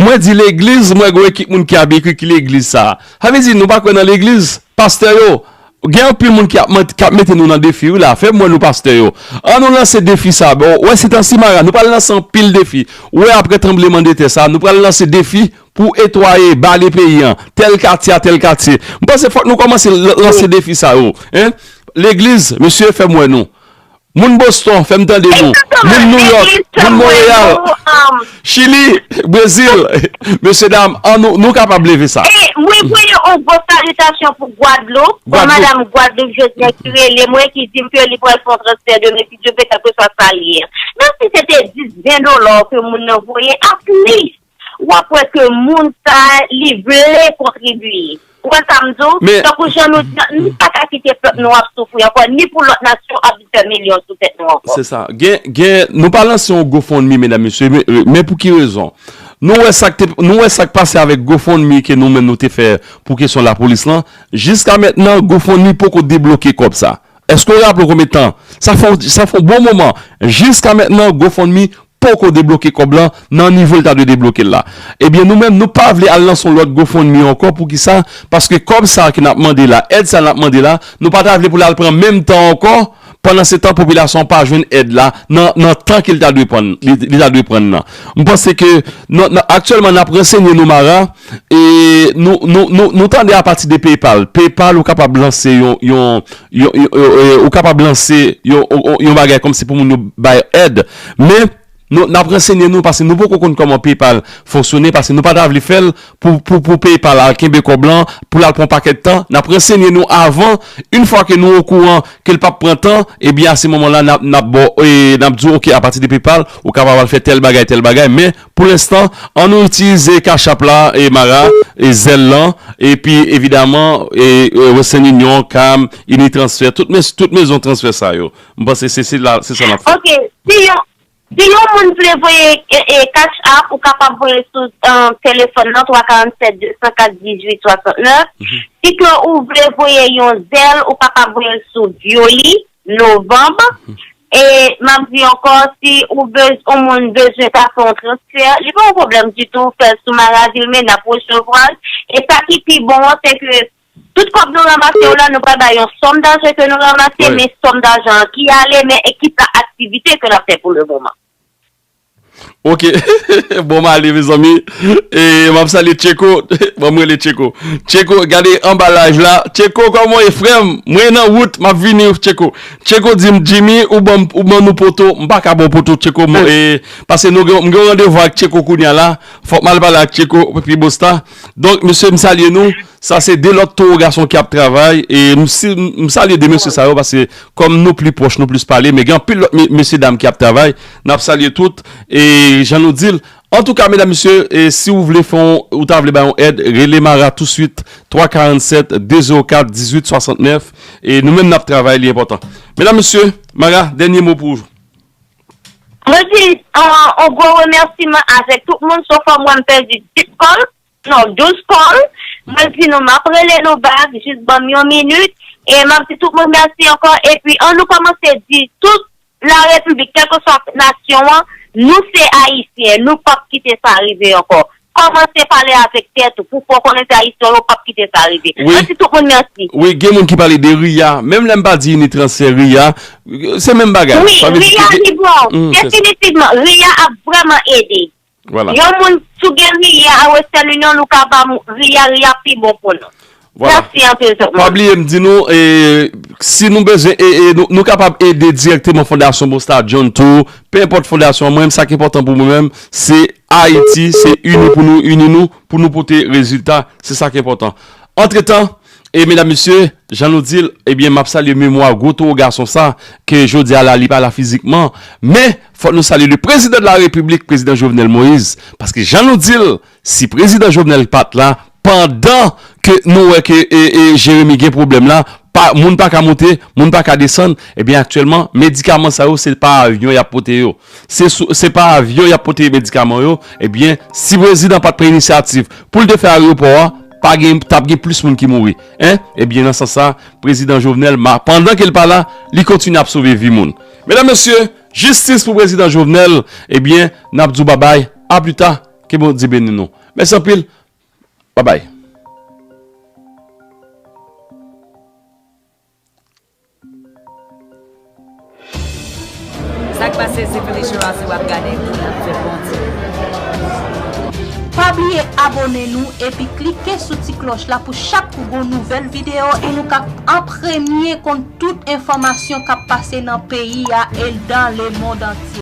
mwen di legliz, mwen gen yon ekip moun ki ap ekri ki legliz sa. Sa vle di nou pa kwè nan legliz? Pastè yo, gen anpil moun ki ap mant- k ap mete nou nan defi, wi la. Fè m wè nou pastè yo. Ann nou lanse defi sa. Bon, wè, se tansi, Mara, nou pral lanse anpil defi. Ou wè, apre tranblemanndetè sa, nou pral lanse defi pou etwaye, bale peyi an, tèl katye a tèl katye. M panse fòk nou kòmanse l- lanse defi sa yo. En? Legliz, mesye, fè m wè nou. Moun Boston, fè m tande nou. Moun New York, moun Monreyal, Chili, Brezil. Mesye dam, ann nou, nou kapab leve sa. E mwen voye yon gwo salitasyon pou Gwadloup, pou madanm Gwadloup Joseph ki rele mwen, ki di m ke li pral fè yon transfè demen, si Dye vle, kèlkeswa sa l ye. Menm si se te dis, ven dola ke moun nan voye, at least, w ap wè ke moun sa a, li vle kontribye. Ou konn sa m di w? Tankou jan nou di, nou pa ka kite pèp nou ap soufri ankò, ni pou lòt nasyon ap vin fè milyon sou tèt nou ankò. Se sa. Gen, gen, nou pa lanse yon GoFundMe, medam, mesye, men, men pou ki rezon? Nou wè sa k te, nou wè sa k pase avèk GoFundMe ke nou menm nou te fè pou kesyon lapolis lan. Jiska mentnan, GoFundMe poko debloke kòb sa. Èske w raple w konbyen tan? Sa fè, yon- sa fè yon bon moman. Jiska mentnan, GoFundMe poko debloke kòb lan nan nivo l ta dwe debloke l la. Ebyen, nou menm, nou pa vle al lanse yon lòt GoFundMe ankò. Poukisa? Paske kòb sa ke n ap mande la, èd sa n ap mande la, nou pa ta vle pou l al pran menm tan ankò. Pandan se tan, popilasyon an pa jwenn èd la nan, nan tan ke l ta dwe pran, li, li ta dwe pran nan. M panse ke nou, nou, aktyèlman, n ap ransenye nou, Mara, e nou, nou, nou, nou tande apati de PayPal. PayPal, ou kapab lanse yon, yon, yon, yon, yon, yon, ou kapab lanse yon, yon, yon bagay kòmsi pou moun yo bay èd. Men, nou, n ap ransenye nou, paske nou poko konn kòman PayPal fonksyone, paske nou pa ta vle fè l pou, pou, pou PayPal al kenbe kòb lan, pou l al pran pakèt tan. N ap ransenye nou avan, yon fwa ke nou okouran ke l p ap pran tan, ebyen, a se moman la, n ap, n ap ba w, e, n ap di w, oke, apati de PayPal, ou kapab al fè tèl bagay, tèl bagay, men, pou lenstan, ann nou itilize Cash App la, e, Mara, e, Zelle lan, epi, evidaman, e, e, Western Union, Calm, Unitransfer, tout, mez, tout mezon transfè sa yo. M panse se, se la, se sa n ap fè. Ok, si yon, si yon moun vle voye, e, e, Cash App, ou kapab voye sou, e, telefòn nan, twa karant sèt de san kat dizuit swasant nèf. Si ke ou vle voye yon Zelle, ou kapab voye l sou Violi, Novanm. E m ap di ankò, si ou bez, yon moun bezwen ta fè yon transfè, li pa yon pwoblèm ditou, fè l sou Maraville, men n ap resevwa l. E sa ki pi bon an, se ke tout kòb nou ranmase yo la, nou pral bay yon sòm dajan ke nou ranmase, men sòm dajan an ki ale, men ki sa aktivite ke n ap fè pou le moman. Ok. Bon, m ale, mezanmi. E m ap salye Tcheko. Bon, m rele Tcheko. Tcheko, gade anbalaj la. Tcheko, kòman w ye, frè m? Mwen nan wout, m ap vini, Tcheko. Tcheko di m, Jimmy, ou ban, ou ban nou poto. M pa ka ba w poto, Tcheko. Mwen, e, paske nou gen, m gen yon randevou ak Tcheko kounye a la. Fòk m al pale ak Tcheko, pi bosta. Donk, mesye, m salye nou. Sa se de lòt towo gason ki ap travay. E m, si, m salye de mesye sa yo, paske kòm nou pli pwòch, nou plis pale, men gen anpil lòt me-, mesye dam ki ap travay. N ap salye tout. E jan nou di l, antouka, medam, mesye, e si w vle fè yon, ou ta vle bay yon èd, rele Mara touswit, twa karant sèt, de zewo kat, dizuit swasant nèf. E nou menm n ap travay, li enpòtan. Medam, mesye, Mara, dènye mo pou ou. Mwen di, e, yon gwo remèsiman avèk tout moun, sof mwen m pèdi dis kòl, non, douz kòl. Mwen di nou, m ap rele nou bak, jis ban m yon minit. E m ap di tout moun mèsi ankò. Epi, ann nou kòmanse di tout larepiblik, kèlkeswa nasyon an, nou se Ayisyen, nou p ap kite sa rive ankò. Kòmanse pale avèk tèt ou pou fè w konnen se Ayisyen, ou p ap kite sa rive. Mwen di tout moun mèsi. Wi, gen moun ki pale de Ria. Menm lè m pa di Unitransfer, Ria, se menm bagay. Wi, Ria pi bon. Definitivman, Ria ap vrèman ede. Vwala. Yon moun, si w gen Ria a Western Union, nou ka ba m Ria, Ria pi bon pou nou. Vwala. Mèsi anpil tout moun. Pa bliye m di nou, e, si nou bezwen, e, e, nou, nou kapab ede dirèkteman Fondasyon Busta John tou, pe enpòt fondasyon an, mwen menm sa k enpòtan pou mwen menm, se Ayiti, se ini pou nou ini nou, pou nou pote rezilta, se sa k enpòtan. Antretan, e medam, mesye, jan nou di l, ebyen, m ap salye memwa gwo towo gason sa, ke jodi a la, li pa la fizikman, men, fòk nou salye le président de la République, prezidan Jovenel Moïse, paske jan nou di l, si prezidan Jovenel pa t la, pandan ke nou wè ke, e, e, Jeremi gen pwoblèm la, pa, moun pa ka monte, moun pa ka desann, ebyen, aktyèlman, medikaman sa yo, se pa avyon y ap pote yo. Se sou, se pa avyon y ap pote medikaman yo, ebyen, si prezidan pa t pran inisyativ pou l te fè ayewopò a, pa gen, t ap gen plis moun ki mouri. Hein? Ebyen, nan sans sa, prezidan Jovenel, ma, pandan ke l pa la, li kontinye ap sove vi moun. Medam, mesye, jistis pou prezidan Jovenel, ebyen, n ap di w babay, a pli ta, ke Bondye beni nou. Mèsi anpil, babay. Sa k pase, se Felicia Rossi w ap gade pou n ap fè Bondye. Pa bliye abòne nou epi klike sou ti klòch la pou chak gon nouvèl videyo e nou ka an premye konn tout enfòmasyon k ap pase nan peyi a e dan le mond antye.